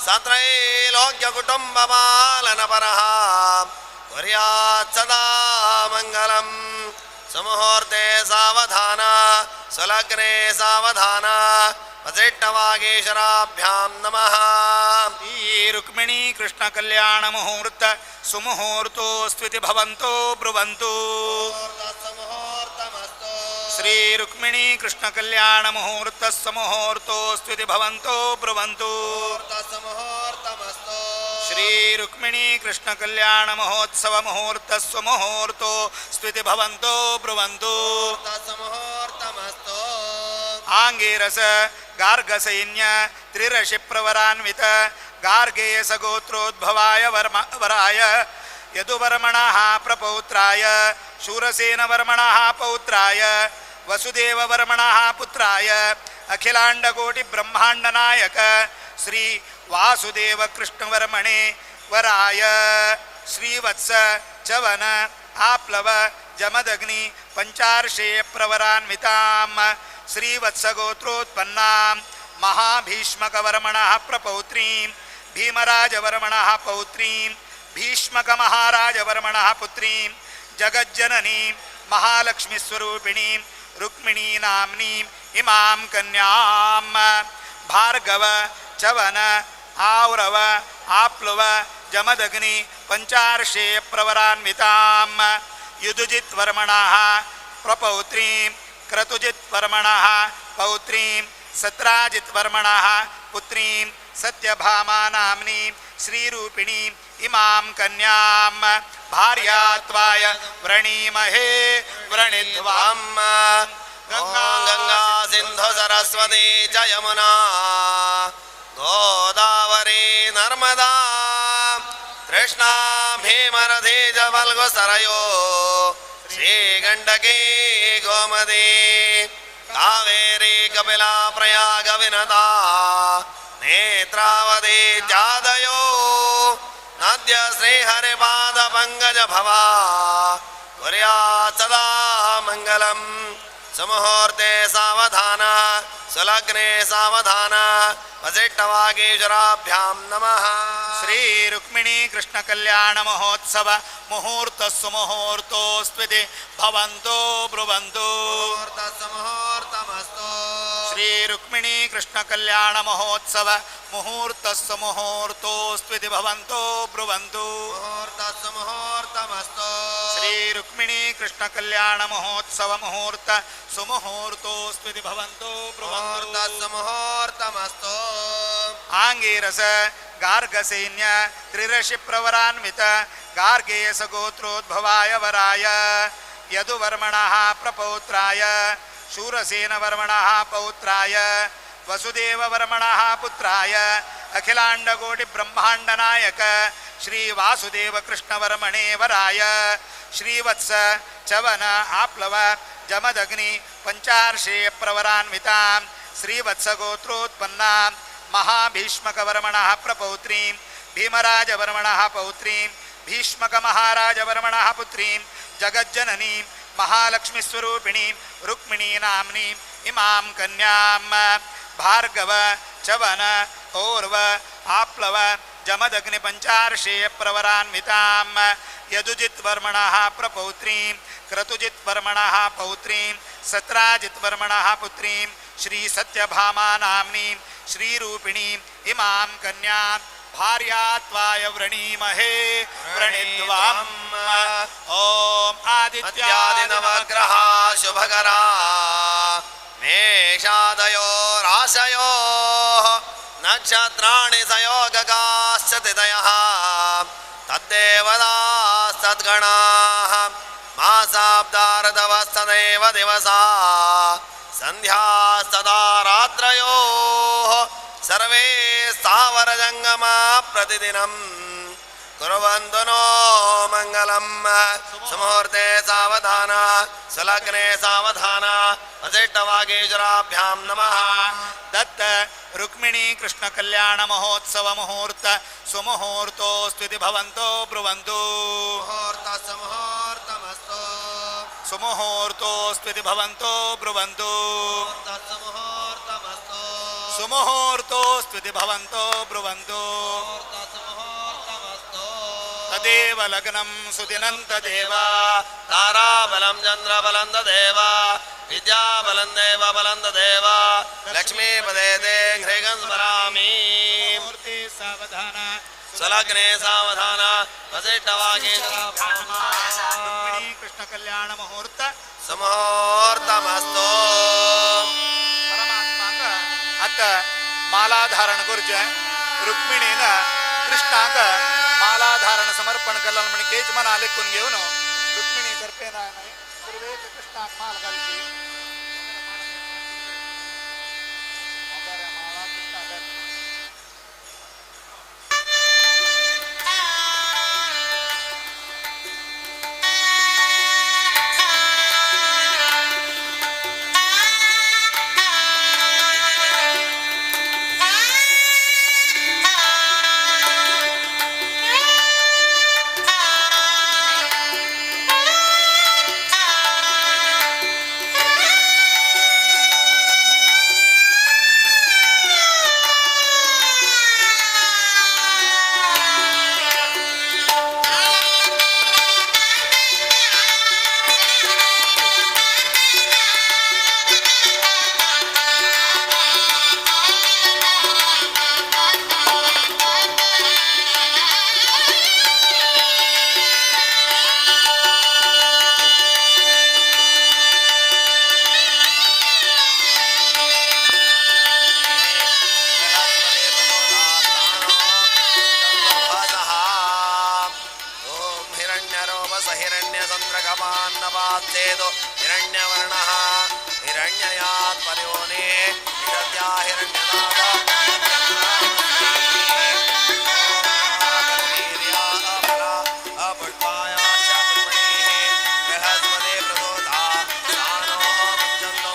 सत्रैलोक्यकुटुम्बपालनपरः कुर्यात् सदा मङ्गलम्। सुमुहूर्ते सावधान सुलग्ने सावधान वसिष्ठवागीश्वराभ्यां नमः। रुक्मिणी कृष्ण कल्याण मुहूर्त सुमुहूर्तोऽस्त्विति भवन्तो ब्रुवन्तु। श्री रुक्मिणी कृष्ण कल्याण मुहूर्त सुमुहूर्तोऽस्त्विति भवन्तो ब्रुवन्तु। श्री रुक्मिणी कृष्ण कल्याण महोत्सव मुहूर्त सुमुहूर्तो स्त्विति भवन्तो ब्रुवन्तु। आंगीरस गार्गसैन्य त्रिरशि प्रवरान्वित गार्गेय सगोत्रोद्भवाय वराय यदुवर्मणः प्रपौत्राय शूरसेनवर्मणः पौत्राय वसुदेववर्मणः पुत्राय अखिलांडकोटि ब्रह्मांड नायक श्री वासुदेव कृष्णवर्मणे वराय श्रीवत्स चवन आप्लव जमदग्नि पंचार्षेय प्रवरान्वितां श्रीवत्सगोत्रोत्पन्नां महाभीष्मकवर्मणः प्रपौत्रीं भीमराजवर्मणः पौत्रीं भीष्मकमहाराजवर्मणः पुत्रीं जगज्जननीं महालक्ष्मीस्वरूपिणीं रुक्मिणी नाम्नीं इमां कन्यां भार्गव चवन औरव आप्लव जमदग्नि पंचार्षेय प्रवरान्वितां युधुजित्वर्मणः प्रपौत्रीं क्रतुजित्वर्मणः पौत्रीं सत्राजित्वर्मणः पुत्रीं सत्यभामा नाम्नीं श्रीरूपिणीं इमां कन्यां भार्यात्वाय वृणीमहे वृणिध्वां। गंगा सिंधु सरस्वती च यमुना गोदावरी नर्मदा कृष्णा भीमरथी च फल्गुसरयो श्रीगण्डकी गोमती कावेरी कपिला प्रयाग विनता नेत्रावती चादयो नद्य श्रीहरिपाद पंकज भवा कुर्यात् सदा मंगलम्। सुमुहूर्ते सावधान सुलग्ने सावधान वसिष्ठवागीश्वराभ्यां नमः। श्री रुक्मिणी कृष्ण कल्याण महोत्सव मुहूर्त सुमुहूर्तोऽस्त्विति भवन्तो ब्रुवन्तु। श्री रुक्मिणी कृष्ण कल्याण महोत्सव मुहूर्त सुमुहूर्तोऽस्त्विति भवन्तो ब्रुवन्तु। श्री रुक्मिणी कृष्ण कल्याण महोत्सव मुहूर्त सुमुहूर्तोऽस्त्विति भवन्तो ब्रुवन्तु। आंगीरस गार्गसैन्य त्रिरशि प्रवरान्वित गार्गेय सगोत्रोद्भवाय वराय यदुवर्मणः प्रपौत्राय शूरसेनवर्मणः पौत्राय वसुदेववर्मणः पुत्राय अखिलांडकोटि ब्रह्मांड नायक श्री वासुदेव कृष्णवर्मणे वराय श्रीवत्स चवन आप्लव जमदग्नि पंचार्षेय प्रवरान्वितां श्रीवत्सगोत्रोत्पन्नां महाभीष्मकवर्मणः प्रपौत्रीं भीमराजवर्मणः पौत्रीं भीष्मकमहाराजवर्मणः पुत्रीं जगज्जननीं महालक्ष्मीस्वरूपिणीं रुक्मिणी नाम्नीं इमां कन्यां भार्गव चवन और्व आप्लव जमदग्नि पंचार्षेय प्रवरान्वितां यदुजित्वर्मणः प्रपौत्रीं क्रतुजित्वर्मणः पौत्रीं सत्राजित्वर्मणः पुत्रीं श्री सत्यभामा नाम्नीं श्रीरूपिणीं इमां कन्यां भार्यात्वाय वृणीमहे वृणिध्वां। आदित्यादि नवग्रह शुभकरा मेषादयो राशयो नक्षत्राणि संयोगकाश्च तिथयः तद्देवतास्तद्गणाः मासाब्दार्धवस्तदेव दिवसा संध्यास्तदा रात्रयोः सर्वे स्थावरजङ्गमा प्रतिदिनं कुर्वन्तु नो मङ्गलं। सुमुहूर्ते सावधान सुलग्ने सावधान वसिष्ठवागीश्वराभ्यां नमः। दत्त रुक्मिणी कृष्ण कल्याण महोत्सव मुहूर्त सुमुहूर्तोऽस्त्विति भवन्तो ब्रुवन्तु। मुहूर्त सुमुहूर्तमस्तु। सुमुहूर्तोऽस्त्विति भवन्तो ब्रुवन्तु। सुमुहूर्तमस्तु। सुमुहूर्तोऽस्त्विति भवन्तो ब्रुवन्तु। तदेव लग्नं सुदिनं तदेव ताराबलं चन्द्रबलं तदेव विद्याबलं देव बलं तदेव लक्ष्मीपदे ते ह्रीगं स्मरामि। मुहूर्ते सावधान सुलग्ने सावधान वसिष्ठवागीश्वराभ्यां रुक्मिणी कृष्ण कल्याण मुहूर्त सुमुहूर्तमस्तु। परमात्माक अत मालाधारण करचें रुक्मिणीन कृष्णाक मालाधारण समर्पण केलें म्हण केच मना लेखून घेवन रुक्मिणी तर्फे सुरवेक कृष्णाक माल घालची। माला कृष्णाक हिरण्यवर्णः हिरण्ययात् परियोने हिरण्या हिरण्यनाभ बृहस्पति प्रदोधा सानो मुञ्चन्तौ।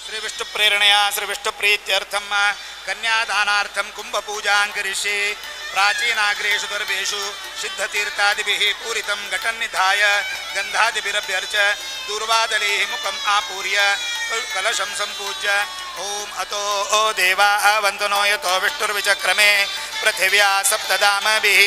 श्री विष्णु प्रेरणया श्री विष्णु प्रीत्यर्थम कन्यादानार्थम कुंभ पूजां करिष्ये। प्राचीनाग्रेषु दर्भेषु सिद्धतीर्थादिभिः पूरितं घटं निधाय गंधादिभिरभ्यर्च दूर्वादलैः मुखम् आपूर्य कलशं संपूज्य ॐ अतो ओ देवा अवन्तनो यतो विष्णुर्विचक्रमे पृथिव्या सप्तदामभिः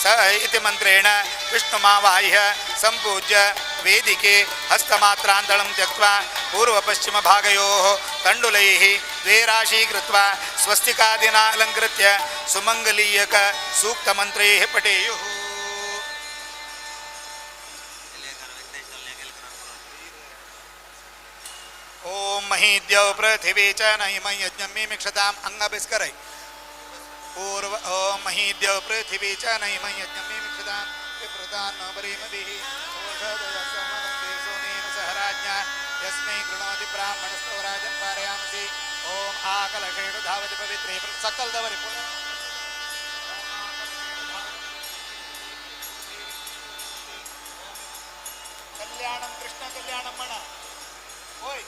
स इति मन्त्रेण विष्णुमावाह्य संपूज्य वेदिके हस्तमात्रान्तलं त्यक्त्वा पूर्वपश्चिमभागयोः तण्डुलैः द्वे राशी कृत्वा स्वस्तिकादिना अलङ्कृत्य सुमङ्गलीयक सूक्तमन्त्रैः पठेयुः। ॐ महीद्यौ पृथिवी च नहिमं यज्ञं मिमिक्षताम् अङ्गभिस्करै पूर्व ॐ महीद्यौ पृथिवी च नहिमं यज्ञं मिमिक्षतां विप्रदानो बरीमभिः ओषधयः सह राज्ञा यस्मै कृणोति ब्राह्मणस्तो राजन् पारयामसि। ॐ आकलषेणु धावति पवित्रे सकल दवरि कल्याणं कृष्ण कल्याणं मण ओय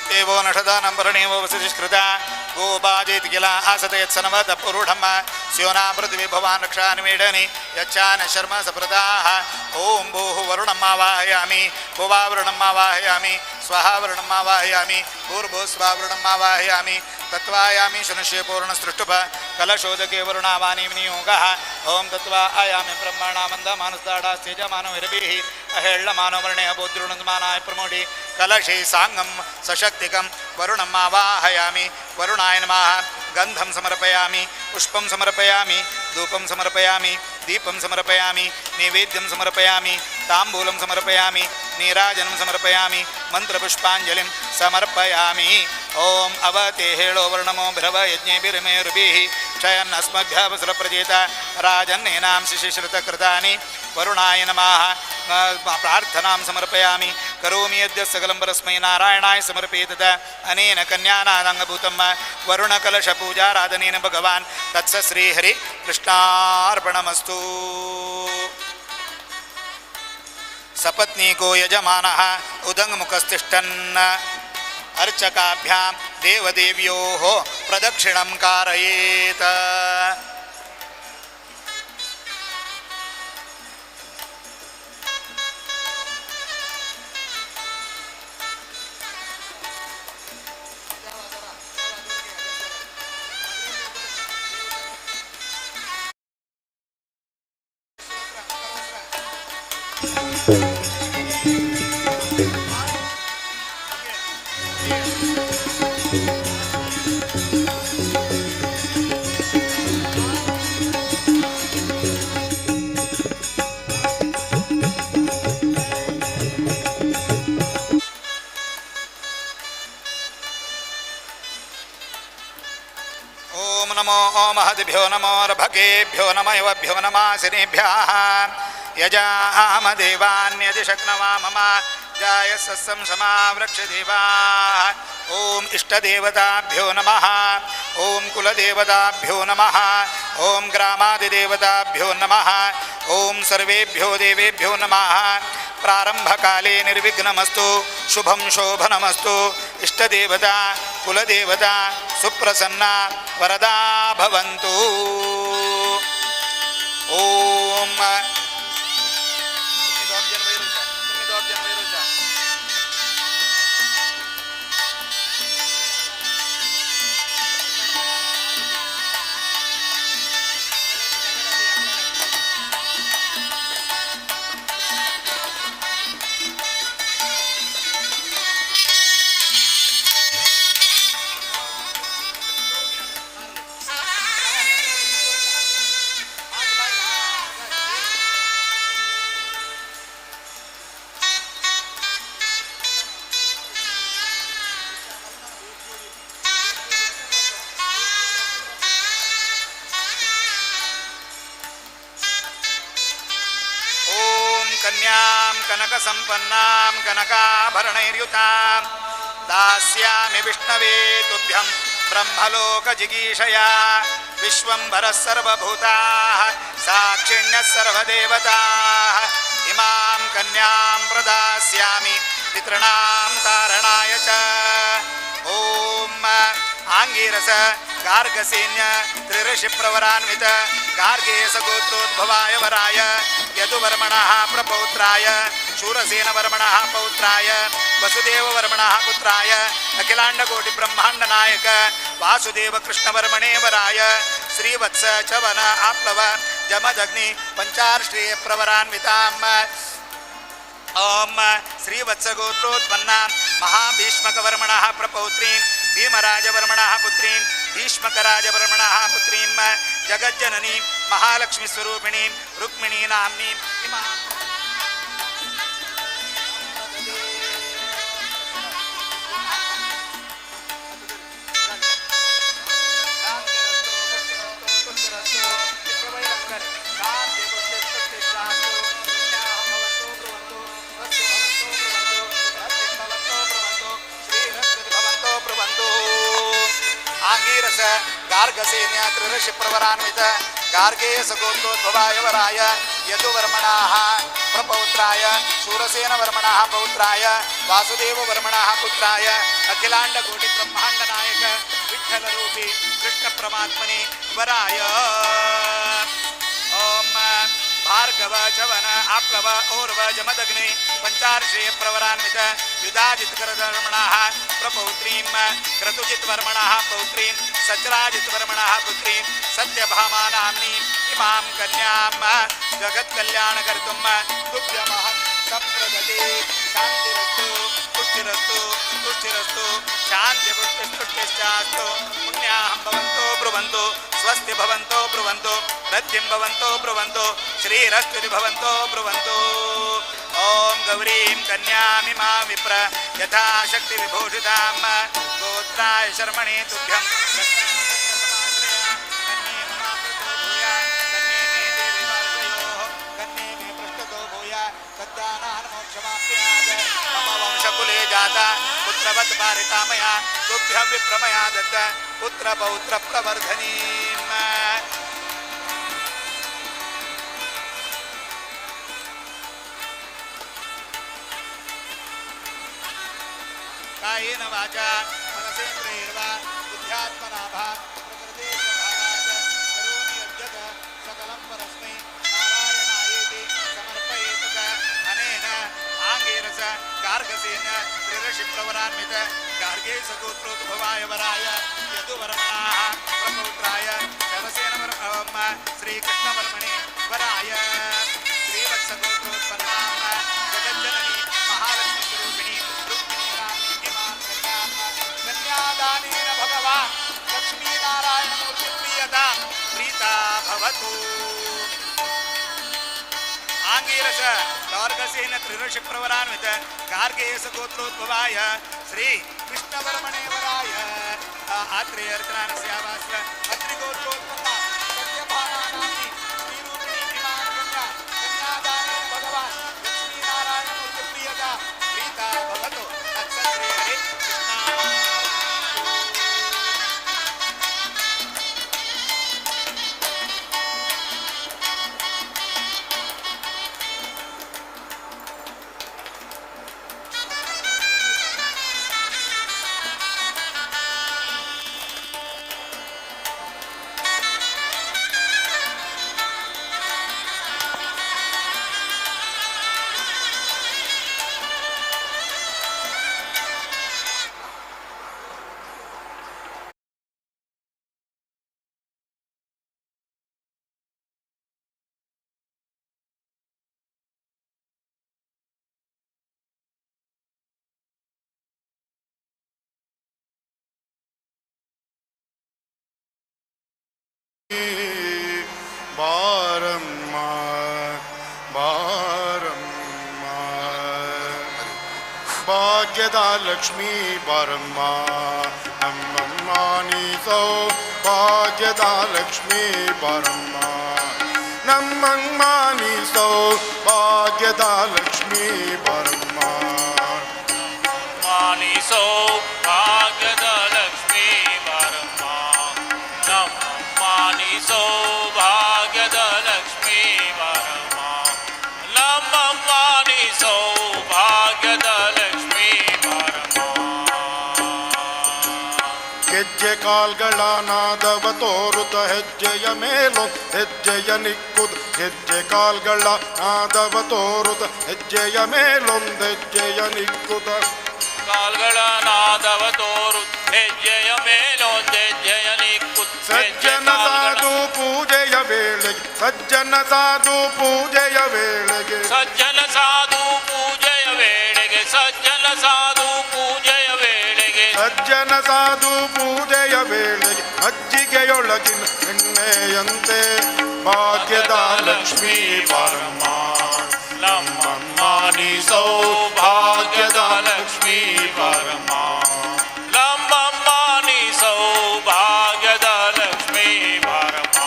देवो नषदानं वरणेवो वसतिष्कृता गोपाजेति किल आसत यत्सनवत पुरुढम स्योना पृथिवी भवान् रक्षानिवेडनि यच्चान शर्म सप्रदाः। ॐ भूः वरुणम् आवाहयामि, भुवावरुणम् आवाहयामि, स्वाहावरुणम् आवाहयामि, भूर्भुस्वावरुणम् आवाहयामि, तत्त्वायामि शुनश्ये पूर्णसृष्टुभ कलशोदके वरुणावानि विनियोगः। ॐ तत्त्वा आयामि ब्रह्मणा मन्दमानस्ताडास्तेजमानो हिरभिः अहेळ्ळमानो वर्णे अबोद्रुणमानाय प्रमोढि कलशे साङ्गं सशक्तिकं वरुणम् आवाहयामि। वरुणाय नमः। गन्धं समर्पयामि, पुष्पं समर्पयामि, धूपं समर्पयामि, दीपं समर्पयामि, नैवेद्यं समर्पयामि, ताम्बूलं समर्पयामि, नीराजनं समर्पयामि, मन्त्रपुष्पाञ्जलिं समर्पयामि। ॐ अवते हेळो वर्णमो भ्रव यज्ञेभिर्मेरुभिः क्षयन्नस्मभ्यवसरप्रजेत राजन्नेनां शिशिश्रुतकृतानि। वरुणाय नमः। प्रार्थनां समर्पयामि। करोमि यद्य सकलं परस्मै नारायणाय समर्पयेत। अनेन कन्यानादाङ्गभूतं वरुणकलशपूजाराधनेन भगवान् तत्स श्रीहरि कृष्णार्पणमस्तु। सपत्नीको यजमानः उदङ्मुखस्तिष्ठन् अर्चकाभ्यां देवदेव्योः प्रदक्षिणं कारयेत्। ओम नमो महद्भ्यो नमो रभकेभ्यो नमः नमासिनेभ्यः यजाम देवान्यदि शक्नवा मम जायसस्सं समावृक्षदेवाः। ॐ इष्टदेवताभ्यो नमः। ॐ कुलदेवताभ्यो नमः। ॐ ग्रामादिदेवताभ्यो नमः। ॐ सर्वेभ्यो देवेभ्यो नमः। प्रारंभकाले निर्विघ्नमस्तु, शुभं शोभनमस्तु। इष्टदेवता कुलदेवता सुप्रसन्ना वरदा भवन्तु। ॐ कन्यां कनकसंपन्नां कनकाभरणैर्युतां दास्यामि विष्णवे तुभ्यं ब्रह्मलोकजिगीषया। विश्वंभरः सर्वभूताः साक्षिण्यः सर्वदेवताः इमां कन्यां प्रदास्यामि पितॄणां तारणाय च। ॐ आङ्गिरस गार्गसेन्य त्रिऋषिप्रवरान्वित गार्गेयस गोत्रोद्भवाय वराय यदुवर्मणः प्रपौत्राय शूरसेनवर्मणः पौत्राय वसुदेववर्मणः पुत्राय अखिलाण्डकोटिब्रह्माण्डनायक वासुदेव कृष्णवर्मणे वराय श्रीवत्स चवन आप्लव जमदग्नि पञ्चार्ष्णेय प्रवरान्विताम्। ॐ श्रीवत्सगोत्रोत्पन्नां महाभीष्मकवर्मणः प्रपौत्रीं भीमराजवर्मणः पुत्रीं भीष्मकराजवर्मणः पुत्रीं जगज्जननीं महालक्ष्मीस्वरूपिणीं रुक्मिणी नाम्नीं इमां आंगिरस गार्गसेन्य त्रिऋषिप्रवरान्वित गार्गेयस गोत्रोद्भवाय वराय यदुवर्मणाः प्रपौत्राय पुत्राय शूरसेनवर्मणः पौत्राय वासुदेववर्मणः पुत्राय अखिलाण्डकोटिब्रह्माण्डनायक विठ्ठलरूपी कृष्णप्रमात्मने वराय। ॐ भार्गव चवन आप्लव और्व जमदग्नि पंचार्षेय प्रवरान्वित युधाजित्करवर्मणः प्रपौत्रीं क्रतुजित्वर्मणः पौत्रीं सचराजित्वर्मणः पुत्रीं सत्यभामा नाम्नीं इमां कन्यां जगत्कल्याणकर्तुं तुभ्यमहं सम्प्रददे। शान्तिरस्तु तुष्टिरस्तु तुष्टिरस्तु शान्तिपुष्टिस्तुष्टिश्चास्तु। पुण्याहं भवन्तो ब्रुवन्तु स्वस्ति भवन्तो ब्रुवन्तु रद्धिं भवन्तो ब्रुवन्तु श्रीरस्तुति भवन्तो ब्रुवन्तु। ॐ गौरीं कन्यामिमां विप्र यथाशक्तिविभूषितां गोत्राय शर्मणे तुभ्यं वंशकुले जाता पुत्रवत् पारिता मया तुभ्यं विप्रमया दत्त पुत्र पौत्र प्रवर्धनीम्। कायेन वाचा मनसेन्द्रियैर्वा बुद्ध्यात्मना वा प्रकृते स्वभावात् करोमि यद्यत् सकलं परस्मै नारायणायेति समर्पयेतत्। अनेन आङ्गीरस गार्गसेन त्रिऋषिप्रवरान्वित गार्गेयसगोत्रोद्भवाय वराय यदुवर्मणाः प्रपौत्राय शरसेनवर्म श्रीकृष्णवर्मणे वराय श्रीवत्सगोत्रोत्पन्नां जगज्जननी महालक्ष्मीस्वरूपिणी रुक्मिणी इमां कन्यां कन्यादानेन भगवान् लक्ष्मीनारायणमूर्तिप्रियता प्रीता भवतु। आङ्गीरस गार्गसेन त्रिऋषिप्रवरान्वित गार्गेयसगोत्रोद्भवाय श्री कृष्णवर्मणे वराय आत्रेयर्तनानस्यावास्य अत्रिगोत्रोत्पन्ना सत्यभामा नाम्नी श्रीरूपिणी इमां कन्या कन्यादानेन भगवान् लक्ष्मीनारायणमूर्तिप्रियता प्रीता भवतु। तत्सत् हरे कृष्ण। ಬಾರಮ್ಮ ಬಾರಮ್ಮ ಭಾಗ್ಯದ ಲಕ್ಷ್ಮೀ ಬಾರಮ್ಮ ನಮ್ಮಮ್ಮ ನೀ ಸೌಭಾಗ್ಯದ ಲಕ್ಷ್ಮೀ ಬಾರಮ್ಮ ನಮ್ಮಮ್ಮ ನೀ ಸೌಭಾಗ್ಯದ ಲಕ್ಷ್ಮೀ ಬಾರಮ್ಮ ಮಾನಿ ಸೌಭಾಗ್ಯದ ಲಕ್ಷ್ಮೀ ಬಾರಮ್ಮ ನಮ್ಮಮ್ಮ ನೀ ಸೌಭಾಗ್ಯದ ಲಕ್ಷ್ಮೀ ಬಾರಮ್ಮ ನಮ್ಮಮ್ಮ ನೀ ಸೌಭಾಗ್ಯದ ಲಕ್ಷ್ಮೀ ಬಾರಮ್ಮ. ಗೆಜ್ಜೆ ಕಾಲ್ಗಳ ನಾದವ ತೋರುತ ಹೆಜ್ಜೆಯ ಮೇಲೊ ಹೆಜ್ಜೆಯ ನಿಕ್ಕುದು ಗೆಜ್ಜೆ ಕಾಲ್ಗಳ ನಾದವ ತೋರುತ ಹೆಜ್ಜೆಯ ಮೇಲೊಂದೆಜ್ಜೆಯ ನಿಕ್ಕುದ ಕಾಲ್ಗಳ ನಾದವ ತೋರು ಹೆಜ್ಜೆಯ ಮೇಲೊಂದೆಜ್ಜೆಯ ನಿಕ್ಕುತ್ತ ಸಜ್ಜನ ಸಾಧು ಪೂಜೆಯ ವೇಳೆಗೆ ಸಜ್ಜನ ಸಾಧು ಪೂಜೆಯ ವೇಳೆಗೆ ಸಜ್ಜನ ಸಾಧು ಪೂಜೆಯ ವೇಳೆಗೆ ಸಜ್ಜನ ಸಾಧು ಪೂಜೆಯ ವೇಳೆಗೆ ಸಜ್ಜನ ಸಾಧು ಪೂಜೆಯ ವೇಳೆಗೆ ಮಜ್ಜಿಗೆಯೊಳಗಿನ ಎಣ್ಣೆಯಂತೆ ಭಾಗ್ಯದ ಲಕ್ಷ್ಮೀ ಬಾರಮ್ಮ ನಮ್ಮಮ್ಮ ನೀ ಸೌಭಾಗ್ಯದ ಲಕ್ಷ್ಮೀ ಬಾರಮ್ಮ ನಮ್ಮಮ್ಮ ನೀ ಸೌಭಾಗ್ಯದ ಲಕ್ಷ್ಮೀ ಬಾರಮ್ಮ.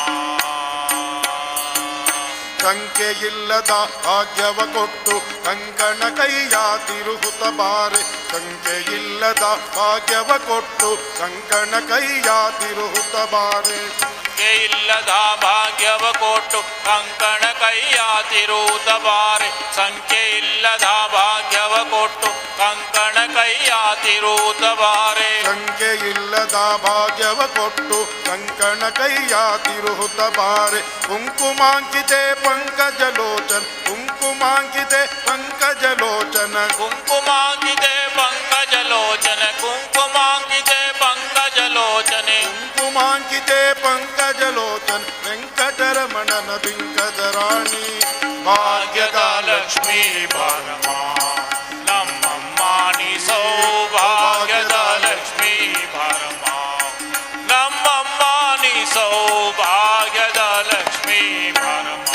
ಸಂಖ್ಯೆಯಿಲ್ಲದ ಭಾಗ್ಯವ ಕೊಟ್ಟು ಕಂಕಣ ಕೈಯ ತಿರುಹುತ ಬಾರೆ ಸಂಖ್ಯೆಯಿಲ್ಲದ ಭಾಗ್ಯವ ಕೊಟ್ಟು ಕಂಕಣ ಕೈಯ ತಿರುಹುತ ಬಾರೆ ಇಲ್ಲದ ಭಾಗ್ಯವ ಕೊಟ್ಟು ಕಂಕಣ ಕೈಯ ತಿರುತ ಬಾರೆ ಸಂಖ್ಯೆ ಇಲ್ಲದ ಭಾಗ್ಯವ ಕೊಟ್ಟು ಕಂಕಣ ಕೈಯ ತಿರುತ ಬಾರೆ. ಶಂಕೆ ಇಲ್ಲದ ಭಾಗ್ಯವ ಕೊಟ್ಟು ಕಂಕಣ ಕೈಯ ತಿರುಹುತ ಬಾರೆ. ಕುಂಕುಮಾಂಕಿತೆ ಪಂಕಜಲೋಚನ, ಕುಂಕುಮಾಂಕಿತೆ ಪಂಕಜಲೋಚನ, ಕುಂಕುಮಾಂಕಿತೆ ಪಂಕಜಲೋಚನ, ಕುಂಕುಮಾಂಕಿತೆ ಪಂಕಜಲೋಚನೆ, ಕುಂಕುಮಾಂಕಿತೆ ಪಂಕಜಲೋಚನ, ವೆಂಕಟರಮಣನ ಬಿಂಕದ ರಾಣಿ ಭಾಗ್ಯದ ಲಕ್ಷ್ಮೀ ಬಾರಮ್ಮ ನಮ್ಮಮ್ಮ ನೀ ಸೌಭಾಗ್ಯದ ಲಕ್ಷ್ಮೀ ಬಾರಮ್ಮ ನಮ್ಮಮ್ಮ ನೀ ಸೌಭಾಗ್ಯದ ಲಕ್ಷ್ಮೀ ಬಾರಮ್ಮ.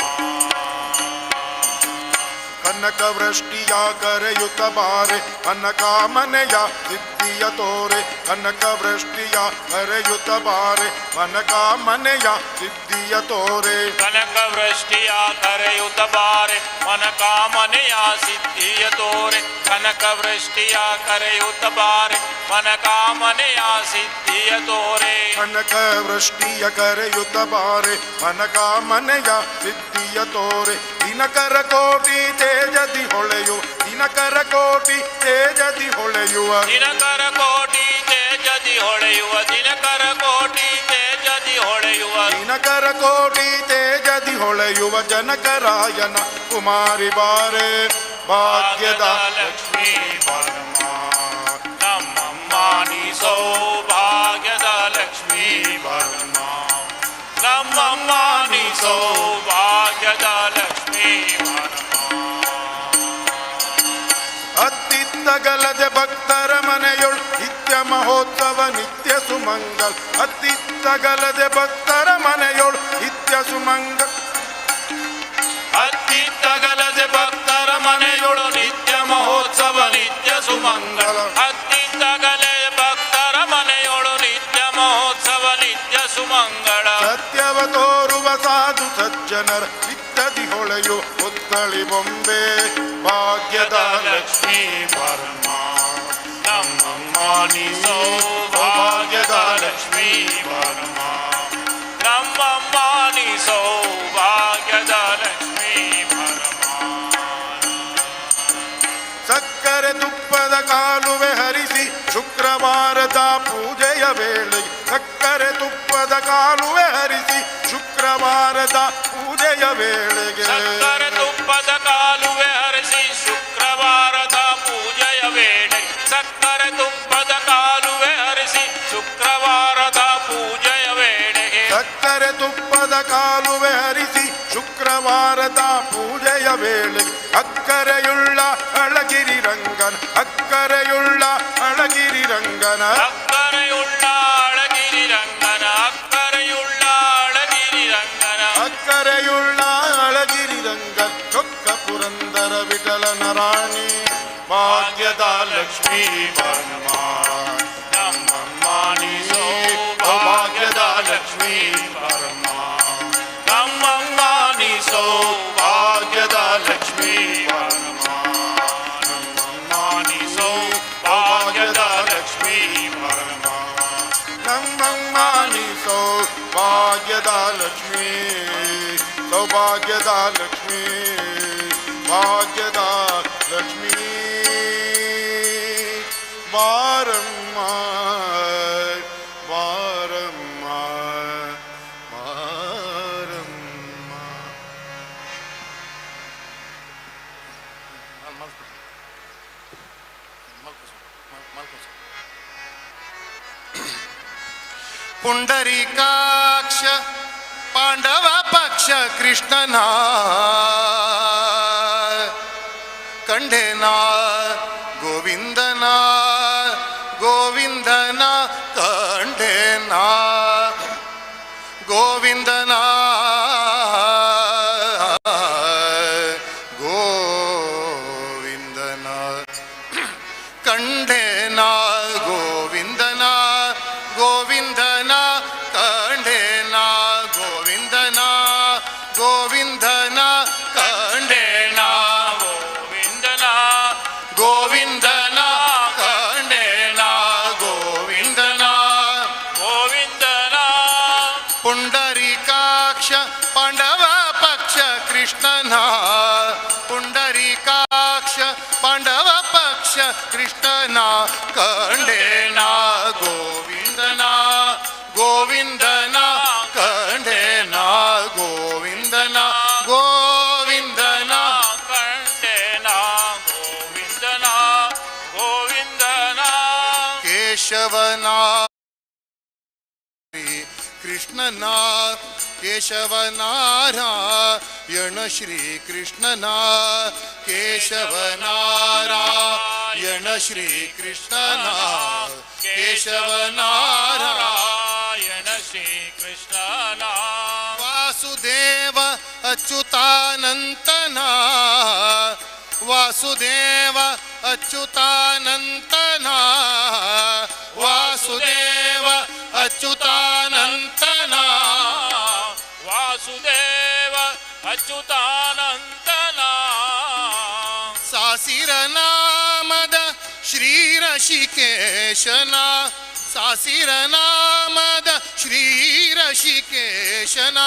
ಕನಕ ವೃಷ್ಟಿಯ ಕರೆಯುತ ಬಾರೆ, ಮನಕಾಮನೆಯ ಸಿದ್ಧಿಯ ತೋರೆ. ಕನಕ ವೃಷ್ಟಿಯ ಕರೆಯುತ ಬಾರೆ, ಮನಕಾಮನೆಯ ಸಿದ್ಧಿಯ ತೋರೆ. ಕನಕ ವೃಷ್ಟಿಯ ಕರೆಯುತ ಬಾರೆ, ಮನಕಾಮನೆಯ ಸಿದ್ಧಿಯ ತೋರೆ. ಕನಕ ವೃಷ್ಟಿಯ ಕರೆಯುತ ಬಾರೆ, ಮನಕಾಮನೆಯ ಸಿದ್ಧಿಯ ತೋರೆ. ಕನಕ ವೃಷ್ಟಿಯ ಕರೆಯುತ ಬಾರೆ, ಮನಕಾಮನೆಯ ಸಿದ್ಧಿಯ ತೋರೆ. ದಿನಕರ ಕೋಟಿ ತೇಜದಿ ಹೊಳೆಯುವ, ದಿನಕರ ಕೋಟಿ ತೇಜದಿ ಹೊಳೆಯುವ, ದಿನಕರ ಕೋಟಿ ತೇಜದಿ ಹೊಳೆಯುವ, ದಿನಕರ ಕೋಟಿ ತೇಜದಿ ಹೊಳೆಯುವ, ದಿನಕರ ಕೋಟಿ ತೇಜದಿ ಹೊಳೆಯುವ ಜನಕರಾಯನ ಕುಮಾರಿ ಬಾರೆ ಭಾಗ್ಯದ ಲಕ್ಷ್ಮೀ ಬಾರಮ್ಮ ನಮ್ಮಮ್ಮ ನೀ ಸೌಭಾಗ್ಯದ ಲಕ್ಷ್ಮೀ ಬಾರಮ್ಮ ನಮ್ಮಮ್ಮ ನೀ ಸೌಭಾಗ್ಯದ ಲಕ್ಷ್ಮೀ ಬಾರಮ್ಮ. ಅತ್ತಿತ್ತಗಲದೆ ಭಕ್ತರ ಮನೆಯೊಳ್ ನಿತ್ಯ ಮಹೋತ್ಸವ ನಿತ್ಯ ಸುಮಂಗಲ್. ಅತ್ತಿತ್ತಗಲದೆ ಭಕ್ತರ ಮನೆಯೊಳ್ ನಿತ್ಯ ಸುಮಂಗಲ್. ಅತ್ತಿತ್ತಗಲದೆ ಭಕ್ತರ ಮನೆಯೊಳು ನಿತ್ಯ ಮಹೋತ್ಸವ ನಿತ್ಯ ಸುಮಂಗಳ. ಅತ್ತಿತ್ತಗಲೆ ಭಕ್ತರ ಮನೆಯೊಳು ನಿತ್ಯ ಮಹೋತ್ಸವ ನಿತ್ಯ ಸುಮಂಗಳ. ಸತ್ಯವ ತೋರುವ ಸಾಧು ಸಜ್ಜನರ ಚಿತ್ತದಿ ಹೊಳೆಯು ಪುತ್ತಳಿ ಬೊಂಬೆ ಭಾಗ್ಯದ ಲಕ್ಷ್ಮೀ ಬಾರಮ್ಮ ನಮ್ಮಮ್ಮ ನೀ ಸೌಭಾಗ್ಯದ ಲಕ್ಷ್ಮೀ ಬಾರಮ್ಮ ನಮ್ಮಮ್ಮ ನೀ ಸೌಭಾಗ್ಯದ ಲಕ್ಷ್ಮೀ ಬಾರಮ್ಮ. ಸಕ್ಕರೆ ತುಪ್ಪದ ಕಾಲುವೆ ಹರಿಸಿ ಶುಕ್ರವಾರದ ಪೂಜೆಯ ವೇಳೆ. ಸಕ್ಕರೆ ತುಪ್ಪದ ಕಾಲುವೆ ಹರಿಸಿ ಶುಕ್ರವಾರದ ಪೂಜೆಯ ವೇಳೆಗೆ. ಸಕ್ಕರೆ ತುಪ್ಪದ ಕಾಲುವೆ ಹರಿಸಿ ಶುಕ್ರವಾರದ ಪೂಜೆಯ ವೇಳೆ. ಸಕ್ಕರೆ ತುಪ್ಪದ ಕಾಲುವೆ ಹರಿಸಿ ಶುಕ್ರವಾರದ ಪೂಜೆಯ ವೇಳೆಗೆ. ಸಕ್ಕರೆ ತುಪ್ಪದ ಕಾಲುವೆ ಹರಿಸಿ ಶುಕ್ರವಾರದ ಪೂಜೆಯ ವೇಳೆ. ಅಕ್ಕರೆಯುಳ್ಳ ಅಳಗಿರಿ ರಂಗನ, ಅಕ್ಕರೆಯುಳ್ಳ ಅಳಗಿರಿ ರಂಗನ, ಅಕ್ಕರೆಯುಳ್ಳ ಅಳಗಿರಿ ರಂಗನ, ಅಕ್ಕರೆಯುಳ್ಳ ಅಳಗಿರಿ ರಂಗನ, ಅಕ್ಕರೆಯುಳ್ಳ ಅಳಗಿರಿ ರಂಗನ ಚೊಕ್ಕ ಪುರಂದರ ವಿಠಲನ ರಾಣಿ ಭಾಗ್ಯದ ಲಕ್ಷ್ಮೀ ಬಾರಮ್ಮ ನಮ್ಮಮ್ಮ ನೀ ಸೌಭಾಗ್ಯದ ಲಕ್ಷ್ಮೀ ಬಾರಮ್ಮ ನಮ್ಮಮ್ಮ ನೀ ಸೌಭಾಗ್ಯದ ಲಕ್ಷ್ಮೀ ಬಾರಮ್ಮ ನಮ್ಮಮ್ಮ ನೀ ಸೌಭಾಗ್ಯದ ಲಕ್ಷ್ಮೀ ಬಾರಮ್ಮ. ನಮ್ಮಮ್ಮ ನೀ ಸೌಭಾಗ್ಯದ ಲಕ್ಷ್ಮೀ, ಸೌಭಾಗ್ಯದ ಲಕ್ಷ್ಮೀ, ಭಾಗ್ಯದ ಲಕ್ಷ್ಮೀ ಬಾರಮ್ಮ ಬಾರಮ್ಮ ಬಾರಮ್ಮ. ಪುಂಡರೀಕಾಕ್ಷ ಪಾಂಡವ ಪಕ್ಷ ಕೃಷ್ಣನ ಕಂಡೆನ ಗೋವಿಂದನ ಗೋವಿಂದನ ಕಂಡೆನ ಗೋವಿಂದನ ಗೋವಿಂದನ ಕಂಡೆನ ಗೋವಿಂದನ ಗೋವಿಂದನ ಕಂಡೆನ ಗೋವಿಂದನ ಗೋವಿಂದನ ಕಂಡೆನ ಗೋವಿಂದನ ಗೋವಿಂದನ ಕಂಡೆನ ಗೋವಿಂದನ ಗೋವಿಂದನ. ' ಕಂಡೇನ ಗೋವಿಂದನ ಗೋವಿಂದನ ಕಂಡೇನ ಗೋವಿಂದನ ಗೋವಿಂದನ ಕಂಡೇನ ಗೋವಿಂದನ ಗೋವಿಂದನ ಕೇಶವನ ಕೃಷ್ಣನ ಕೇಶವನಾರಾಯಣ ಶ್ರೀ ಕೃಷ್ಣನ ಕೇಶವನಾರಾಯಣ ಶ್ರೀ ಕೃಷ್ಣನ ಕೇಶವನಾರಾಯಣ ನಾರಾಯಣ ಶ್ರೀ ಕೃಷ್ಣನ ವಾಸುದೇವ ಅಚ್ಯುತಾನಂತನ ವಾಸುದೇವ ಅಚ್ಯುತಾನಂತನ ವಾಸುದೇವ ಅಚ್ಯುತಾನಂತನ ವಾಸುದೇವ ಅಚ್ಯುತಾನಂತನ ಸಾಸಿರ ನಾಮದ ಶ್ರೀ ರಶಿಕೇಶನ ಸಾಸಿರ ನಾಮದ ಶ್ರೀ ರಶಿಕೇಶನ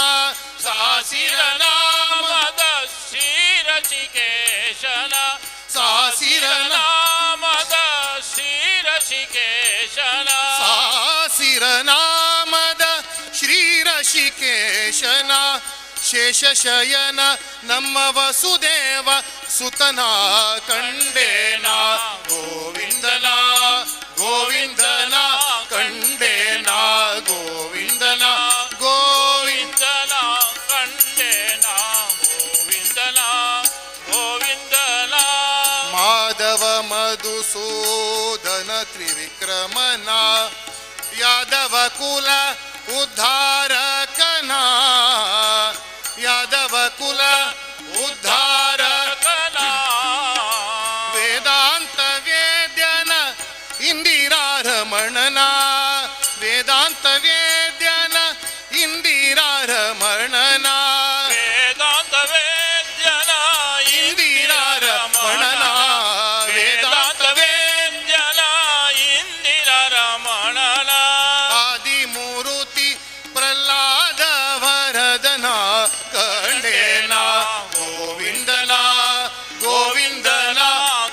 ಸಾಸಿರ ನಾಮ ನಾಮದ ಶ್ರೀ ರಚಿಕೇಶನ ಸಾಸಿರ ನಾಮದ ಶ್ರೀ ರಸಿಕೇಶನ ಸಾಸಿರ ನಾಮದ ಶ್ರೀ ರಶಿಕೇಶನ ಶೇಷಶಯನ ನಮ್ಮ ವಸುದೇವ ಸುತನ ಕಂಡೇನ ಗೋವಿಂದನ ಗೋವಿಂದನ ಕಂಡೇನ ಗೋವಿಂದನ ಗೋವಿಂದ ಗೋವಿಂದನ ಕಂಡೇನ ಗೋವಿಂದನ ಗೋವಿಂದನ ಮಾಧವ ಮಧುಸೂದನ ತ್ರಿವಿಕ್ರಮನ ಯಾದವ ಕುಲ ಉದ್ಧಾರಕನ ಯಾದವ ಕುಲ ಉದ್ಧಾರಕ ಕನ ವೇದಾಂತ ವೇದ್ಯನ ಇಂದಿರಾರಮಣನ ವೇದಾಂತ ವೇದ್ಯನ ಇಂದಿರಾರಮಣನ ವೇದಾಂತ ವೇದ್ಯನ ಇಂದಿರಾರಮಣನ ವೇದಾಂತ ವೇದಾಂತ ವೇದ್ಯನ ಇಂದಿರ ರಮಣನ ಆದಿಮೂರುತಿ ಪ್ರಹ್ಲಾದ ವರದನ ಕಂಡೇನ ಗೋವಿಂದನ ಗೋವಿಂದನ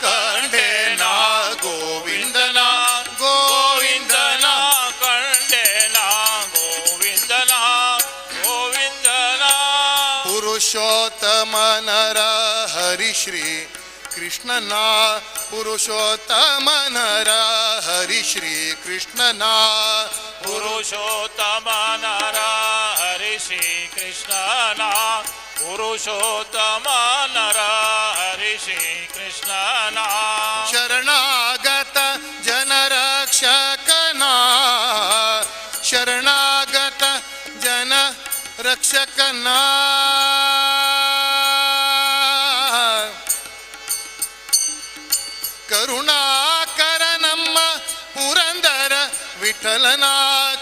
ಕಂಡೇನ ಗೋವಿಂದನ ಗೋವಿಂದನ ಕಂಡೇನ ಗೋವಿಂದನ ಗೋವಿಂದನ ಪುರುಷೋತ್ತಮನರ ಹರಿ ಶ್ರೀ ಕೃಷ್ಣನ ಪುರುಷೋತ್ತಮನರ ಹರಿ ಶ್ರೀ ಕೃಷ್ಣನ ಪುರುಷೋತ್ತಮ ನರ ಹರಿ ಶ್ರೀ ಕೃಷ್ಣನ ಪುರುಷೋತ್ತಮ ನರ ಹರಿ ಶ್ರೀ ಕೃಷ್ಣನ ಶರಣಾಗತ ಜನರಕ್ಷಕನ ಶರಣಾಗತ ಜನ ರಕ್ಷಕನ ಕರುಣಾಕರ ನಮ್ಮ ಪುರಂದರ ವಿಠಲನ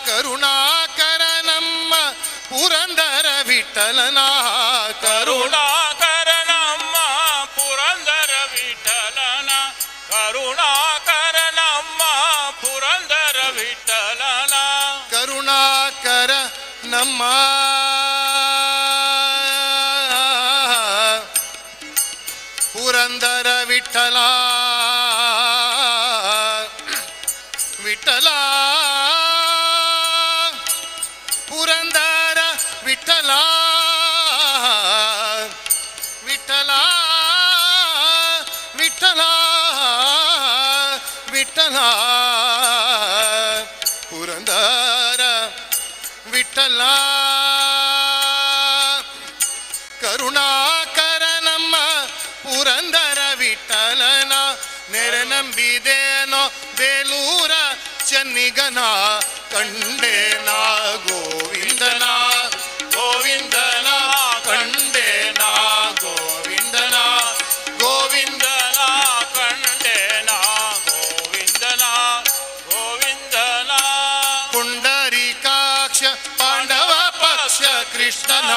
ಕರುಣಾಕರ ನಮ್ಮ ಪುರಂದರ ವಿಠಲನ ಕರುಣಾ ಕರುಣಾಕರ ನಮ್ಮ ಪುರಂದರ ವಿಠಲನ ಕರುಣಾಕರ ನಮ್ಮ ಪುರಂದರ ವಿಠಲನ ಕರುಣಾಕರ ನಮ್ಮ ಪುರಂದರ ವಿಠಲ ವಿಠಲ ಪುರಂದರ ವಿಠಲ ವಿಠಲ ವಿಠಲ ವಿಠಲ ಪುರಂದರ ವಿಠಲ ಕರುಣಾಕರ ನಮ್ಮ ಪುರಂದರ ವಿಠಲನ ನೆರೆ ನಂಬಿದೇನೋ ಬೇಲೂರ ಚೆನ್ನಿಗನ ಕಂಡೇನ ಗೋವಿಂದನ ಗೋವಿಂದನ ಕಂಡೇನ ಗೋವಿಂದನ ಗೋವಿಂದ ಕಂಡೇನ ಗೋವಿಂದನ ಗೋವಿಂದನ ಪುಂಡರೀಕಾಕ್ಷ ಪಾಂಡವ ಪಕ್ಷ ಕೃಷ್ಣನ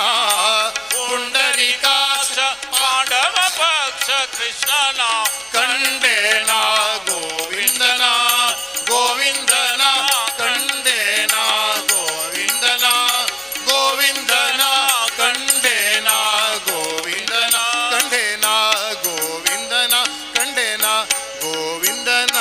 ಪುಂಡರೀಕಾಕ್ಷ ಪಾಂಡವ ಪಕ್ಷ ಕೃಷ್ಣನ ಕಂಡೇನ ಗೋವಿಂದನ ಗೋವಿಂದನ ಕಂಡೇನ ಗೋವಿಂದನ ಗೋವಿಂದನ ಕಂಡೇನ ಗೋವಿಂದನ ಕಂಡೇನ ಗೋವಿಂದನ ಕಂಡೇನ ಗೋವಿಂದನ.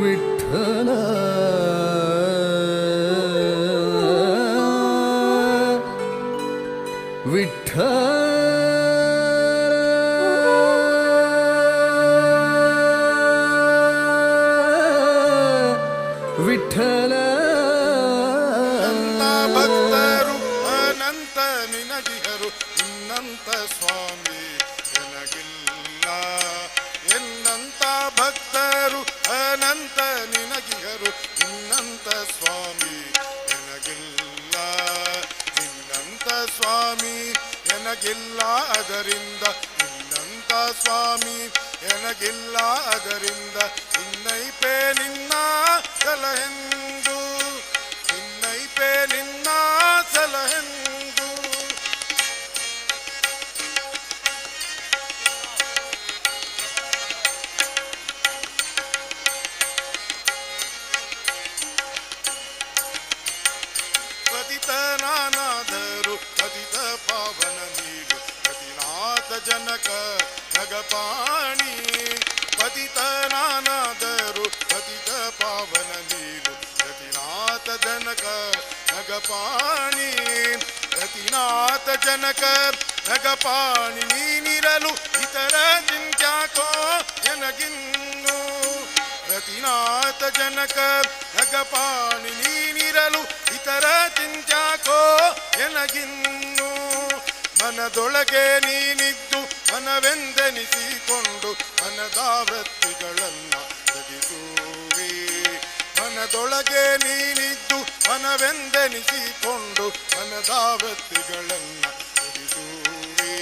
विठ्ठल विठ्ठल विठ्ठल. ಭಕ್ತರು ಅನಂತ ನಿನಗಿಹರು ಇನ್ನಂತ ಸ್ವಾಮಿ ಎನಗಿಲ್ಲ. ಎನ್ನಂತ ಭಕ್ತರು ಅನಂತ ನಿನಗಿಹರು ಇನ್ನಂತ ಸ್ವಾಮಿ ಎನಗಿಲ್ಲ. ನಿನ್ನಂತ ಸ್ವಾಮಿ ಎನಗಿಲ್ಲ ಅದರಿಂದ, ನಿನ್ನಂತ ಸ್ವಾಮಿ ಎನಗಿಲ್ಲ ಅದರಿಂದ, ಇನ್ನೈಪೇ ನಿನ್ನ ಸಲಹೆಂದು, ಇನ್ನೈಪೇ ನಿನ್ನ ಸಲಹೆಂದು. ಪತಿತ ನಾನಾದರು ಪತಿತ ಪಾವನ ನೀಡು ಪತಿನಾಥ ಜನಕ ನಗಪಾಣಿ. ಪತಿತ ನಾನಾದರು ಪತಿತ ಪಾವನ ನೀಡು ರತಿನಾಥ ಜನಕ ನಗಪಾಣಿ. ರತಿನಾಥ ಜನಕ ನಗಪಾಣಿ ನೀನಿರಲು ಇತರ ಚಿಂತ್ಯಾಕೋ ಎನಗಿನ್ನು. ರತಿನಾಥ ಜನಕ ನಗಪಾಣಿ ನೀನಿರಲು ಇತರ ಚಿಂತ್ಯಾಕೋ ಎನಗಿನ್ನು. ಮನದೊಳಗೆ ನೀನಿದ್ದು ಮನವೆಂದೆನಿಸಿಕೊಂಡು ಮನದ ವೃತ್ತಿಗಳನ್ನ ತ್ಯಜಿಸುವಿ. ಮನದೊಳಗೆ ನೀನಿದ್ದು ಮನವೆಂದೆನಿಸಿಕೊಂಡು ಮನದ ವೃತ್ತಿಗಳನ್ನ ತ್ಯಜಿಸುವಿ.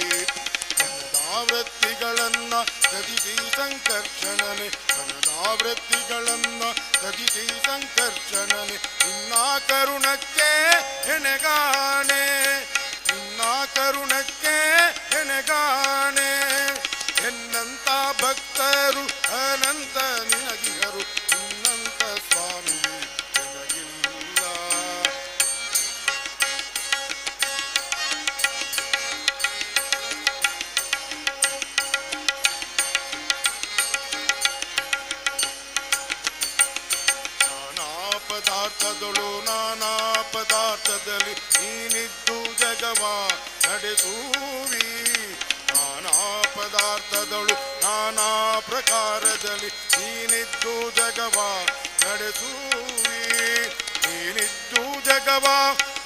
ಮನದ ವೃತ್ತಿಗಳನ್ನ ತ್ಯಜಿಸಿ ಸಂಕರ್ಷಣನೆ, ಮನದ ವೃತ್ತಿಗಳನ್ನ ತ್ಯಜಿಸಿ ಸಂಕರ್ಷಣನೆ, ನಿನ್ನ ಕರುಣಕ್ಕೆ ಎಣೆಗಾಣೆ, ನಿನ್ನ ಕರುಣಕ್ಕೆ ಎಣೆಗಾಣೆ. ಎನ್ನಂತ ಭಕ್ತರು ಅನಂತ ನಿನಗಿಹರು ನಿನ್ನಂತ ಸ್ವಾಮಿ ಎನಗಿಲ್ಲ. ನಾನಾ ಪದಾರ್ಥದೊಳು ನಾನಾ ಪದಾರ್ಥದಲ್ಲಿ ನೀನಿದ್ದು ಜಗವ ನಡೆಸುವಿ. ನಾನಾ ಪದಾರ್ಥದೊಳು ನಾನಾ ಪ್ರಕಾರದಲ್ಲಿ ನೀನಿದ್ದು ಜಗವ ನಡೆಸುವಿ. ನೀನಿದ್ದು ಜಗವ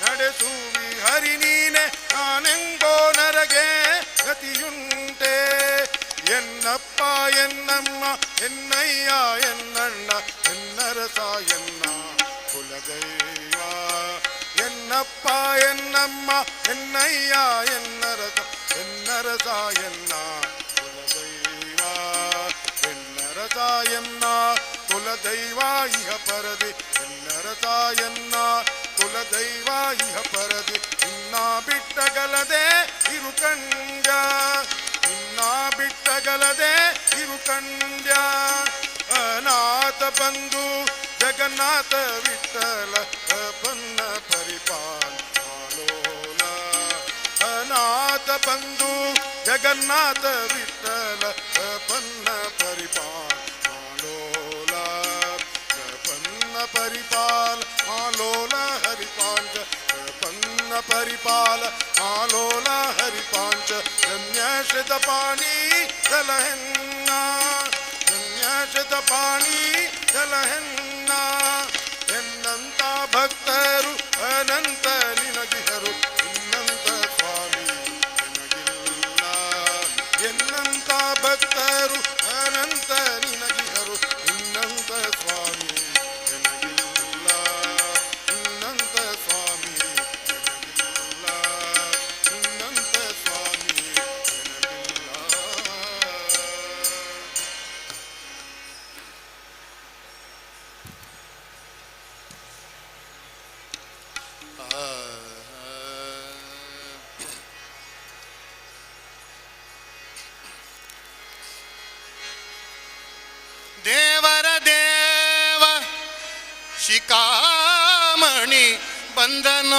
ನಡೆಸುವಿ ಹರಿ ನೀನೆ ನಾನೆಂಬೋ ನರಗೆ ಗತಿಯುಂಟೆ. ಎನ್ನಪ್ಪ ಎನ್ನಮ್ಮ ಎನ್ನಯ್ಯ ಎನ್ನಣ್ಣ ಎನ್ನರಸ ಎನ್ನ ಕುಲದೈವ. ಎನ್ನಪ್ಪ ಎನ್ನಮ್ಮ ಎನ್ನಯ್ಯ ಎನ್ನರಸ ಎನ್ನರಸ ಎನ್ನ ಕುಲದೈವ. ಎನ್ನರಸ ಎನ್ನ ಕುಲದೈವ ಇಹ ಪರದಿ, ಎನ್ನರಸ ಎನ್ನ ಕುಲದೈವ ಇಹ ಪರದಿ, ಇನ್ನ ಬಿಟ್ಟಗಲದೆ ಇರು ಕಂಡ, ಇನ್ನ ಬಿಟ್ಟಗಲದೆ ಇರು ಕಂಡ್ಯ. ಅನಾಥ ಬಂಧು ಜಗನ್ನಾಥ ವಿಠಲ ಪ್ರಪನ್ನ ಪರಿಪಾಲ ಮಾಲೋಲ. ಅನಾಥ ಬಂಧು ಜಗನ್ನಾಥ ವಿಠಲ ಪ್ರಪನ್ನ ಪರಿಪಾಲ ಮಾಲೋಲ. ಪ್ರಪನ್ನ ಪರಿಪಾಲ ಮಾಲೋಲ ಹರಿಪಾಂಚ, ಪ್ರಪನ್ನ ಪರಿಪಾಲ ಮಾಲೋಲ ಹರಿಪಾಂಚ, ಧನ್ಯಶ್ರಿತ ಪಾಣಿ ಸಲಹೆನ್ನ, ಧನ್ಯಶ್ರಿತ ಪಾಣಿ ಸಲಹೆನ್ನ. ಎನ್ನಂತ ಭಕ್ತರು ಅನಂತ ನಿನಗಿಹರು ಇನ್ನಂತ ಸ್ವಾಮಿ ಎನಗಿಲ್ಲ. ಎನ್ನಂತ ಭಕ್ತರು ಅನಂತ ನಿನಗಿಹರು ಇನ್ನಂತ ಸ್ವಾಮಿ ಎನಗಿಲ್ಲ. ಇನ್ನಂತ ಸ್ವಾಮಿ ಎನಗಿಲ್ಲ. ಇನ್ನಂತ ಸ್ವಾಮಿ ಎನಗಿಲ್ಲ. ದೇವರ ದೇವ ಶಿಖಾಮಣಿ ಬಂದನ,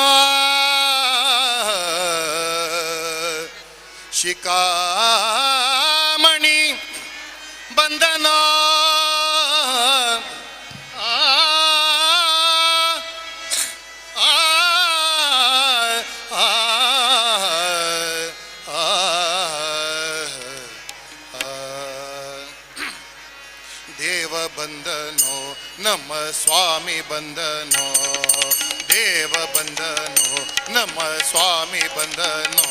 ಶಿಖಾಮಣಿ ಬಂದನ. ನಮ್ಮ ಸ್ವಾಮಿ ಬಂದನೋ, ದೇವ ಬಂದನೋ, ನಮ್ಮ ಸ್ವಾಮಿ ಬಂದನೋ,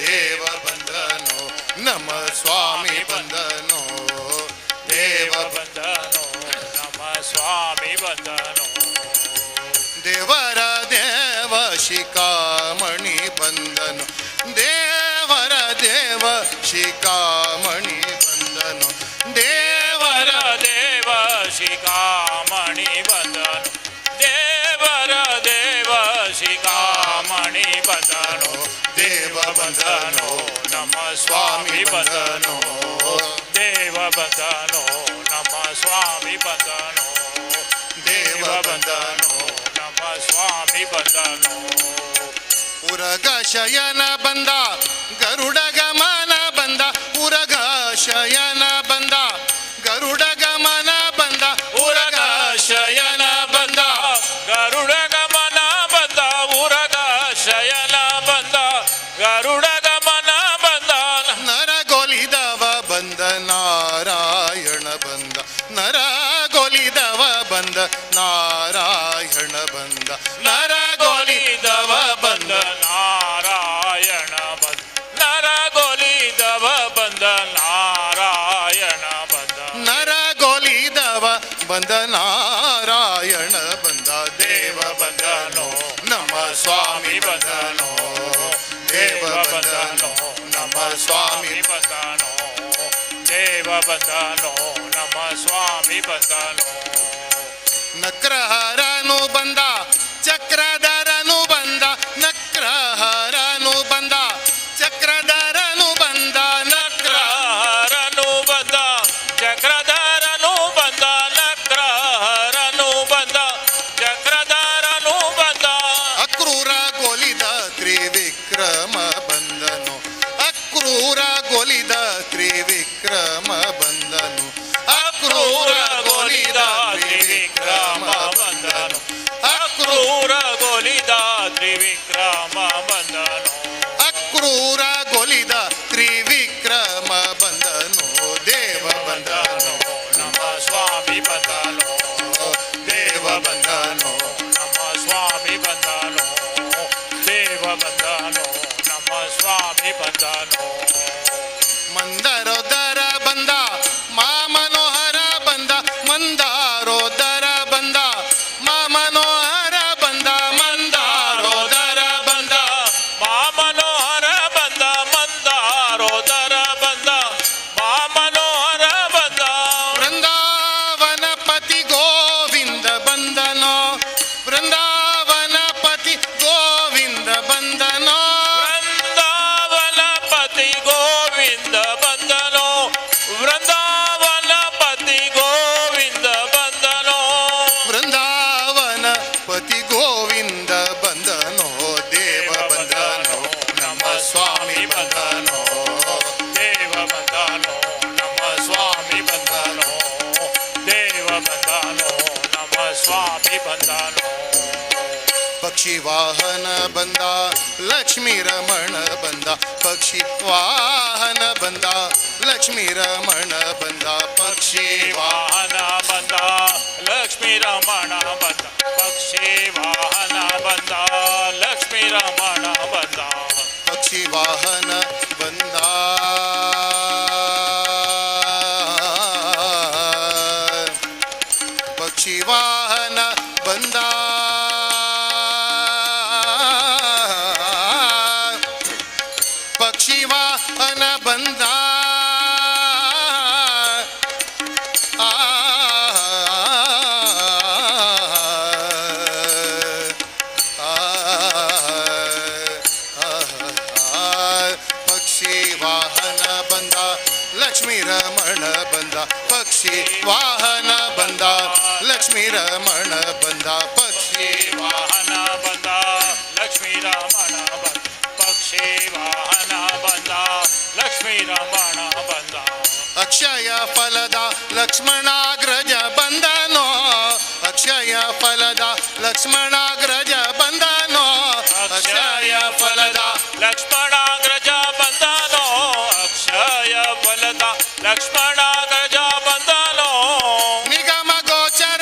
ದೇವ ಬಂದನೋ, ನಮ್ಮ ಸ್ವಾಮಿ ಬಂದನೋ, ದೇವ ಬಂದನೋ, ನಮ್ಮ ಸ್ವಾಮಿ ಬಂದನೋ. ದೇವರ ದೇವ ಶಿಖಾಮಣಿ ಬಂದನು, ದೇವರ ದೇವ ಶಿಖಾಮಣಿ ಬಂದನು, ದೇವರ ದೇವ ಶಿಖಾಮಣಿ ಬಂದನು, ದೇವರ ದೇವ ಶಿಖಾಮಣಿ ಬಂದನು, ದೇವ ಬಂದನು, ನಮ್ಮ ಸ್ವಾಮಿ ಬಂದನು, ದೇವ ಬಂದನು, ನಮ್ಮ ಸ್ವಾಮಿ ಬಂದನು, ದೇವ ಬಂದನು, ನಮ್ಮ ಸ್ವಾಮಿ ಬಂದನು. ಉರಗ ಶಯನ ಬಂದ, ಗರುಡ ಗಮನ ಬಂದ, ಉರಗ ಶಯನ ಬಂದ, ಗರುಡ ಗಮನ ಬಂದ, ಉರಗ ಶಯನ ಬಂದ, ಗರುಡ ಗಮನ ಬಂದ, ಉರಗ ಶಯನ ಬಂದ, ಗರುಡ ಗಮನ ಬಂದ. ನರಗೊಲಿದವ ಬಂದ, ನಾರಾಯಣ ಬಂದ, ನರಗೊಲಿದವ ಬಂದ, ನಾರಾಯಣ ಬಂದ, ನರಗೊಲಿದವ ಬಂದ, ನಾರಾಯಣ ಬಂದ, ನರಗೊಲಿದವ ಬಂದ, ನಾರಾಯಣ ಬಂದ, ನರಗೊಲಿದವ ಬಂದ, ನಾರಾಯಣ ಬಂದ, ದೇವ ಬಂದನೋ, ನಮ್ಮ ಸ್ವಾಮಿ ಬಂದನೋ, ದೇವ ಬಂದನೋ, ನಮ್ಮ ಸ್ವಾಮಿ ಬಂದನೋ, ದೇವ ಬಂದನೋ, ನಮ್ಮ ಸ್ವಾಮಿ ಬಂದನೋ. ನಕ್ರಹರನು ಬಂದ, ಚಕ್ರಧರನು ಬಂದ, ನಕ್ರಹರನು ಬಂದ, ಚಕ್ರಧರನು ಬಂದ, ನಕ್ರಹರನು ಬಂದ, ಚಕ್ರಧರನು ಬಂದ, ನಕ್ರಹರನು ಬಂದ, ಚಕ್ರಧರನು ಬಂದ. ಅಕ್ರೂರ ಗೊಲಿದ ತ್ರಿವಿಕ್ರಮ ಬಂದನು, ಅಕ್ರೂರ ಗೊಲಿದ ತ್ರಿವಿಕ್ರಮ ಬಂದನು, ಅಕ್ರೂರ ಗೊಲಿದ ತ್ರಿವಿಕ್ರಮ ಬಂದನು, ಅಕ್ರೂರ ಗೊಲಿದ ತ್ರಿವಿಕ್ರಮ ಬಂದನು, ಅಕ್ರೂರ ಗೊಲಿದ ತ್ರಿವಿಕ್ರಮ ಬಂದನು, ದೇವ ಬಂದನು, ನಮ್ಮ ಸ್ವಾಮಿ ಬಂದನು, ದೇವ ಬಂದನು, ನಮ್ಮ ಸ್ವಾಮಿ ಬಂದನು, ದೇವ ಬಂದನು, ನಮ್ಮ ಸ್ವಾಮಿ ಬಂದನು. ಮಂದರೋದರ ಬಂದ, ಮಾ ಮನೋಹರ ಬಂದ, ಮಂದಾರೋದರ ಬಂದ, ಮಾ ಮನೋಹರ ಬಂದ, ಮಂದಾರೋದರ ಬಂದ, ಮಾ ಮನೋಹರ ಬಂದ, ಮಂದಾರೋದರ ಬಂದ, ಮಾ ಮನೋಹರ ಬಂದ. ವೃಂದಾವನ ಪತಿ ಗೋವಿಂದ ಬಂದನೋ, ವೃಂದಾವನ ಪತಿ ಗೋವಿಂದ ಬಂದನೋ, ವೃಂದಾವನ ಪತಿ ಗೋವಿಂದ ಬಂದನೋ, ವೃಂದಾವನ ಪತಿ ಗೋವಿಂದ ಬಂದನೋ, ವೃಂದಾವನ ಪತಿ ಗೋವಿಂದ ಬಂದನೋ, ದೇವ ಬಂದನೋ, ನಮ್ಮ ಸ್ವಾಮಿ ಬಂದನೋ, ದೇವ ಬಂದನೋ, ನಮ್ಮ ಸ್ವಾಮಿ ಬಂದನೋ, ದೇವ ಬಂದನೋ, ನಮ್ಮ ಸ್ವಾಮಿ ಬಂದನೋ. ಪಕ್ಷಿ ವಾಹನ ಬಂದ, ಲಕ್ಷ್ಮೀ ರಮಣ ಬಂದ, ಪಕ್ಷಿ ವಾಹನ ಬಂದ, ಲಕ್ಷ್ಮೀ ರಮಣ ಬಂದ, ಪಕ್ಷಿ ವಾಹನ ಬಂದ, ಲಕ್ಷ್ಮೀ ರಮಣ ಬಂದ, ಪಕ್ಷಿ ವಾಹನ ಬಂದ, ಲಕ್ಷ್ಮೀ ರಮಣ ಬಂದ, ಪಕ್ಷಿ ವಾಹನ ಬಂದ, ಪಕ್ಷಿ ವಾಹನ ಬಂದ, ಪಕ್ಷಿ ವಾಹನ ಬಂದ, ಆ ಪಕ್ಷಿ ವಾಹನ ಬಂದ, ಲಕ್ಷ್ಮೀ ರಮಣ ಬಂದ, ಪಕ್ಷಿ ವಾಹನ ಬಂದ, ಲಕ್ಷ್ಮೀ ರಮಣ ಬಂದ, ಪಕ್ಷಿ ವಾಹನ ಬಂದ, ಲಕ್ಷ್ಮೀ ರಮಣ ಬಂದ, ಪಕ್ಷಿ ವಾಹನ ಬಂದ, ಲಕ್ಷ್ಮೀ ರಮಣ ಬಂದ. ಅಕ್ಷಯ ಫಲದ ಲಕ್ಷ್ಮಣಾಗ್ರಜ ಬಂದನೋ, ಅಕ್ಷಯ ಫಲದ ಲಕ್ಷ್ಮಣಾಗ್ರಜ ಬಂದನೋ, ಅಕ್ಷಯ ಫಲದ ಲಕ್ಷ್ಮಣಾಗ್ರಜ ಬಂದನೋ, ಅಕ್ಷಯ ಫಲದ ಲಕ್ಷ್ಮಣಾಗ್ರಜ ಬಂದನೋ. ನಿಗಮ ಗೋಚರ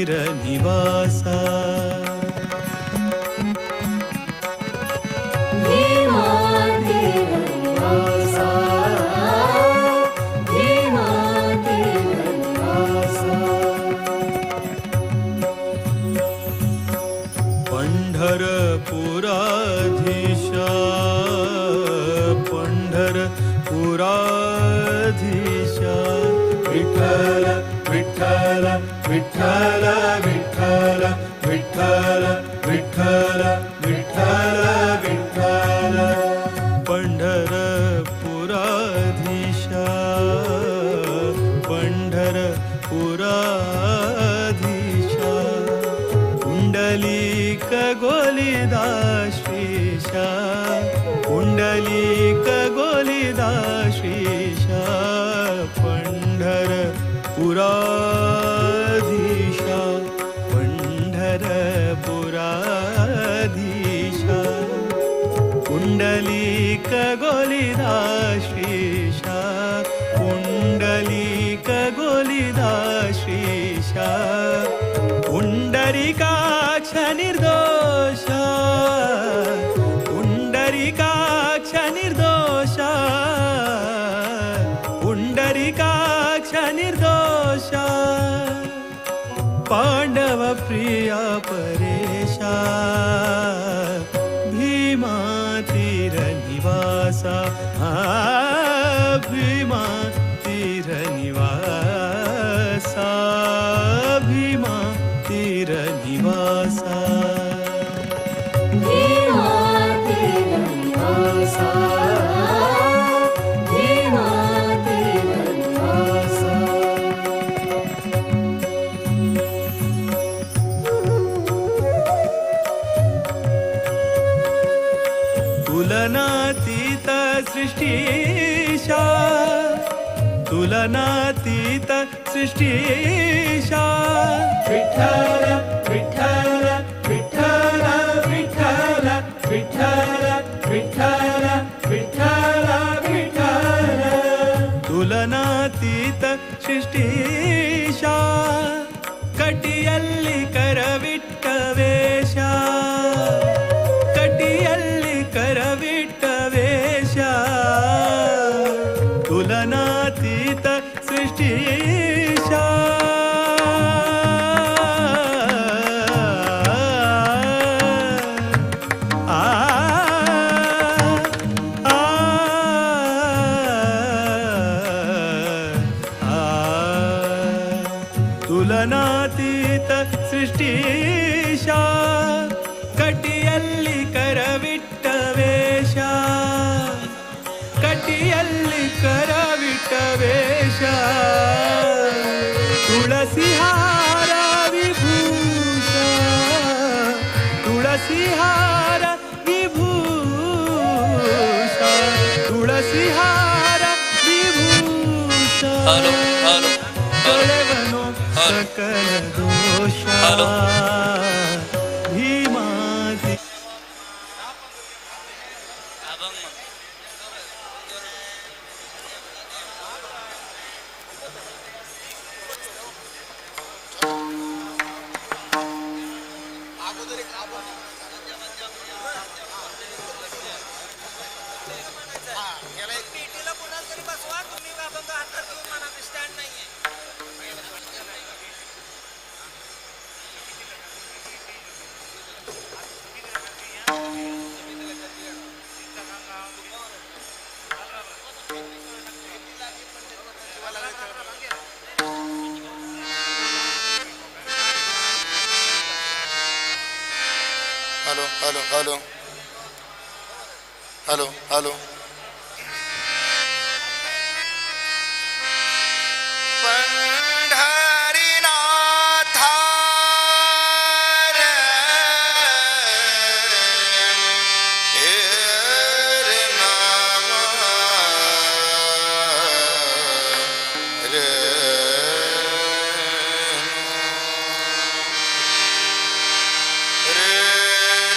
तीर निवासा. भीमा तीर निवासा, भीमा तीर निवासा. पंढरपुराधीशा, पंढरपुराधीशा. विठ्ठल विठ्ठल विठ्ठल विठ्ठल विठ्ठल विठ्ठल विठ्ठल विठ्ठल. पंढरपुराधीशा, पंढरपुराधीशा. पुंडलीक गोलिदा श्रीशा, पुंडलीक गोलिदा श्रीशा. पंढरपुराधीशा, पंढरपुराधीशा. पुंडलीक गोलिदा श्रीशा, पुंडलीक गोलिदा श्रीशा. पुंडरीकाक्ष निर्दोषा, पुंडरीकाक्ष निर्दोषा, पुंडरीकाक्ष निर्दोषा. पांडव प्रिया परेशा, भीमा तीर निवासा, भीमा तीर निवासा, भीमा तीर निवासा. भीमा तीर निवासा, भीमा तीर निवासा. तुलनातीत सृष्टीशा, तुलनातीत सृष्टीशा. विठ्ठल विठ्ठल विठ्ठल विठ्ठल विठ्ठल विठ्ठल विठ्ठल विठ्ठल. तुलनातीत सृष्टीशा, कटिಯಲ್ಲಿ ಕರವಿಟ್ಟ ವೇಷ, ಕಟಿಯಲ್ಲಿ ಕರವಿಟ್ಟ ವೇಷ. ತುಲನಾತೀತ ಸೃಷ್ಟೀಶ. ಆ ಆ ಆ ತುಲನಾತೀತ ಸೃಷ್ಟೀಶ, ಕಟಿಯಲ್ಲಿ ಕರವಿಟ್ಟ ವೇಷ, ಕಟಿಯಲ್ಲಿ ಕರವಿಟ್ಟ ವೇಷ. ತುಳಸಿಹಾರ ವಿಭೂಷ, ತುಳಸಿಹಾರ ವಿಭೂಷ, ತುಳಸಿಹಾರ ವಿಭೂಷ. ಹಲೋ ಹಲೋ ತೊಳೆವನು ಸಕಲ ದೋಷ. ಹಲೋ. ಭೀಮಾತಿ. पेटीला कोणाला तरी बसवा तुम्ही, अभंग हातात घेऊन म्हणा, स्टँड नाहीये. Hello hello hello hello hello. Pandharinath रे, रे नाम रे. रे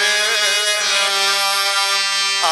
रे आ.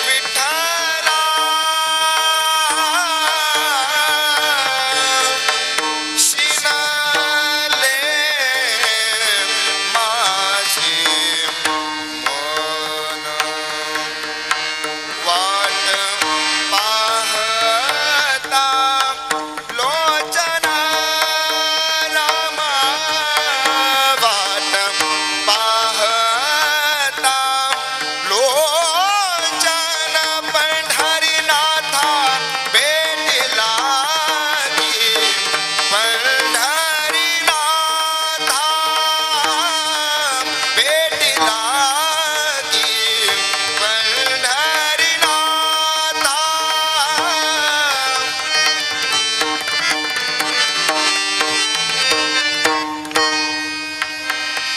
विठ्ठला शिनले माझे मन वाट पाहता लोचन रामा वाट पाहता लोचन पंढरीनाथा भेटी लागी पंढरीनाथा भेटी लागी पंढरीनाथा.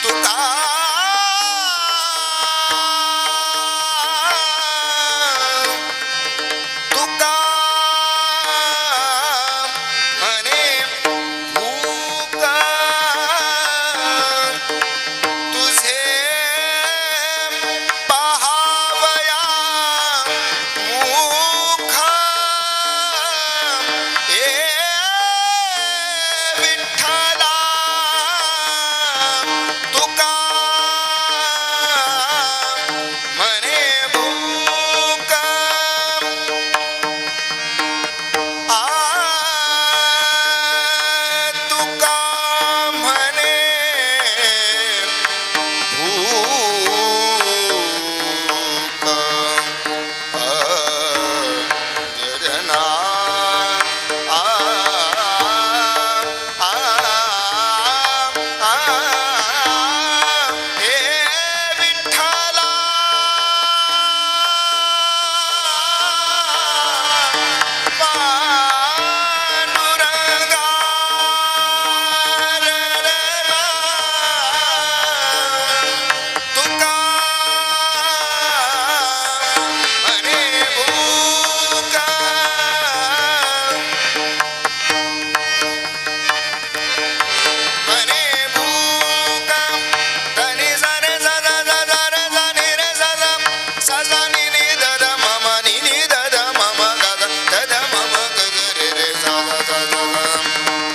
तुका तुका म्हणे भूक तुझे पाहावया मुख ए विठ्ठला तुका म्हणे भूक आ तुका म्हणे भूक अजना आ आ आ हे विठ्ठला पांडुरंगा तुका म्हणे भूक म्हणे भूक धनी सा रे सा सा सा सा रे सा नि रे सा सा सा सा नि नि ध ध म म नि नि ध ध म म ग ग ध ध म म ग ग रे रे सा सा सा सा सा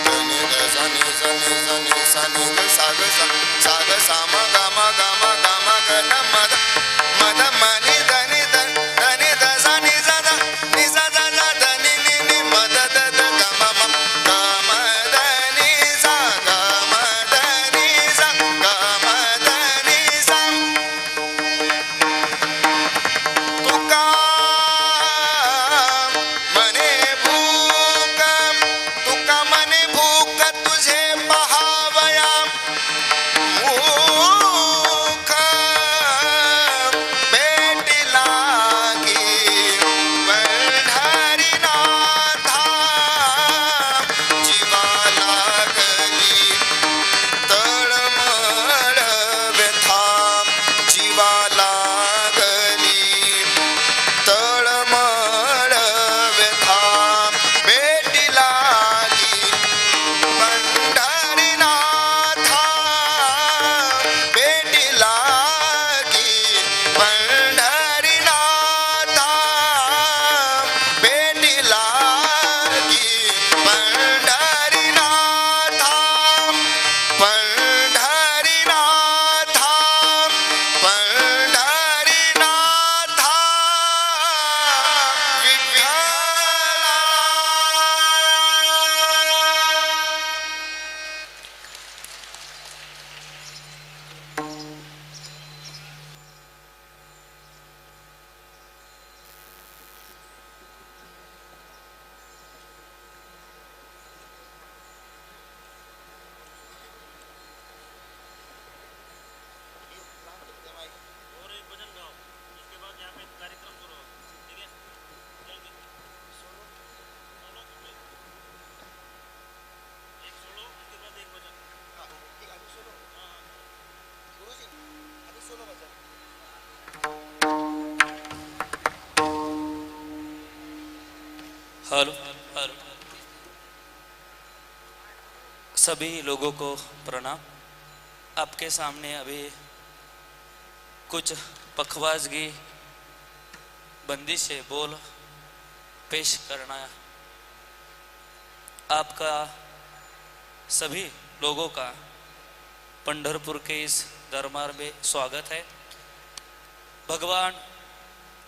धनी ध सा नि सा नि सा नि सा नि ग सा ग सा सा ग सा म ग म ग म ग म ग ध म ध म ध म नि ध नि ध ध नि ध सा नि सा सा नि सा सा सा ध नि नि नि म ध ध ध ग म म ग म ध नि सा ग म ध नि सा ग म ध नि सा. तुका म्हणे भूक तुका म्हणे भूक तुझे पहावया मुख भेटी लागी पंढरीनाथा जीवा लागली तळमळ व्यथा जीवा लागली तळमळ व्यथा भेटी लागी पंढरीनाथा भेटी लागी पंढरीनाथा भेटी लागी पंढरीनाथा पंढरीनाथा पंढरीनाथा विठ्ठला. और एक भजन गाओ, उसके बाद यहाँ पे कार्यक्रम शुरू होगा, ठीक है? जल्दी सोलो एक सोलो, उसके बाद एक भजन. हेलो हेलो, सभी लोगों को प्रणाम। आपके सामने अभी कुछ पखवाज की बंदिशें बोल पेश करना आपका सभी लोगों का पंढरपुर के इस दरबार में स्वागत है। भगवान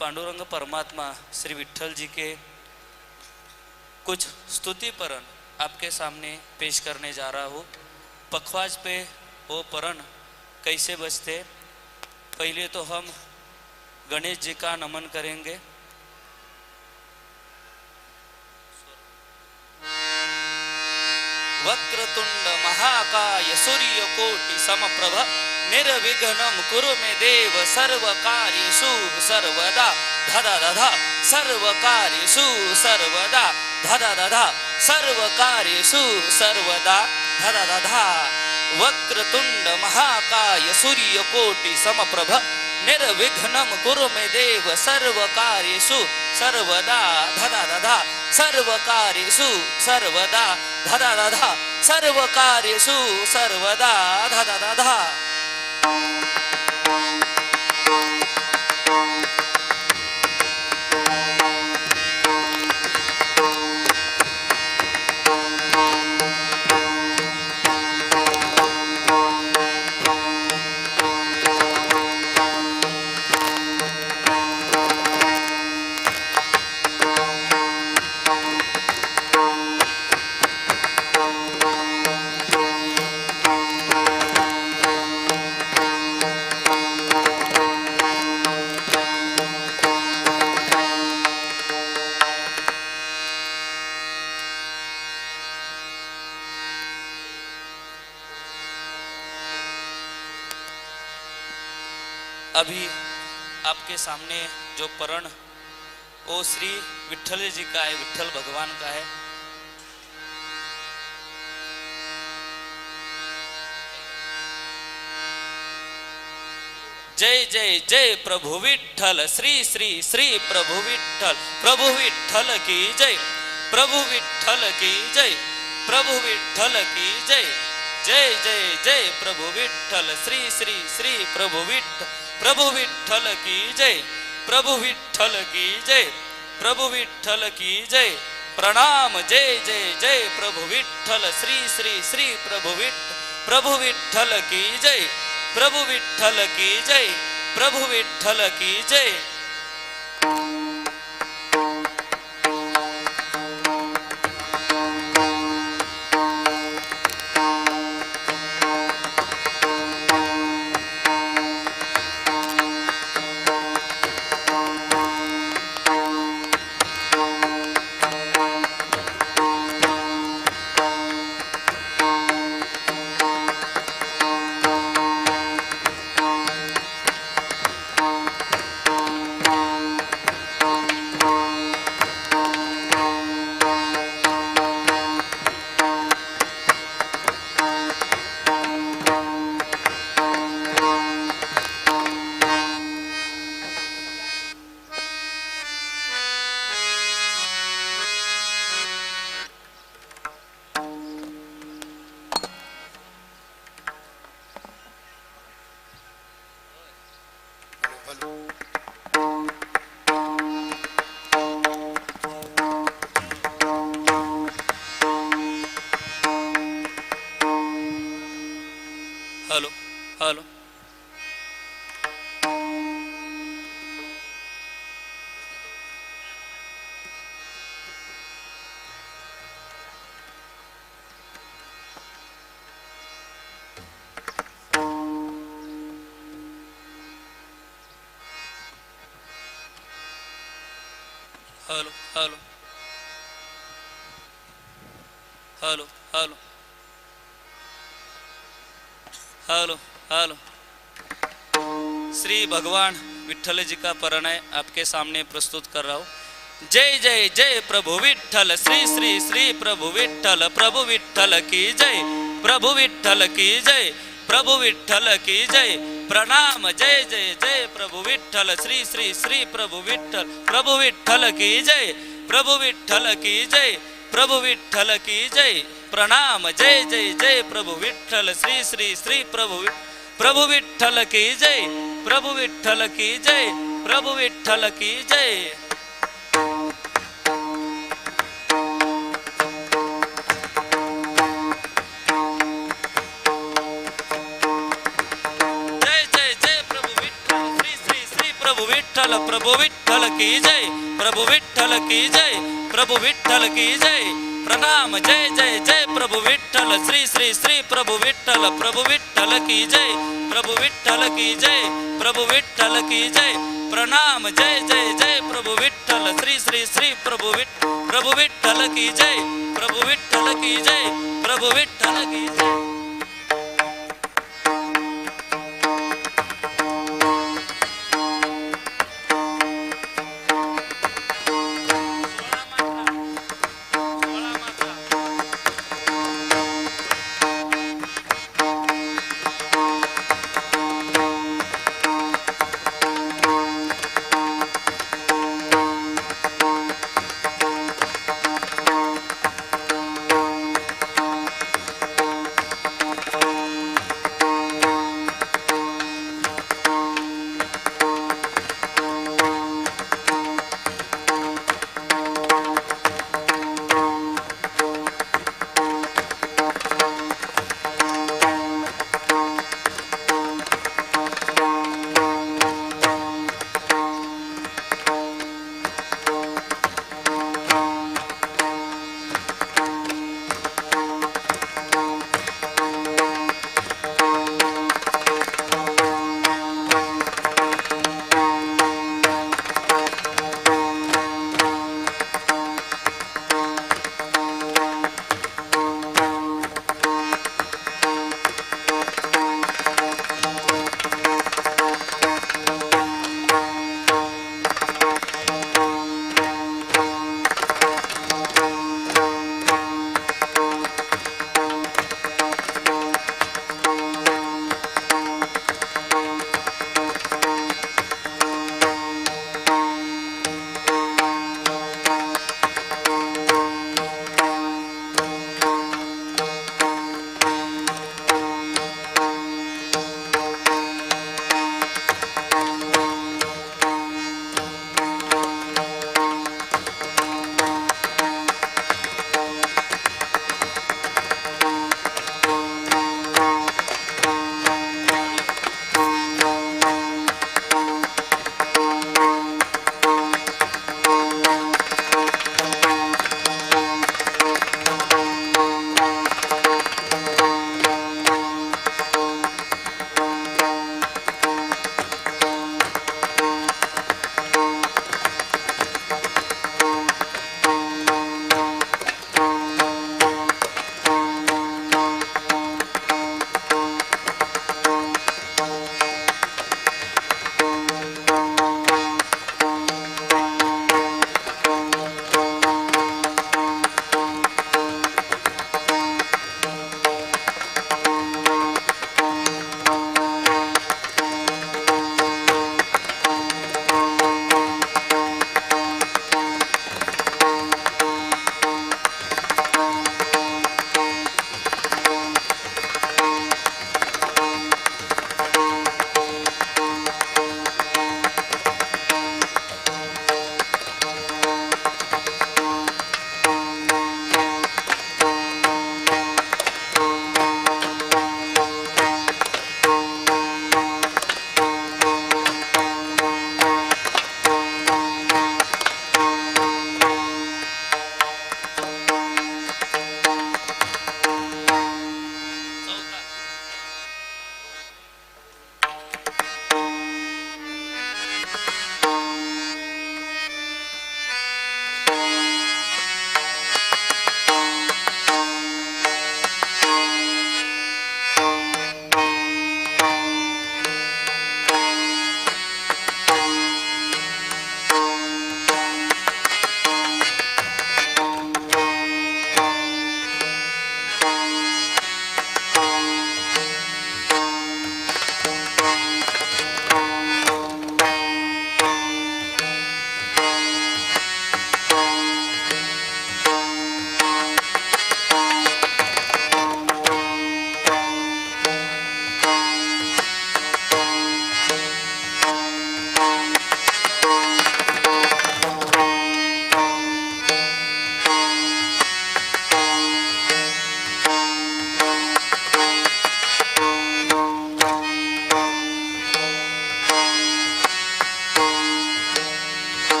पांडुरंग परमात्मा श्री विट्ठल जी के कुछ स्तुति परन आपके सामने पेश करने जा रहा हूँ। पखवाज पे वो परन कैसे बजते, पहले तो हम गणेश जी का नमन करेंगे। वक्रतुंड महाकाय सूर्यकोटि समप्रभ निर्विघ्नं कुरु मे देव सर्वकार्येषु सर्वदा धदा धदा सर्वकार्येषु सर्वदा धदा धदा सर्वकार्येषु सर्वदा धदा धदा। वक्रतुंड महाकाय सूर्यकोटि समप्रभ निर्विघ्नं कुरु मे देव सर्वकार्येषु सर्वदा धदा धदा सर्वकार्येषु सर्वदा धदा धदा सर्वकार्येषु सर्वदा धदा धदा। अभी आपके सामने जो परण वो श्री विट्ठल जी का है, विट्ठल भगवान का है। जय जय जय प्रभु विट्ठल श्री श्री श्री प्रभु विट्ठल, प्रभु विट्ठल की जय, प्रभु विट्ठल की जय, प्रभु विट्ठल की जय, जय जय जय प्रभु विट्ठल श्री श्री श्री प्रभु विट्ठल, प्रभु विट्ठल की जय, प्रभु विट्ठल की जय, प्रभु विट्ठल की जय। प्रणाम जय जय जय प्रभु विट्ठल श्री श्री श्री प्रभु विट्ठल, प्रभु विट्ठल की जय, प्रभु विट्ठल की जय, प्रभु विट्ठल की जय। Hello hello hello hello hello hello hello hello. Shri भगवान विट्ठल जी का प्रणय आपके सामने प्रस्तुत कर रहा हूँ। जय जय जय प्रभु विट्ठल श्री श्री श्री प्रभु विट्ठल, प्रभु विट्ठल की जय, प्रभु विट्ठल की जय, प्रभु विट्ठल की जय। प्रणाम जय जय जय प्रभु विट्ठल श्री श्री श्री प्रभु विट्ठल, प्रभु विट्ठल की जय, प्रभु विट्ठल की जय, प्रभु विट्ठल की जय। प्रणाम जय जय जय प्रभु विट्ठल श्री श्री श्री प्रभु प्रभु विठ्ठल की जय, प्रभु विठ्ठल की जय, प्रभु विठ्ठल की जय। जय जय जय प्रभु विठ्ठल, श्री श्री श्री प्रभु विठ्ठल, प्रभु विठ्ठल की जय, प्रभु विठ्ठल की जय, प्रभु विठ्ठल की जय। प्रणाम जय जय जय प्रभु विठ्ठल, श्री श्री श्री प्रभु विठ्ठल, प्रभु विठ्ठल की जय, प्रभु विठ्ठल की जय, प्रभु विठ्ठल की जय। प्रणाम जय जय जय प्रभु विठ्ठल, श्री श्री श्री प्रभु प्रभु विठ्ठल की जय, प्रभु विठ्ठल की जय, प्रभु विठ्ठल की जय।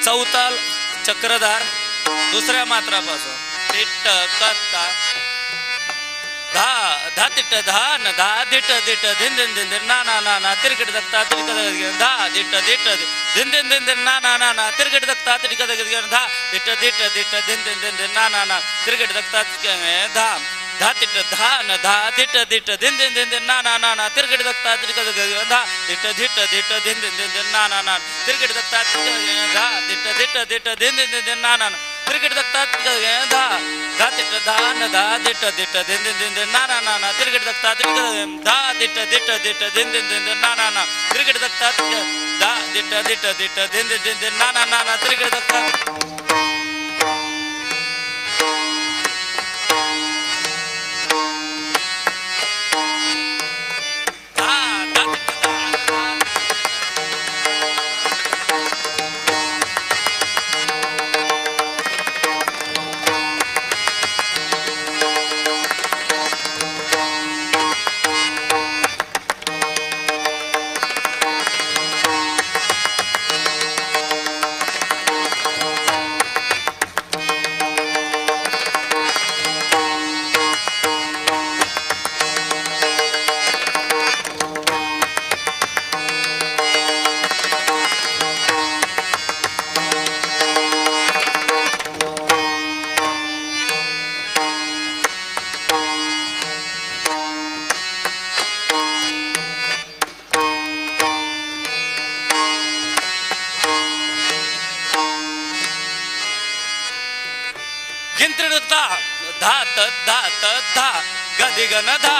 चौताल चक्रधार दुसऱ्या मात्रापासून तिट्ट कत्ता धा धा तिट्ट धा न धा दिट दिट धिन धिन धिन धिन ना ना ना ना तिरकट दत्ता तिरकट धा दिट दिट धिन धिन धिन धिन ना ना ना ना तिरकट दत्ता तिरकट धा दिट दिट दिट धिन धिन धिन धिन ना ना ना तिरकट दत्ता धा धा तिट्ट धा न धा दिट दिट धिन धिन धिन धिन ना ना ना ना तिरकट दत्ता तिरकट धा दिट दिट दिट धिन धिन धिन धिन ना ना ना तिरकट दत्ता धा दिट दिट दिट धिन धिन धिन धिन ना ना ना तिरकट दत्ता धा धा तिट्ट धा न धा दिट दिट धिन धिन धिन धिन ना ना ना ना तिरकट दत्ता तिरकट धा दिट दिट दिट धिन धिन धिन धिन ना ना ना तिरकट दत्ता धा दिट दिट दिट धिन धिन धिन धिन ना ना ना ना तिरकट दत्ता. धा गदिगन धा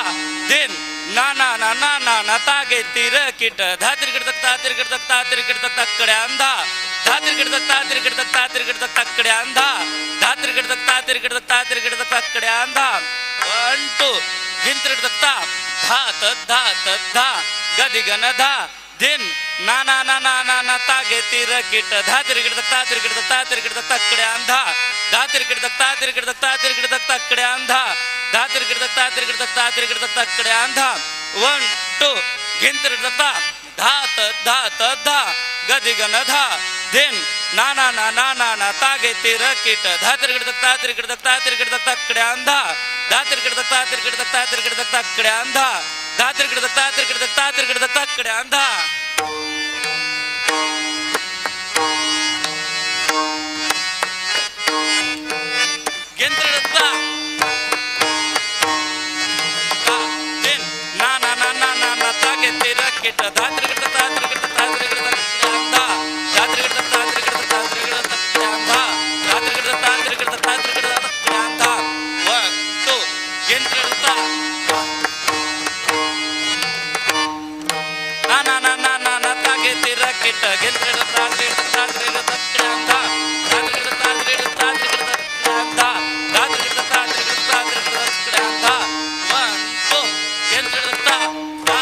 दिन ना ना ना ना ना ना तागे तिर किट धा तिरकट दत्ता तिरकट दत्ता तिरकट दत्ता कड्यान धा धा तिरकट दत्ता तिरकट दत्ता तिरकट दत्ता कड्यान धा धा तिरकट दत्ता तिरकट दत्ता तिरकट दत्ता कड्यान धा 1 2 गिन तिरकट दत्ता धा त धा गदिगन धा दिन ना ना ना ना ना ना तागे तिर किट धा तिरकट दत्ता तिरकट दत्ता तिरकट दत्ता कड्यान धा धा तिरकट दत्ता तिरकट दत्ता तिरकट दत्ता कड्यान धा धा तिरकट दत्ता तिरकट दत्ता तिरकट दत्ता कड्यान धा 1 2 गिन तिरकट दत्ता धा त धा गदिगन धा दिन ना ना ना ना ना ना तागे तिर किट धा तिरकट दत्ता तिरकट दत्ता तिरकट दत्ता कड्यान धा धा तिरकट दत्ता तिरकट दत्ता तिरकट दत्ता कड्यान धा धा तिरकट दत्ता तिरकट दत्ता तिरकट दत्ता कड्यान धा. किट धा तिरकट दत्ता तिरकट दत्ता तिरकट दत्ता धा धा तिरकट दत्ता तिरकट दत्ता तिरकट दत्ता धा धा तिरकट दत्ता तिरकट दत्ता तिरकट दत्ता धा 1 2 गिन तिरकट दत्ता ना ना ना ना ना ना तागे तिरकट गिन तिरकट दत्ता तिरकट दत्ता तिरकट दत्ता धा धा तिरकट दत्ता तिरकट दत्ता तिरकट दत्ता धा धा तिरकट दत्ता तिरकट दत्ता तिरकट दत्ता धा 1 2 गिन तिरकट दत्ता धा.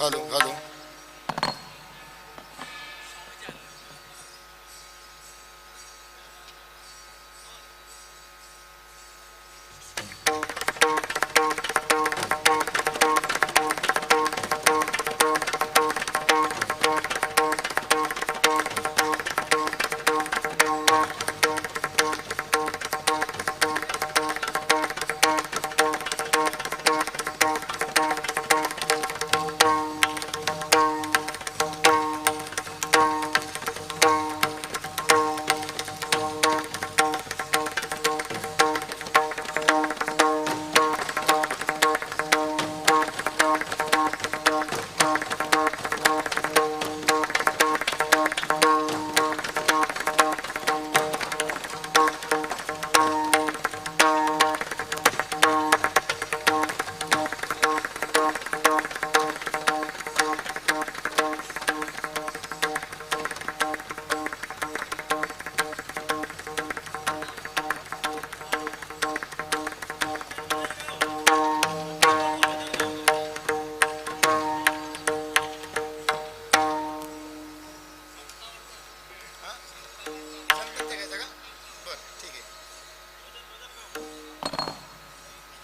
Hello hello.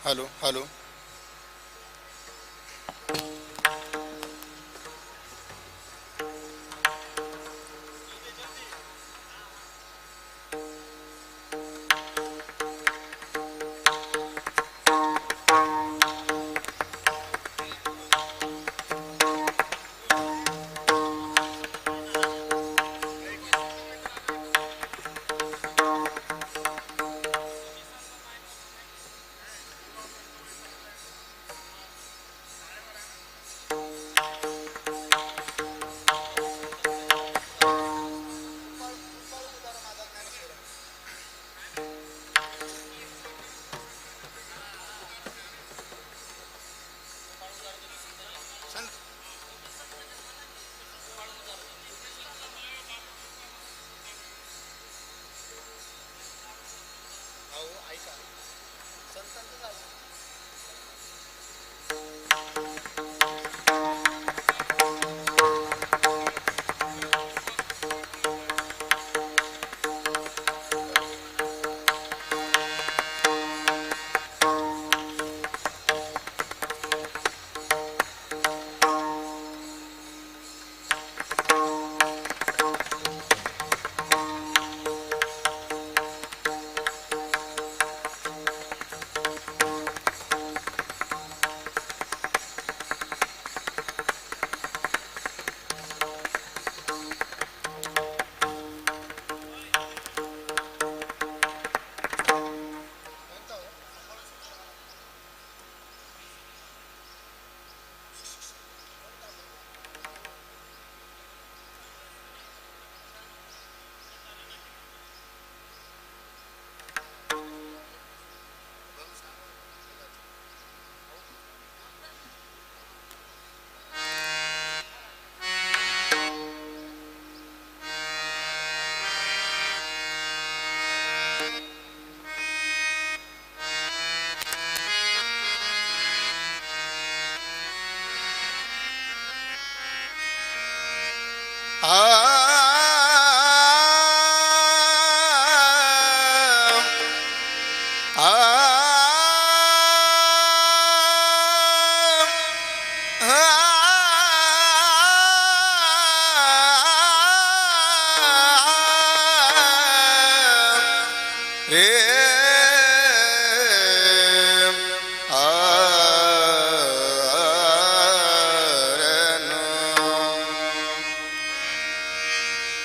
Hello hello.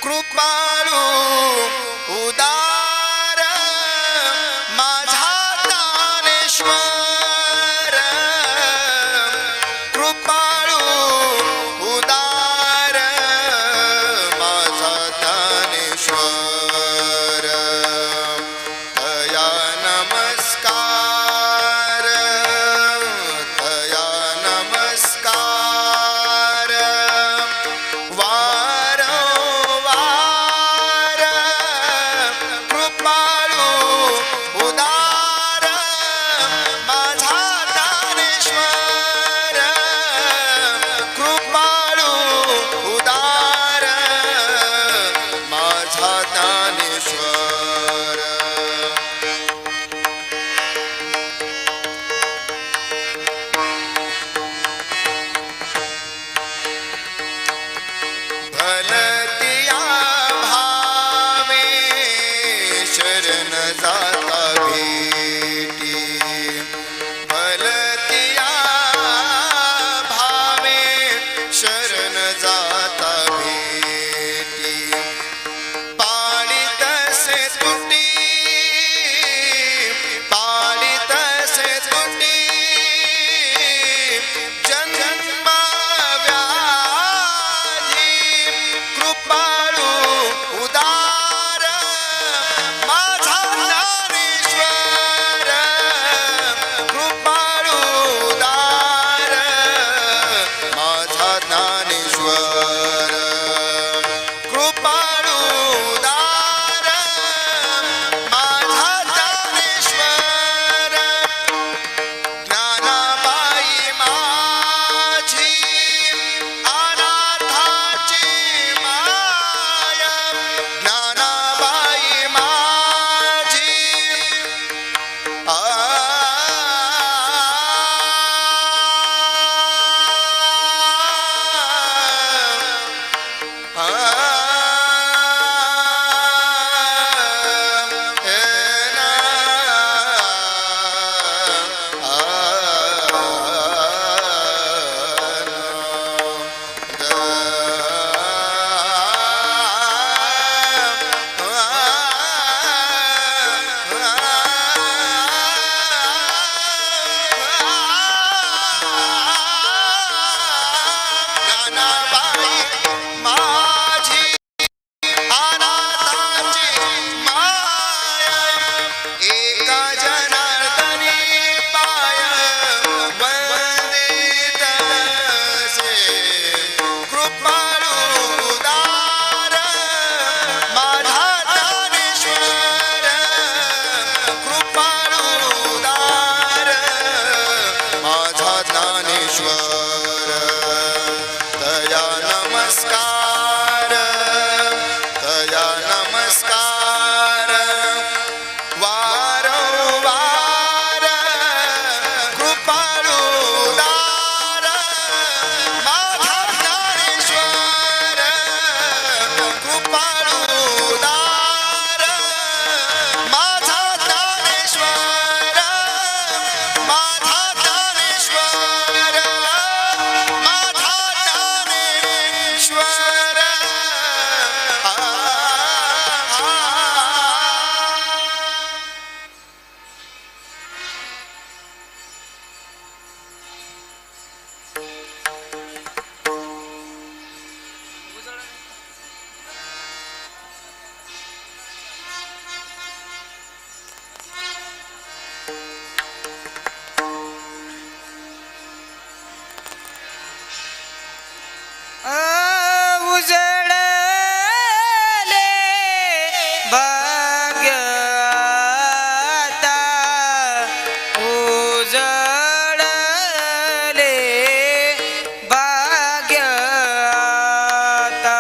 कृपाळू उदार माझा ज्ञानेश्वर, कृपाळू उदार माझा ज्ञानेश्वर, दया शरण जाता भेटी भलतिया भावे शरण जाता भेटी पाणी तसे तुटी पाणी तसे तुटी जन्म व्याधी कृपाळू उदार माझा ज्ञानेश्वर कृपाळू उदार माझा ज्ञानेश्वर कृपाळू उदार माझा ज्ञानेश्वर ज्ञानाबाई माझी अनाथाची माया ज्ञानाबाई माझी आ ज्ञानाबाई माझी अनाथाची माया एका जनार्दनी पाय वंदित से कृपाळू उदार माझा ज्ञानेश्वर कृपाळू उदार माझा ज्ञानेश्वर तया नमस्कार तया नमस्कार वारंवार कृपाळू उदार माझा ज्ञानेश्वर कृपाळू उदार माझा ज्ञानेश्वर माझा ज्ञानेश्वर माझा ज्ञानेश्वर आ, आ, आ. उजळले भाग्य आता उजळले भाग्य आता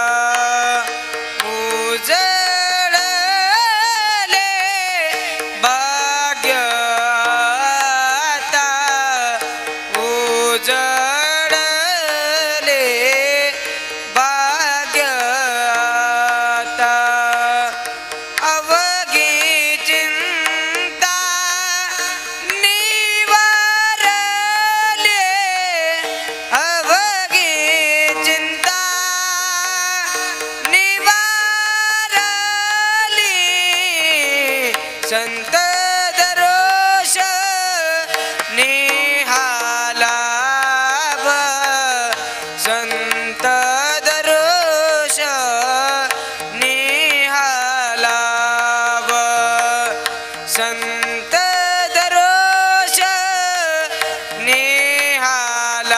उजळले भाग्य आता उजळले भाग्य आता अवघी चिंता निवारले अवघी चिंता निवारली संत दरोश निहालाव संत दरोश निहालाव संत दरोश निहालाव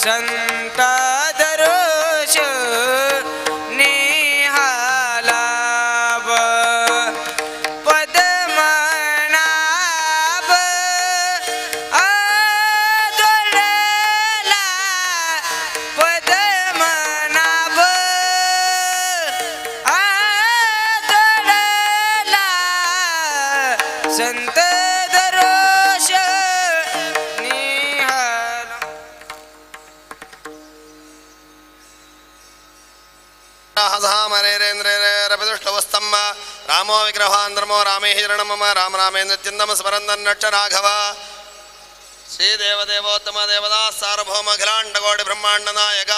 संत दरोश निहालाव. त्रैलोक्यपतेरपिदुष्टवस्तम्म रामो विग्रहान् धर्मो रामे हिरणं मम राम रामेन्द्रत्यन्तम स्मरन्दन्नक्ष राघव श्रीदेवदेवोत्तम देवदा सार्वभौम अखिलाण्डकोटि ब्रह्माण्ड नायक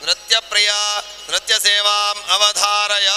नृत्यप्रिया नृत्यसेवाम् अवधारय.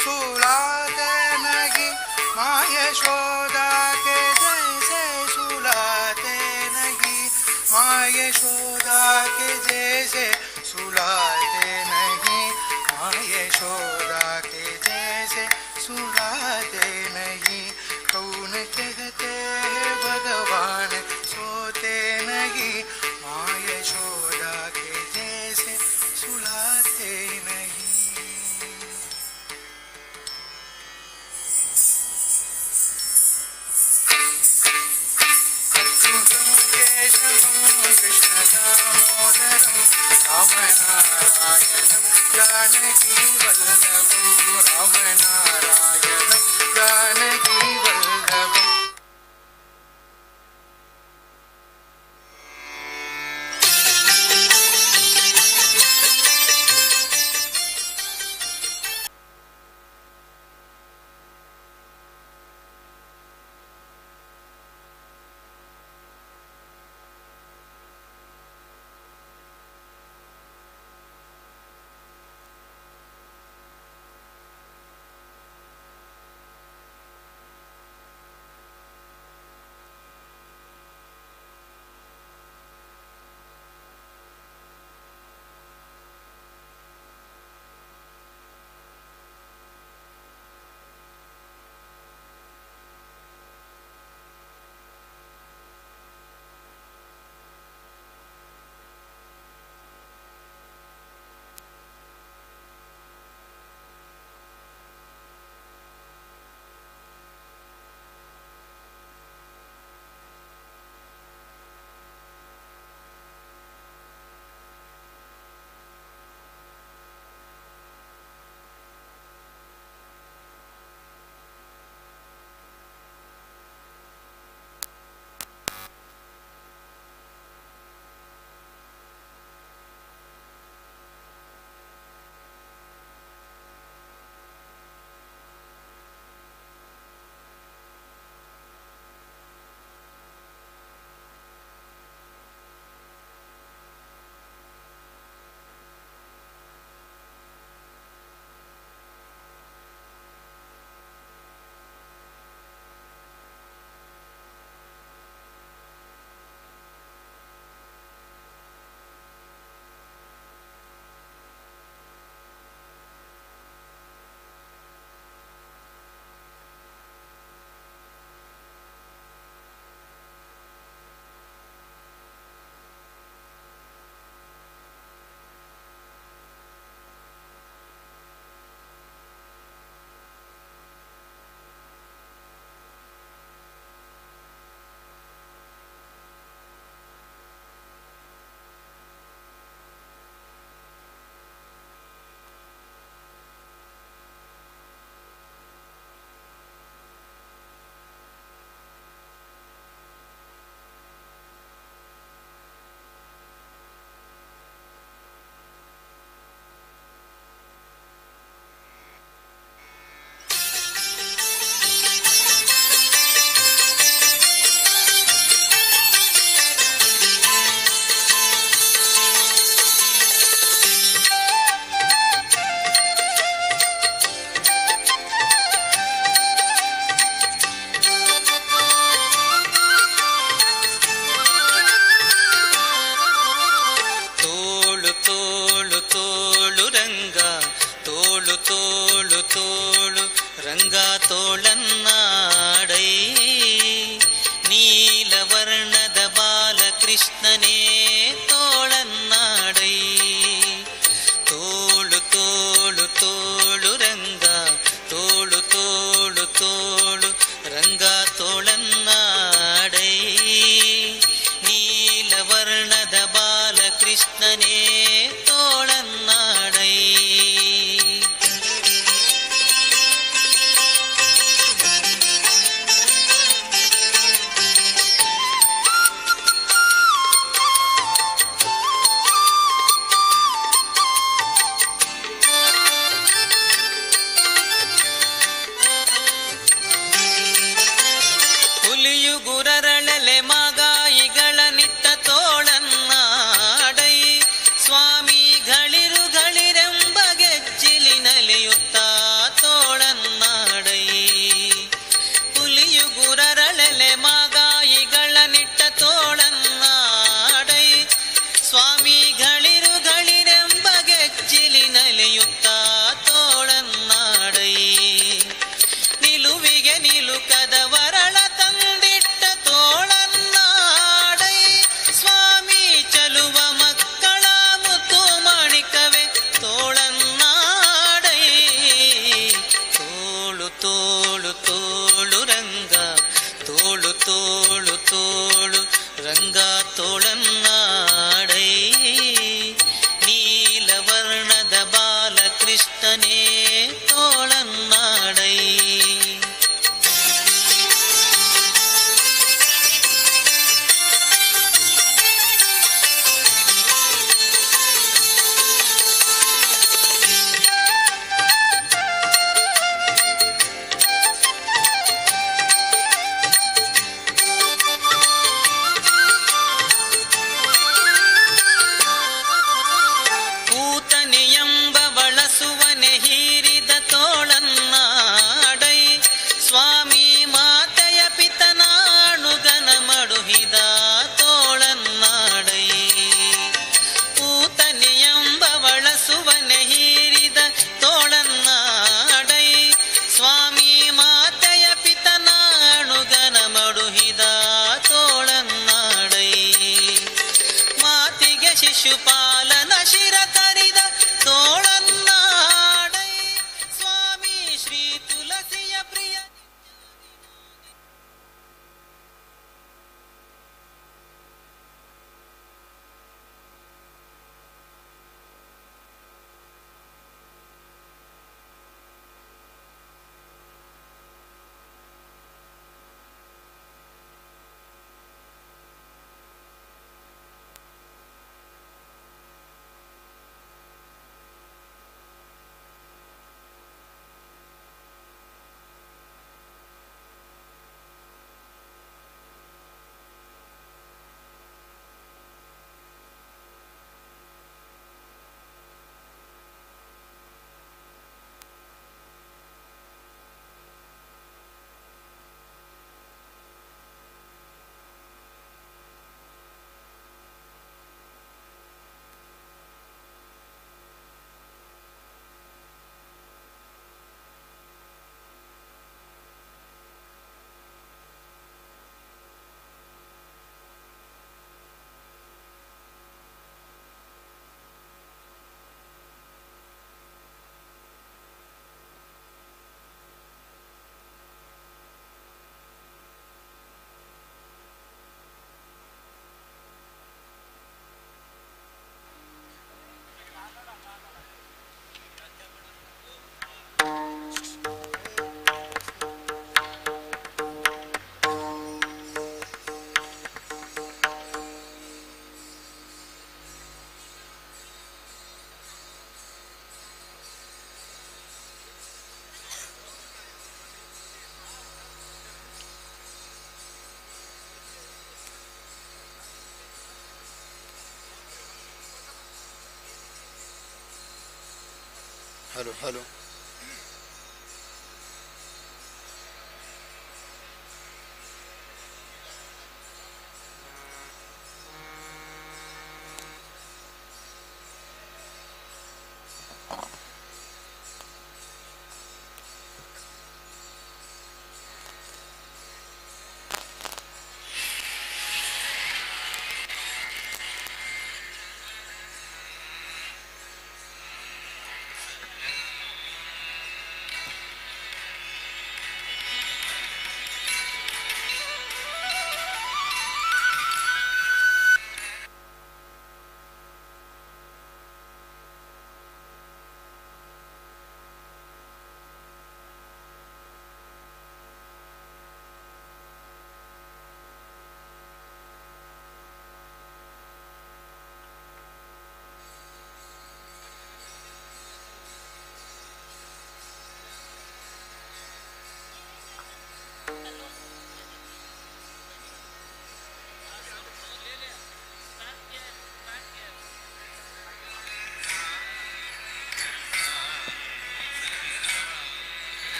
सुलाते नहीं, माँ यशोदा के जैसे। यशोदा के जैसे सुलाते नहीं, माँ यशोदा के जैसे सुलाते नहीं। कौन कहते हैं भगवान सोते नहीं, माँ यशोदा के जैसे सुलाते नहीं। अच्युतं केशवं कृष्ण दामोदरं राम नारायणं जानकी वल्लभं, राम नारायणं जानकी वल्लभम्। ತೋಳು ತೋಳು ತೋಳು ರಂಗ, ತೋಳು ತೋಳು ತೋಳು ರಂಗ ತೋಳನ್ನಾಡೈ, ನೀಲವರ್ಣದ ಬಾಲಕೃಷ್ಣನೇ ತೋಳನ್ನಾಡೈ. ತೋಳು ತೋಳು ತೋಳು ರಂಗ, ತೋಳು ತೋಳು ತೋಳು ರಂಗ ತೋಳನ್ನಾಡೈ, ನೀಲವರ್ಣದ ಬಾಲಕೃಷ್ಣನೇ ತೋಳನ್ನಾಡೈ. ಹುಲಿಯು ಗುರರಳಲೆ ಮಾಗಾಯಿಗಳ ನಿತ್ತ ತೋಳನ್ನಾಡೈ, ಸ್ವಾಮಿ ರಂಗ ತೋಳನ್ನಾಡೈ ನೀಲವರ್ಣದ ಬಾಲಕೃಷ್ಣನೇ ತೋಳನ್ನಾಡೈ. ಶಿಶುಪಾಲನ ಶಿರ ತರಿದ ತೋಳನ್ನಾಡೈ ಸ್ವಾಮಿ ಶ್ರೀ ತುಳಸಿಯ ಪ್ರಿಯ. Hello hello.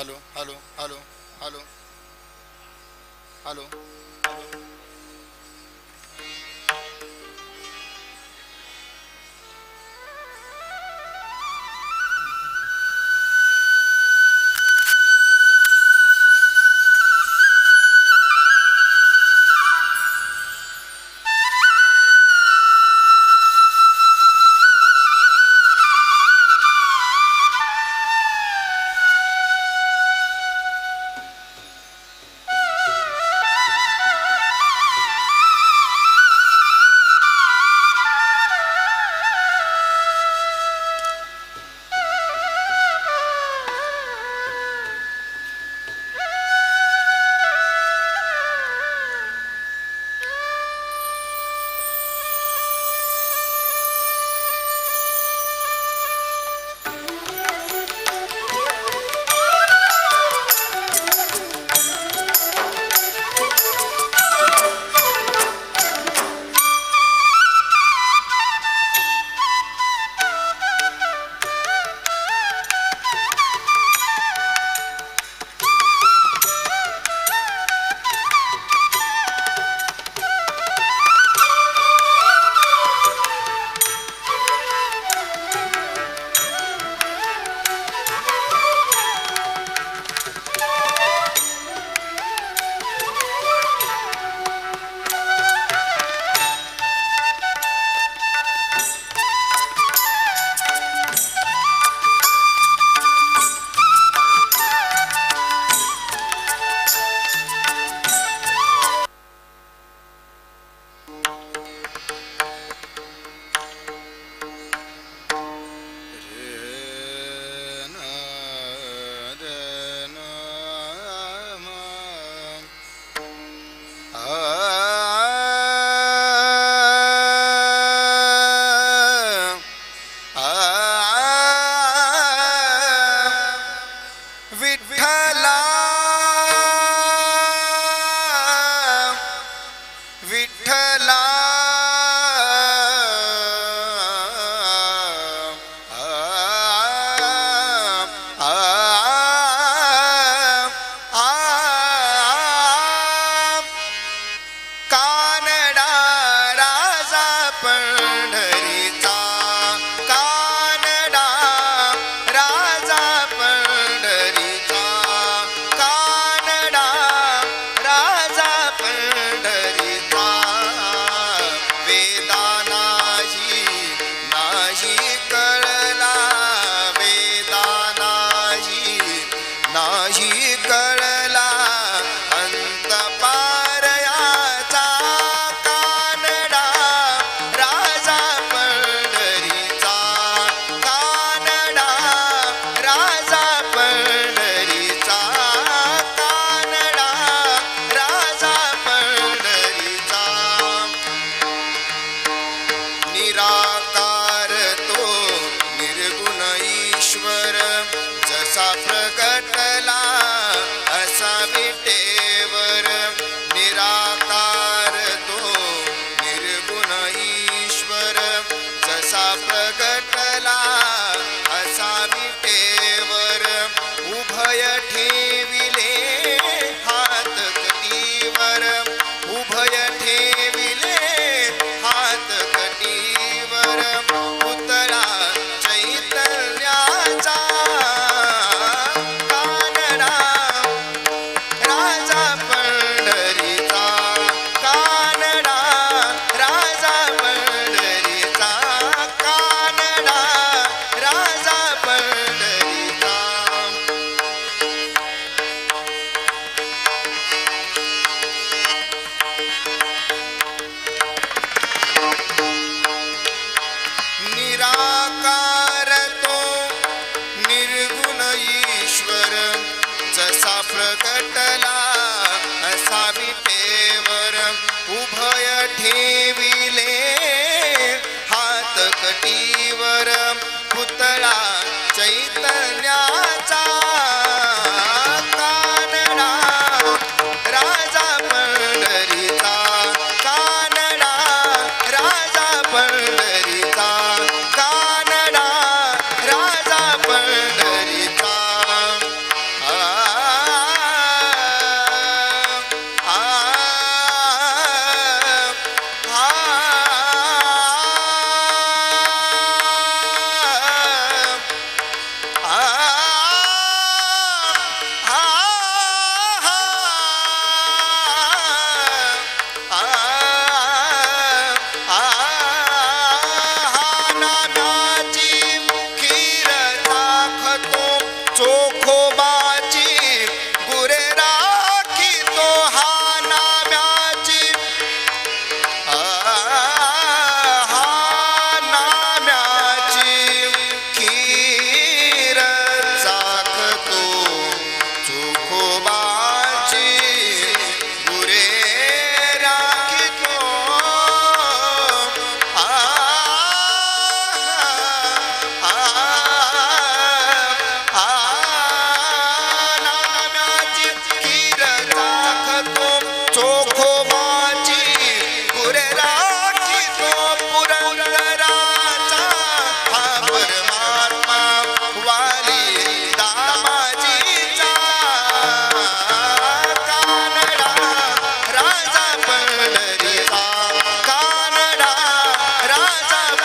Hello hello hello hello hello. Vitthala Vitthala Kanada राजा पंढरीचा, कानडा राजा पंढरीचा, कानडा राजा पंढरीचा. वेदा नाही नाही कळला, वेदा नाही नाही कळला अंत पारयाचा. कानडा राजा पंढरीचा, कानडा राजा पंढरीचा, कानडा राजा पंढरीचा. निराकार तो निर्गुण ईश्वर जसा प्रगटला असा विटेवर. निराकार तो निर्गुण ईश्वर जसा प्रगटला असा विटेवर. उभय ठेविले हात कटीवर, उभय ठेविले हात कटीवर. पुतळा चैतन्याचा, कानडा राजा पंढरीचा, कानडा राजा पंढरीचा, कानडा राजा पंढरीचा. निराकार तो निर्गुण ईश्वर जसा प्रगटला असा विटेवर. उभय ठेविले हात कटीवर, पुतळा चैतन्याचा. कानडा राजा पंढरीचा, कानडा राजा पंढरीचा, कानडा राजा पंढरीचा. आ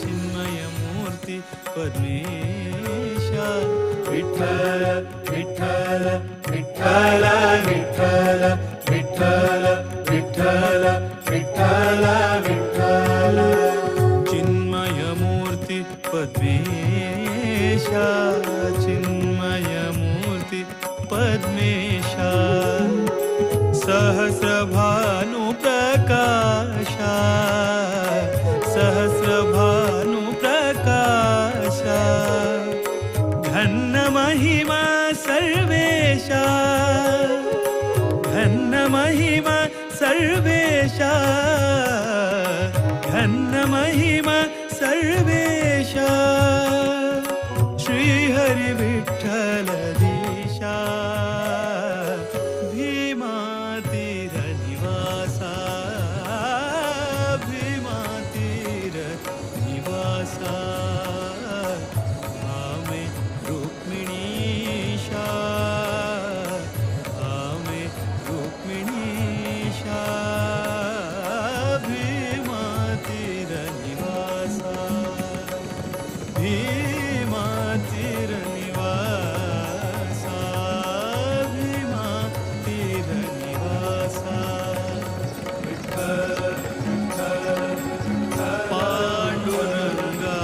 चिन्मयमूर्ती पद्मेशा विठ्ठल विठ्ठल विठ्ठल विठ्ठल विठ्ठल विठ्ठल विठ्ठल विठ्ठल चिन्मयमूर्ती पद्मेशा चिन्मयमूर्ती पद्मेशा सहस्रभानु प्रकाशा सहस्रभानु प्रकाशा घन महिमा सर्वेशा घन महिमा सर्वेशा घन महिमा सर्वेशा श्री हरि विठ्ठल दीशा भीमा तीर निवासा भीमा तीर निवासा भामे रुक्मिणीशा भामे रुक्मिणीशा भीमा तीर निवासा भीमा तीर निवासा भीमा तीर निवासा विठ्ठल विठ्ठल पांडुरंगा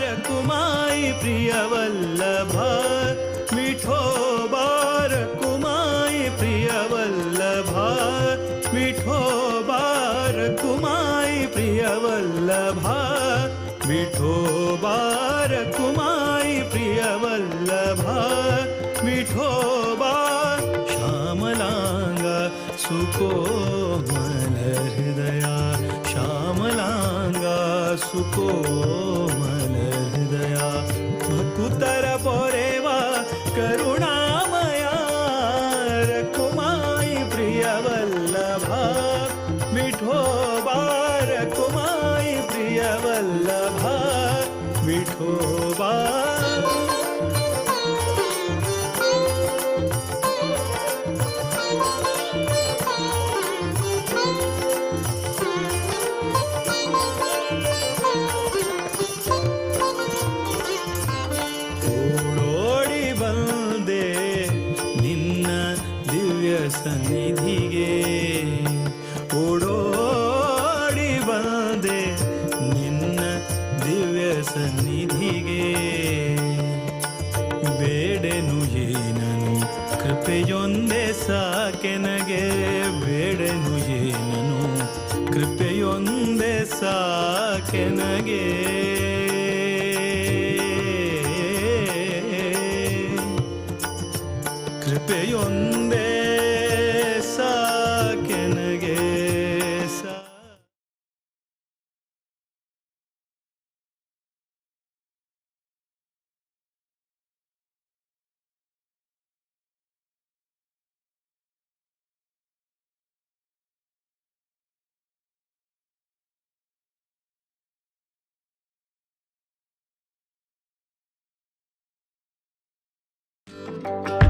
रकुमाई प्रिय वल्लभ विठोबा रकुमाई प्रिय वल्लभ विठोबा रकुमाई प्रिय वल्लभ विठोबा रकुमाई प्रिय वल्लभ विठोबा श्यामलांगा सुकोमल हृदया श्यामलांगा सुकोमल हृदया भकुतर पोरेवा करुणामया रकुमाई प्रिय वल्लभ विठोबा रकुमाई प्रिय वल्लभ विठोबा। ಓಡೋಡಿ ಬಂದೆ ನಿನ್ನ ದಿವ್ಯ ಸನ್ನಿಧಿಗೆ ಓಡೋಡಿ ಬಂದೆ ನಿನ್ನ ದಿವ್ಯ ಸನ್ನಿಧಿಗೆ ಬೇಡೆನು ಏನನು ಕೃಪೆಯೊಂದೇ ಸಾಕೆನಗೆ ಬೇಡೆನು ಏನನು ಕೃಪೆಯೊಂದೇ ಸಾಕೆನಗೆ ಕೃಪೆಯೊಂದೇ ಸಾಕೆನಗೆ ಸಾ you.